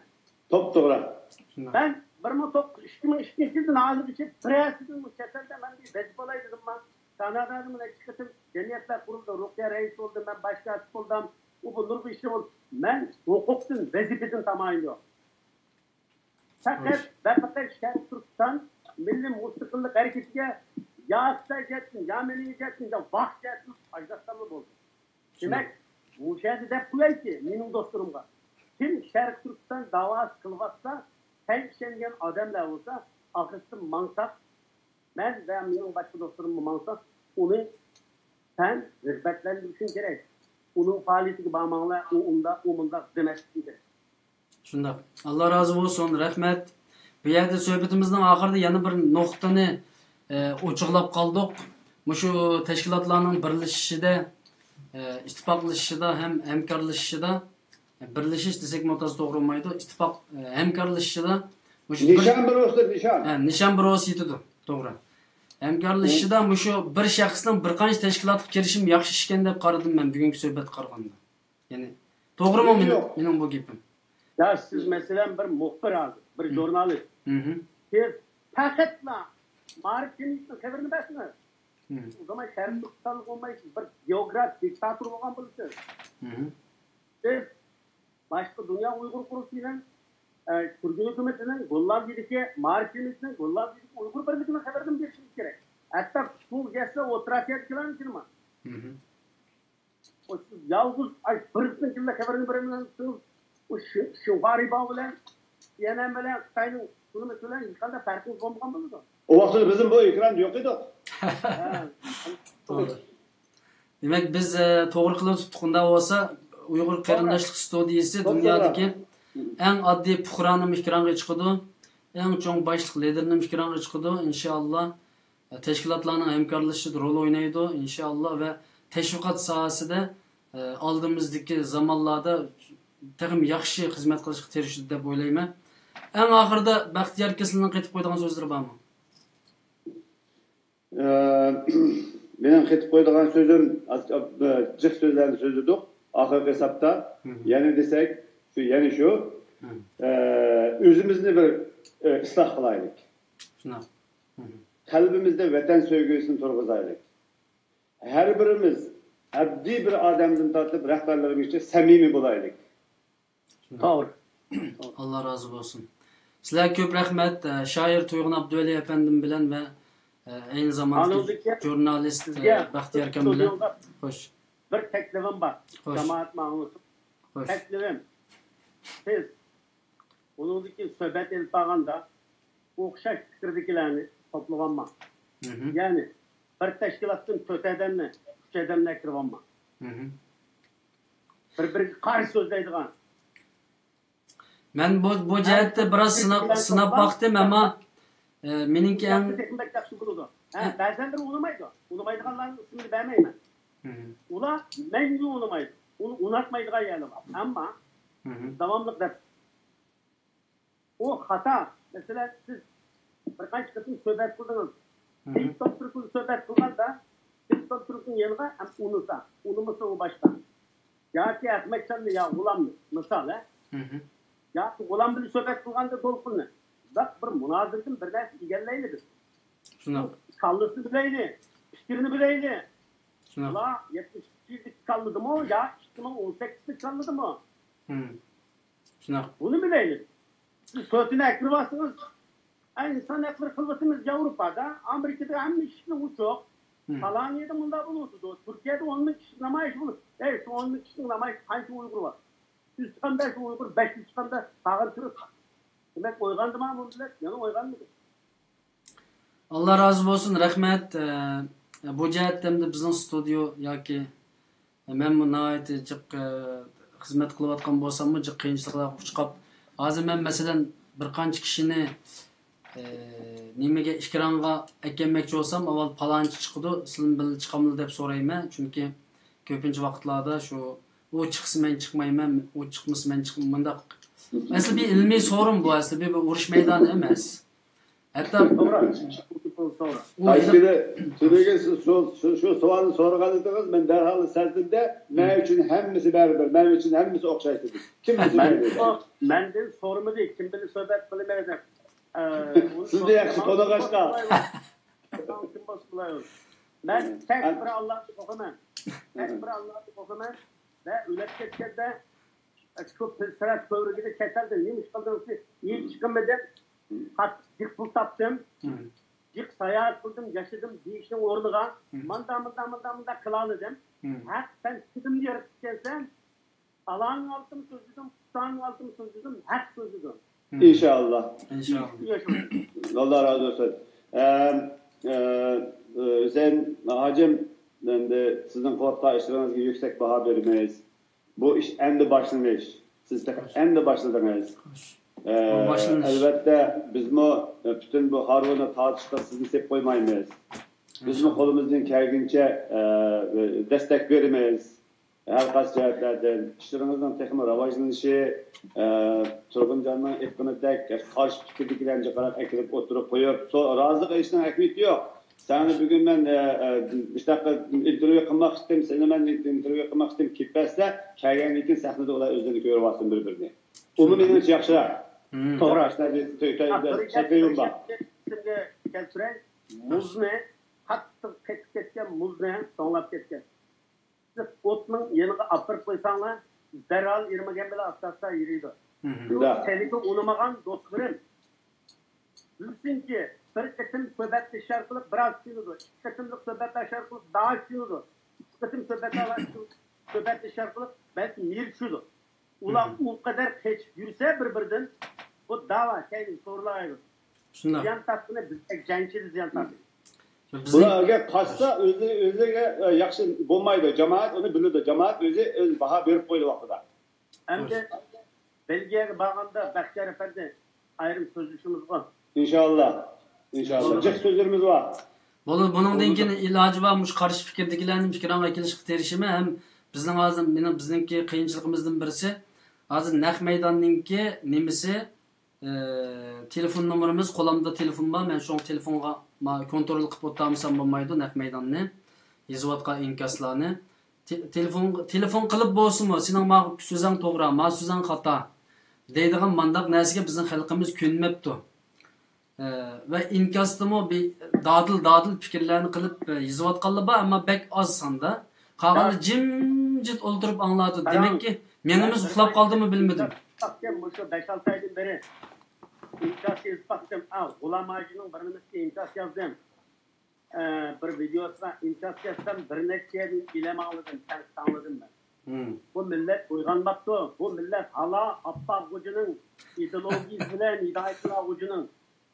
توپتوغرا. مەن بىر مىڭ توققۇز يۈز، ئىككى مىڭ ئىككىنچى يىلدىن ھازىرغىچە بىرەرسىدىن بۇ چەت ئەلدە مەن بىر ۋەزىپە ئالاي دېدىمما؟ كانادادا مانا ئىككى قېتىم جەمئىيەتلەر قۇرۇلدى، رۇقىيە رەئىس بولدى، مەن باش كاتىپ بولدۇم. ئۇ بۇ نۇرغۇن ئىشلار بولدى. مەن ھوقۇقتىن، ۋەزىپىدىن تامايىن يوق. پەقەت ۋە پەقەت شەرقىي تۈركىستان مىللىي مۇستەقىللىق ھەرىكىتىگە يا ئىقتىسادىي جەھەتتىن، يا مەنىۋى جەھەتتىن، يا ۋاقىت جەھەتتىن ئاجراتساملا بولدى. دېمەك، مۇشۇ يەردە دەپ قويايچى مېنىڭ دوستلىرىمغا. كىم شەرقىي تۈركىستان داۋاسى قىلىۋاتسا، سەن ئىشەنگەن ئادەملەر بولسا، ئارقىسىدىن ماڭساق، مەن ۋە مېنىڭ باشقا دوستلىرىممۇ ماڭسا، ئۇنى سەن رىغبەتلەندۈرۈشۈڭ كېرەك. ئۇنىڭ پائالىيىتىگە بارماڭلار، ئۇ ئۇنداق، ئۇ مۇنداق دېمەسلىكىڭ كېرەك. شۇنداق. ئاللا رازى بولسۇن، رەھمەت. بۇ يەردە سۆھبىتىمىزنىڭ ئاخىرىدا يەنە بىر نۇقتىنى، ئە، ئوچۇقلاپ قالدۇق. مۇشۇ تەشكىلاتلارنىڭ بىرلىشىشىدە، ئە، ئىتتىپاقلىشىشىدا ھەم ھەمكارلىشىشىدا، ئە، بىرلىشىش دېسەكمۇ تازا توغرا بولمايدۇ. ئىتتىپاق، ئە، ھەمكارلىشىشىدا مۇشۇ بىر- نىشان بىر بولسا نىشان. ھە، نىشان بىر بولسا يېتىدۇ. توغرا. ھەمكارلىشىشىدا مۇشۇ بىر شەخسنىڭ بىر قانچە تەشكىلاتقا كىرىشىمۇ ياخشى ئىشكەن دەپ قارىدىم مەن بۈگۈنكى سۆھبەتكە قارىغاندا. يەنى، توغرىمۇ مېنىڭ، مېنىڭ بۇ گېپىم؟ يا سىز مەسىلەن بىر مۇخبىر ھازىر، بىر ژۇرنالىست. سىز پەقەتلا مائارىپ جەمئىيىتىنىڭ خەۋىرىنى بەرسىڭىز. ئۇ زامان شەرقىي تۈركىستانلىق بولماي، بىر گېئوگراف دىكتاتور بولغان بولىسىز. بىز باشقا دۇنيا ئۇيغۇر قۇرۇلتىيىنىڭ، ئە، تۈركىي ھۆكۈمىتىنىڭ، گوللاندىيىدىكى ماركسىزمنىڭ، گوللاندىيىدىكى ئۇيغۇر بىرلىكىنىڭ خەۋىرىنى بېرىشىمىز كېرەك. ھەتتا ئۇسۇل گەتسە ئوتتۇرا ئاسىيادىكىلەرنىڭكىنىمۇ. مم. ئۇ سىز يالغۇز ئاي بىرسىنىڭكىلا خەۋىرىنى بېرىمەن دېسىڭىز، ئۇ شى-، شىنخۇا رىباۋ بىلەن، سى ئېن ئېن بىلەن خىتاينىڭ شۇنىمۇ بىلەن ھېچقانداق پەرقىمىز بولمىغان بولىدۇ. ئۇ ۋاقىتتا بىزمۇ بۇ ئېكراندا يوق ئىدۇق. ھە. توغرا. دېمەك، بىز، ئە، توغرا قىلىپ تۇتتۇق. ئۇنداق بولسا، ئۇيغۇر قېرىنداشلىق ستۇدىيىسى دۇنيادىكى ئەڭ ئاددىي پۇقرانىمۇ ئېكرانغا چىقىدۇ، ئەڭ چوڭ باشلىق لىدېرنىمۇ ئېكرانغا چىقىدۇ. ئىنشائاللا، ئە، تەشكىلاتلارنىڭ ھەمكارلىشىشىدا رول ئوينايدۇ، ئىنشائاللا، ۋە تەشۋىقات ساھەسىدە، ئە، ئالدىمىزدىكى زامانلاردا تېخىمۇ ياخشى خىزمەت قىلىشقا تىرىشىدۇ دەپ ئويلايمەن. ئەڭ ئاخىرىدا بەختىيار ئاكا سىلىنىڭ قېتىپ قويىدىغان سۆزلىرى بارمۇ؟ ئە، مېنىڭ قېتىپ قويىدىغان سۆزۈم، ئاز-، ئە، جىق سۆزلەرنى سۆزلىدۇق. ئاخىرقى ھېسابتا، مم. يەنە دېسەك، شۇ، يەنە شۇ، مم. ئە، ئۆزىمىزنى بىر، ئە، ئىسلاھ قىلايلىق. شۇنداق. مم. قەلبىمىزدە ۋەتەن سۆيگۈسىنى تۇرغۇزايلىق. ھەر بىرىمىز ئاددىي بىر ئادەمدىن تارتىپ رەھبەرلىرىمىزگىچە سەمىمىي بولايلىق. شۇنداق. توغرا. ئاللا رازى بولسۇن. سىلەرگە كۆپ رەھمەت. ئە، شائىر تۇيغۇن ئابدۇۋەلى ئەپەندىم بىلەن ۋە، ئە، ئەينى زاماندىكى ئانىڭدىكى ژۇرنالىست، ئە، سىزگە بەختىيار ئاكام بىلەن. ستۇدىيوغا خوش. بىر تەكلىپىم بار. خوش. جامائەت ماڭا ئاڭلىسۇن. خوش. تەكلىپىم، سىز ئۇنىڭدىكى سۆھبەت ئېلىپ بارغاندا ئوخشاش پىكىردىكىلەرنى توپلىۋالما. مھم. يەنى بىر تەشكىلاتتىن تۆت ئادەمنى، ئۈچ ئادەمنى ئەكىرىۋالما. مھم. بىر-بىرىگە قارشى سۆزلەيدىغان. مەن بۇ، بۇ جەھەتتە بىراز سىناپ، سىناپ باقتىم، ئەمما، ئە، مېنىڭكى ئەڭ بەك ياخشى بولىدۇ. ھە، ھە. بەزەنلىرى ئۇنىمايدۇ. ئۇنىمايدىغانلارنىڭ ئىسمىنى بەرمەيمەن. مھم. ئۇلار مەڭگۈ ئۇنىمايدۇ. ئۇنى ئۇناتمايدىغان يەرلىرى بار. ئەمما مھم. داۋاملىق دەپ ئۇ خاتا. مەسىلەن، سىز بىر قانچە قېتىم سۆھبەت قىلدىڭىز. مھم. كلىنتون تۇركىن سۆھبەت قىلغاندا، كلىنتون تۇركىن يەنىغا ھەم ئۇنىسا، ئۇنىمىسا ئۇ باشقا. ياكى ئەخمەتجاننى يا غۇلامنى، مىسال، ھە؟ مھم. ياكى غۇلام بىلەن سۆھبەت قىلغاندا دولقۇننى. بىراق بىر مۇنازىرىدىن بىر نەرسە ئىگىلەيلى بىز. شۇنداق. كاللىسىنى بىلەيلى، پىكرىنى بىلەيلى. شۇنداق. ئۇلار يەتمىش ئىككى يىللىق كاللىدىمۇ يا ئىككى مىڭ ئون سەككىزىنچى كاللىدىمۇ؟ مھم. شۇنداق. بۇنى بىلەيلى. سىز تۆتىنى ئەكىرىۋالسىڭىز، ئە، ئىنسان ھەقلىرى قىلىۋاتىمىز ياۋروپادا، ئامېرىكىدا ھەممە ئىشىكنىڭ ئۇچۇق. مھم. پالانىيەدە مۇنداق بولۇۋاتىدۇ، تۈركىيەدە ئون مىڭ كىشىلىك نامايىش بولۇپ، ئەي، شۇ ئون مىڭ كىشىلىك نامايىشتا قانچە ئۇيغۇر بار؟ يۈز چىققاندا شۇ ئۇيغۇر، بەش يۈز چىققاندا قالغان تۈرك. دېمەك، ئويغاندىما بۇ مىللەت؟ يەنە ئويغانمىدى. ئاللا رازى بولسۇن، رەھمەت. ئە، بۇ جەھەتتە ئەمدى بىزنىڭ ستۇدىيو ياكى مەنمۇ ناھايىتى جىق، ئە، خىزمەت قىلىۋاتقان بولساممۇ، جىق قىيىنچىلىقلارغا ئۇچراپ، ھازىر مەن، مەسىلەن، بىر قانچە كىشىنى، ئە، نېمىگە، ئېكرانغا ئەكەلمەكچى بولسام، ئاۋۋال پالانچى چىقىدۇ، سىلىمۇ بىللە چىقامدۇ دەپ سورايمەن. چۈنكى كۆپىنچە ۋاقىتلاردا شۇ، ئۇ چىقسا مەن چىقمايمەن، ئۇ چىقمىسا مەن چىقمايمەن، مۇنداق. ئەسلى بىر ئىلمىي سورۇن بۇ، ئەسلى بىر، بىر ئۇرۇش مەيدانى ئەمەس. ھەتتا توغرا. ئۇ قايسى كۈنى، تۈنۈگۈن سىز شۇ، شۇ، شۇ سوئالنى سورىغان ئىدىڭىز، مەن دەرھال سەزدىم-دە، مەن ئۈچۈن ھەممىسى بەرىبىر، مەن ئۈچۈن ھەممىسى ئوخشاش دېدىم. كىم بىلسە مەن، مەن دېدىم. ئۇ مەندىن سورىمىدى، كىم بىلەن سۆھبەت قىلىمەن دەپ. ئە، ئۇنى سىزنى ياخشى تونۇغاچقا. كىم بولسا بولار. مەن تەك بىر ئاللانى قورقىمەن. تەك بىر ئاللانى قورقىمەن. ۋە ئۆلۈپ كەتكەندە، شۇ سىرات كۆۋرۈكىدە كېسەلدىن نېمە ئىش قىلدىڭىز؟ ھېچ چىقمىدىم. قاتتىق جىق پۇل تاپتىم. جىق ساياھەت قىلدىم، ياشىدىم دېيىشنىڭ ئورنىغا، ماندا، ماندا، ماندا، ماندا قىلالىدىم. ھەق، سەن كىمنى يارىتىپ كەلسەن، ئالاڭ ئالتۇن سۆزلىدىم، پۇتاڭ ئالتۇن سۆزلىدىم، ھەق سۆزلىدىم. ئىنشائاللا. ئىنشائاللا. ئاللا رازى بولسۇن. ئەم، ئە، ھۈسەيىن ھاجىم، ئەمدى سىزنىڭ قىلىۋاتقان ئىشلىرىڭىزغا يۈكسەك باھا بېرىمىز. بۇ ئىش ئەمدى باشلىنىش. سىز تېخى ئەمدى باشلىدىڭىز. ئە، بۇ باشلىنىش. ئەلۋەتتە، بىزمۇ، ئە، پۈتۈن بۇ ھارۋىنى تارتىشقا سىزنى سېپ قويمايمىز. بىزمۇ قولىمىزدىن كەلگىنىچە، ئە، دەستەك بېرىمىز. ھەر قايسى جەھەتلەردىن ئىشلىرىڭىزنىڭ تېخىمۇ راۋاجلىنىشى، ئە، تۇرغۇنجاننىڭ ئېيتقىنىدەك، قارشى پىكىردىكىلەرنى جىقراق ئەكىرىپ ئوتتۇرىغا قويۇپ، سو-، رازىلىق ئېلىشنىڭ ئەھمىيىتى يوق. سەن بۈگۈن مەن، ئە، ئە، مۇشۇنداق ئىنتېرۋيۇ قىلماقچىدىم، سېنى مەن ئىنتېرۋيۇ قىلماقچىدىم، كېتىپ بەرسە، كەلگەندىن كېيىن سەھنىدە ئۇلار ئۆزلىرىنى كۆرۈۋالسۇن بىر-بىرىنى. ئۇمۇ مېنىڭچە ياخشىراق. توغرا. تەكلىپىم بار. ئىسىمگە كەلتۈرەي. مۇزنى، قاتتىق قېتىپ كەتكەن مۇزنى، توڭلاپ كەتكەن. سىز ئوتنىڭ يېنىغا ئاپىرىپ قويساڭلار، دەرھال ئېرىمىگەن بىلەن ئاستا-ئاستا ئېرىيدۇ. مھم. شۇ تېلېفون ئۇنىمىغان دوستلىرىم بىلسۇنكى، بىر قېتىم سۆھبەتلىشىش ئارقىلىق بىراز سۆيۈنىدۇ، ئىككى قېتىملىق سۆھبەتلەش ئارقىلىق داۋا سۆيۈنىدۇ، ئۈچ قېتىم سۆھبەتلەش، سۆھبەتلىشىش ئارقىلىق بەلكى نېرى چۈشىدۇ. ئۇلار مھم. ئۇ قەدەر قېچىپ يۈرسە بىر-بىرىدىن، بۇ داۋا كەينىگە سورۇلايدۇ. شۇنداق. زىيان تارتقىنى بىز، جەڭچىدە زىيان تارتىدۇ. بىزنىڭ بۇلار ئەگەر قاچسا، ئۆزى، ئۆزىگە، ئە، ياخشى بولمايدۇ. جامائەت ئۇنى بىلىدۇ. جامائەت ئۆزى، ئۆزى باھا بېرىپ قويىدۇ ۋاقتىدا. ئەمدى بەلگىيەگە بارغاندا بەختىيار ئەپەندى ئايرىم سۆزلىشىمىزغۇ. ئىنشاللا. ئىنشاللا. جىق سۆزلىرىمىز بار. بولىدۇ. بۇنىڭدىن كېيىن ئىلاجى بار مۇشۇ قارشى پىكىردىكىلەرنىڭ پىكرىڭغا كېلىشكە تىرىشىمەن. ھەم بىزنىڭ ھازىر، مېنىڭ، بىزنىڭكى قىيىنچىلىقىمىزدىن بىرسى، ھازىر نەق مەيداننىڭكى نېمىسى، ئى، تېلېفون نومۇرىمىز، قولۇمدا تېلېفون بار، مەن شۇڭا تېلېفونغا ما-، كونترول قىلىپ ئولتۇرمىسام بولمايدۇ، نەق مەيداننى، يېزىۋاتقان ئىنكاسلارنى. تې-، تېلېفون، تېلېفون قىلىپ بولسىمۇ، سېنىڭ ما سۆزۈڭ توغرا، ما سۆزۈڭ خاتا دەيدىغان مانداق نەرسىگە بىزنىڭ خەلقىمىز كۆنمەپتۇ. ئى، ۋە ئىنكاستىمۇ بى-، دادىل، دادىل پىكىرلەرنى قىلىپ، ئى، يېزىۋاتقانلار بار، ئەمما بەك ئاز ساندا. قالغانلار جىمجىت ئولتۇرۇپ ئاڭلاۋاتىدۇ. دېمەككى، مېڭىمىز ئۇخلاپ قالدىمۇ بىلمىدىم. مۇشۇ بەش-ئالتە ئايدىن بېرى ئىنكاس يېزىپ باقتىم. ئا، غۇلام ھاجىنىڭ بىر نېمىسىگە ئىنكاس يازدىم. ئە، بىر ۋىدېئوسىغا ئىنكاس يازسام، بىر نەچچە يەردىن ئىلھام ئاڭلىدىم، تەنقىد ئاڭلىدىم مەن. مم. بۇ مىللەت ئويغانماپتۇ. بۇ مىللەت ھالا ئاپپاق غوجىنىڭ ئىدېئولوگىيىسى بىلەن ھىدايەتۇللا غوجىنىڭ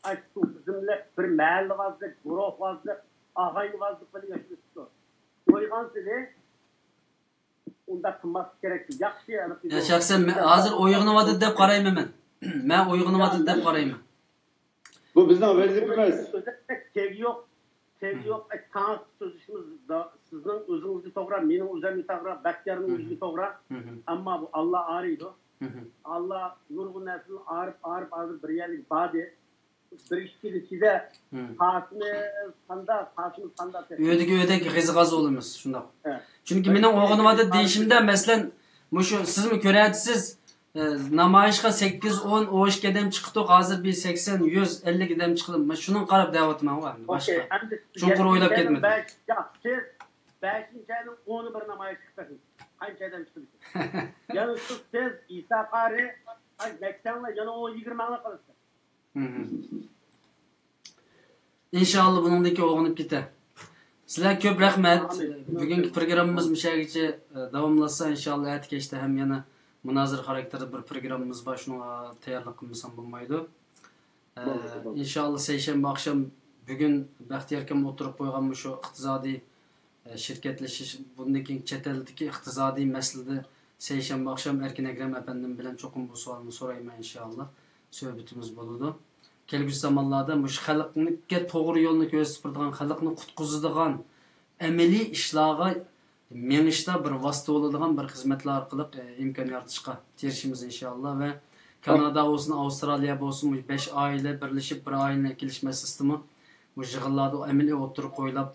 ئاشۇ سوپىزم بىلەن بىر مەھەللىۋازلىق، گۇرۇھۋازلىق، ئاغاينىۋازلىق بىلەن ياشىۋېتىپتۇ. ئويغانسىلى ئۇنداق قىلماسلىق كېرەك. ياخشى، يا، شەخسەن مەن ھازىر ئويغىنىۋاتىدۇ دەپ قارايمەن مەن. مەن ئويغىنىۋاتىدۇ دەپ قارايمەن. بۇ بىزنىڭ ۋەزىپىمىز. تەگى يوق، تەگى يوق، ئە، تاڭ سۆزلىشىمىز دا-، سىزنىڭ ئۆزىڭىزگە توغرا، مېنىڭ ئۆزۈمگە توغرا، بەختىيارنىڭ ئۆزىگە توغرا. ئەمما بۇ ئاللا ئارىيدۇ. ئاللا نۇرغۇن نەرسىدىن ئارىپ، ئارىپ ھازىر بىر يەرلىككە باردى. بىر ئىككى يىل ئىچىدە تاسىمىز قاندا، تاسىمىز قاندا. ئۆدىكى ئۆدەك غىزىغاز بولىمىز، شۇنداق. چۈنكى مېنىڭ ئويغىنىۋاتىدۇ دېيىشىمدە، مەسىلەن، مۇشۇ سىزمۇ كۆرەتسىز، ئە، نامايىشقا سەككىز، ئون، ئون ئىككى ئادەم چىقتۇق، ھازىر بىر سەكسەن، يۈز ئەللىك ئادەم چىقتى. مەن شۇنىڭغا قاراپ دەۋاتىمەن، ئەمدى باشقا چوڭقۇر ئويلاپ كەتمىدىم. بەش، ياق، سىز بەشىنچى ئاينىڭ ئونى بىر نامايىشقا چىقتىڭىز. قانچە ئادەم چىقتى؟ يەنە شۇ سىز، ئىسا قارى، ئاي، مەكتەڭلار يەنە ئون، يىگىرمە ئاڭلاپ قالىسىز. ئىنشاللا بۇنىڭدىن كېيىن ئويغىنىپ كېتە. سىلەرگە كۆپ رەھمەت. بۈگۈنكى پروگراممىمىز مۇشۇ يەرگىچە، ئە، داۋاملاشسا، ئىنشاللا ئەتە كەچتە ھەم يەنە مۇنازىرە خاراكتېرلىك بىر پروگراممىمىز بار، شۇنىڭغا تەييارلىق قىلمىسام بولمايدۇ. ئە، ئىنشاللا سەيشەنبە ئاخشام بۈگۈن بەختىيار ئاكام ئوتتۇرىغا قويغان مۇشۇ ئىقتىسادىي ئە، شىركەتلىشىش، بۇندىن كېيىن چەت ئەلدىكى ئىقتىسادىي مەسىلىدە سەيشەنبە ئاخشام ئەركىن ئەكرەم ئەپەندىم بىلەن چوقۇم بۇ سوئالنى سورايمەن، ئىنشاللا. سۆھبىتىمىز بولىدۇ. كەلگۈسى زامانلاردا مۇشۇ خەلققە توغرا يولنى كۆرسىتىپ بېرىدىغان، خەلقنى قۇتقۇزىدىغان ئەمەلىي ئىشلارغا مېڭىشتا بىر ۋاسىتە بولىدىغان بىر خىزمەتلەر ئارقىلىق، ئە، ئىمكان يارىتىشقا تىرىشىمىز، ئىنشاللا. ۋە كانادا بولسۇن، ئاۋسترالىيە بولسۇن، مۇشۇ بەش ئائىلە بىرلىشىپ بىر ئائىلىنى ئەكېلىش مەسىلىسىدىمۇ مۇشۇ يىغىنلاردا ئەمەلىي ئوتتۇرىغا قويۇپ،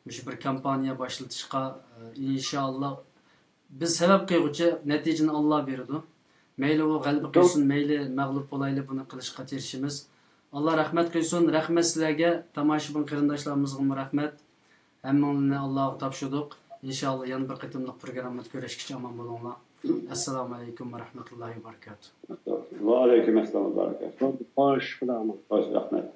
مۇشۇ بىر كامپانىيە باشلىتىشقا، ئى، ئىنشاللا بىز سەۋەب قىلغۇچى، نەتىجىنى ئاللا بېرىدۇ. مەيلى ئۇ غەلىبە قىلسۇن، مەيلى مەغلۇپ بولايلى، بۇنى قىلىشقا تىرىشىمىز. ئاللا رەھمەت قىلسۇن. رەھمەت سىلەرگە، تاماشىبىن قېرىنداشلىرىمىزغىمۇ رەھمەت. ھەممىڭلارنى ئاللاغا تاپشۇردۇق. ئىنشاللا يەنە بىر قېتىملىق پروگراممىدا كۆرۈشكىچە ئامان بولۇڭلار. ئەسسالامۇ ئەلەيكۇم ۋە رەھمەتۇللاھى ۋە بەرىكاتۇھ. ۋەئەلەيكۇم ئەسسالام ۋە بەرىكاتۇھ. خوش، خۇدا ئامان. خوش، رەھمەت.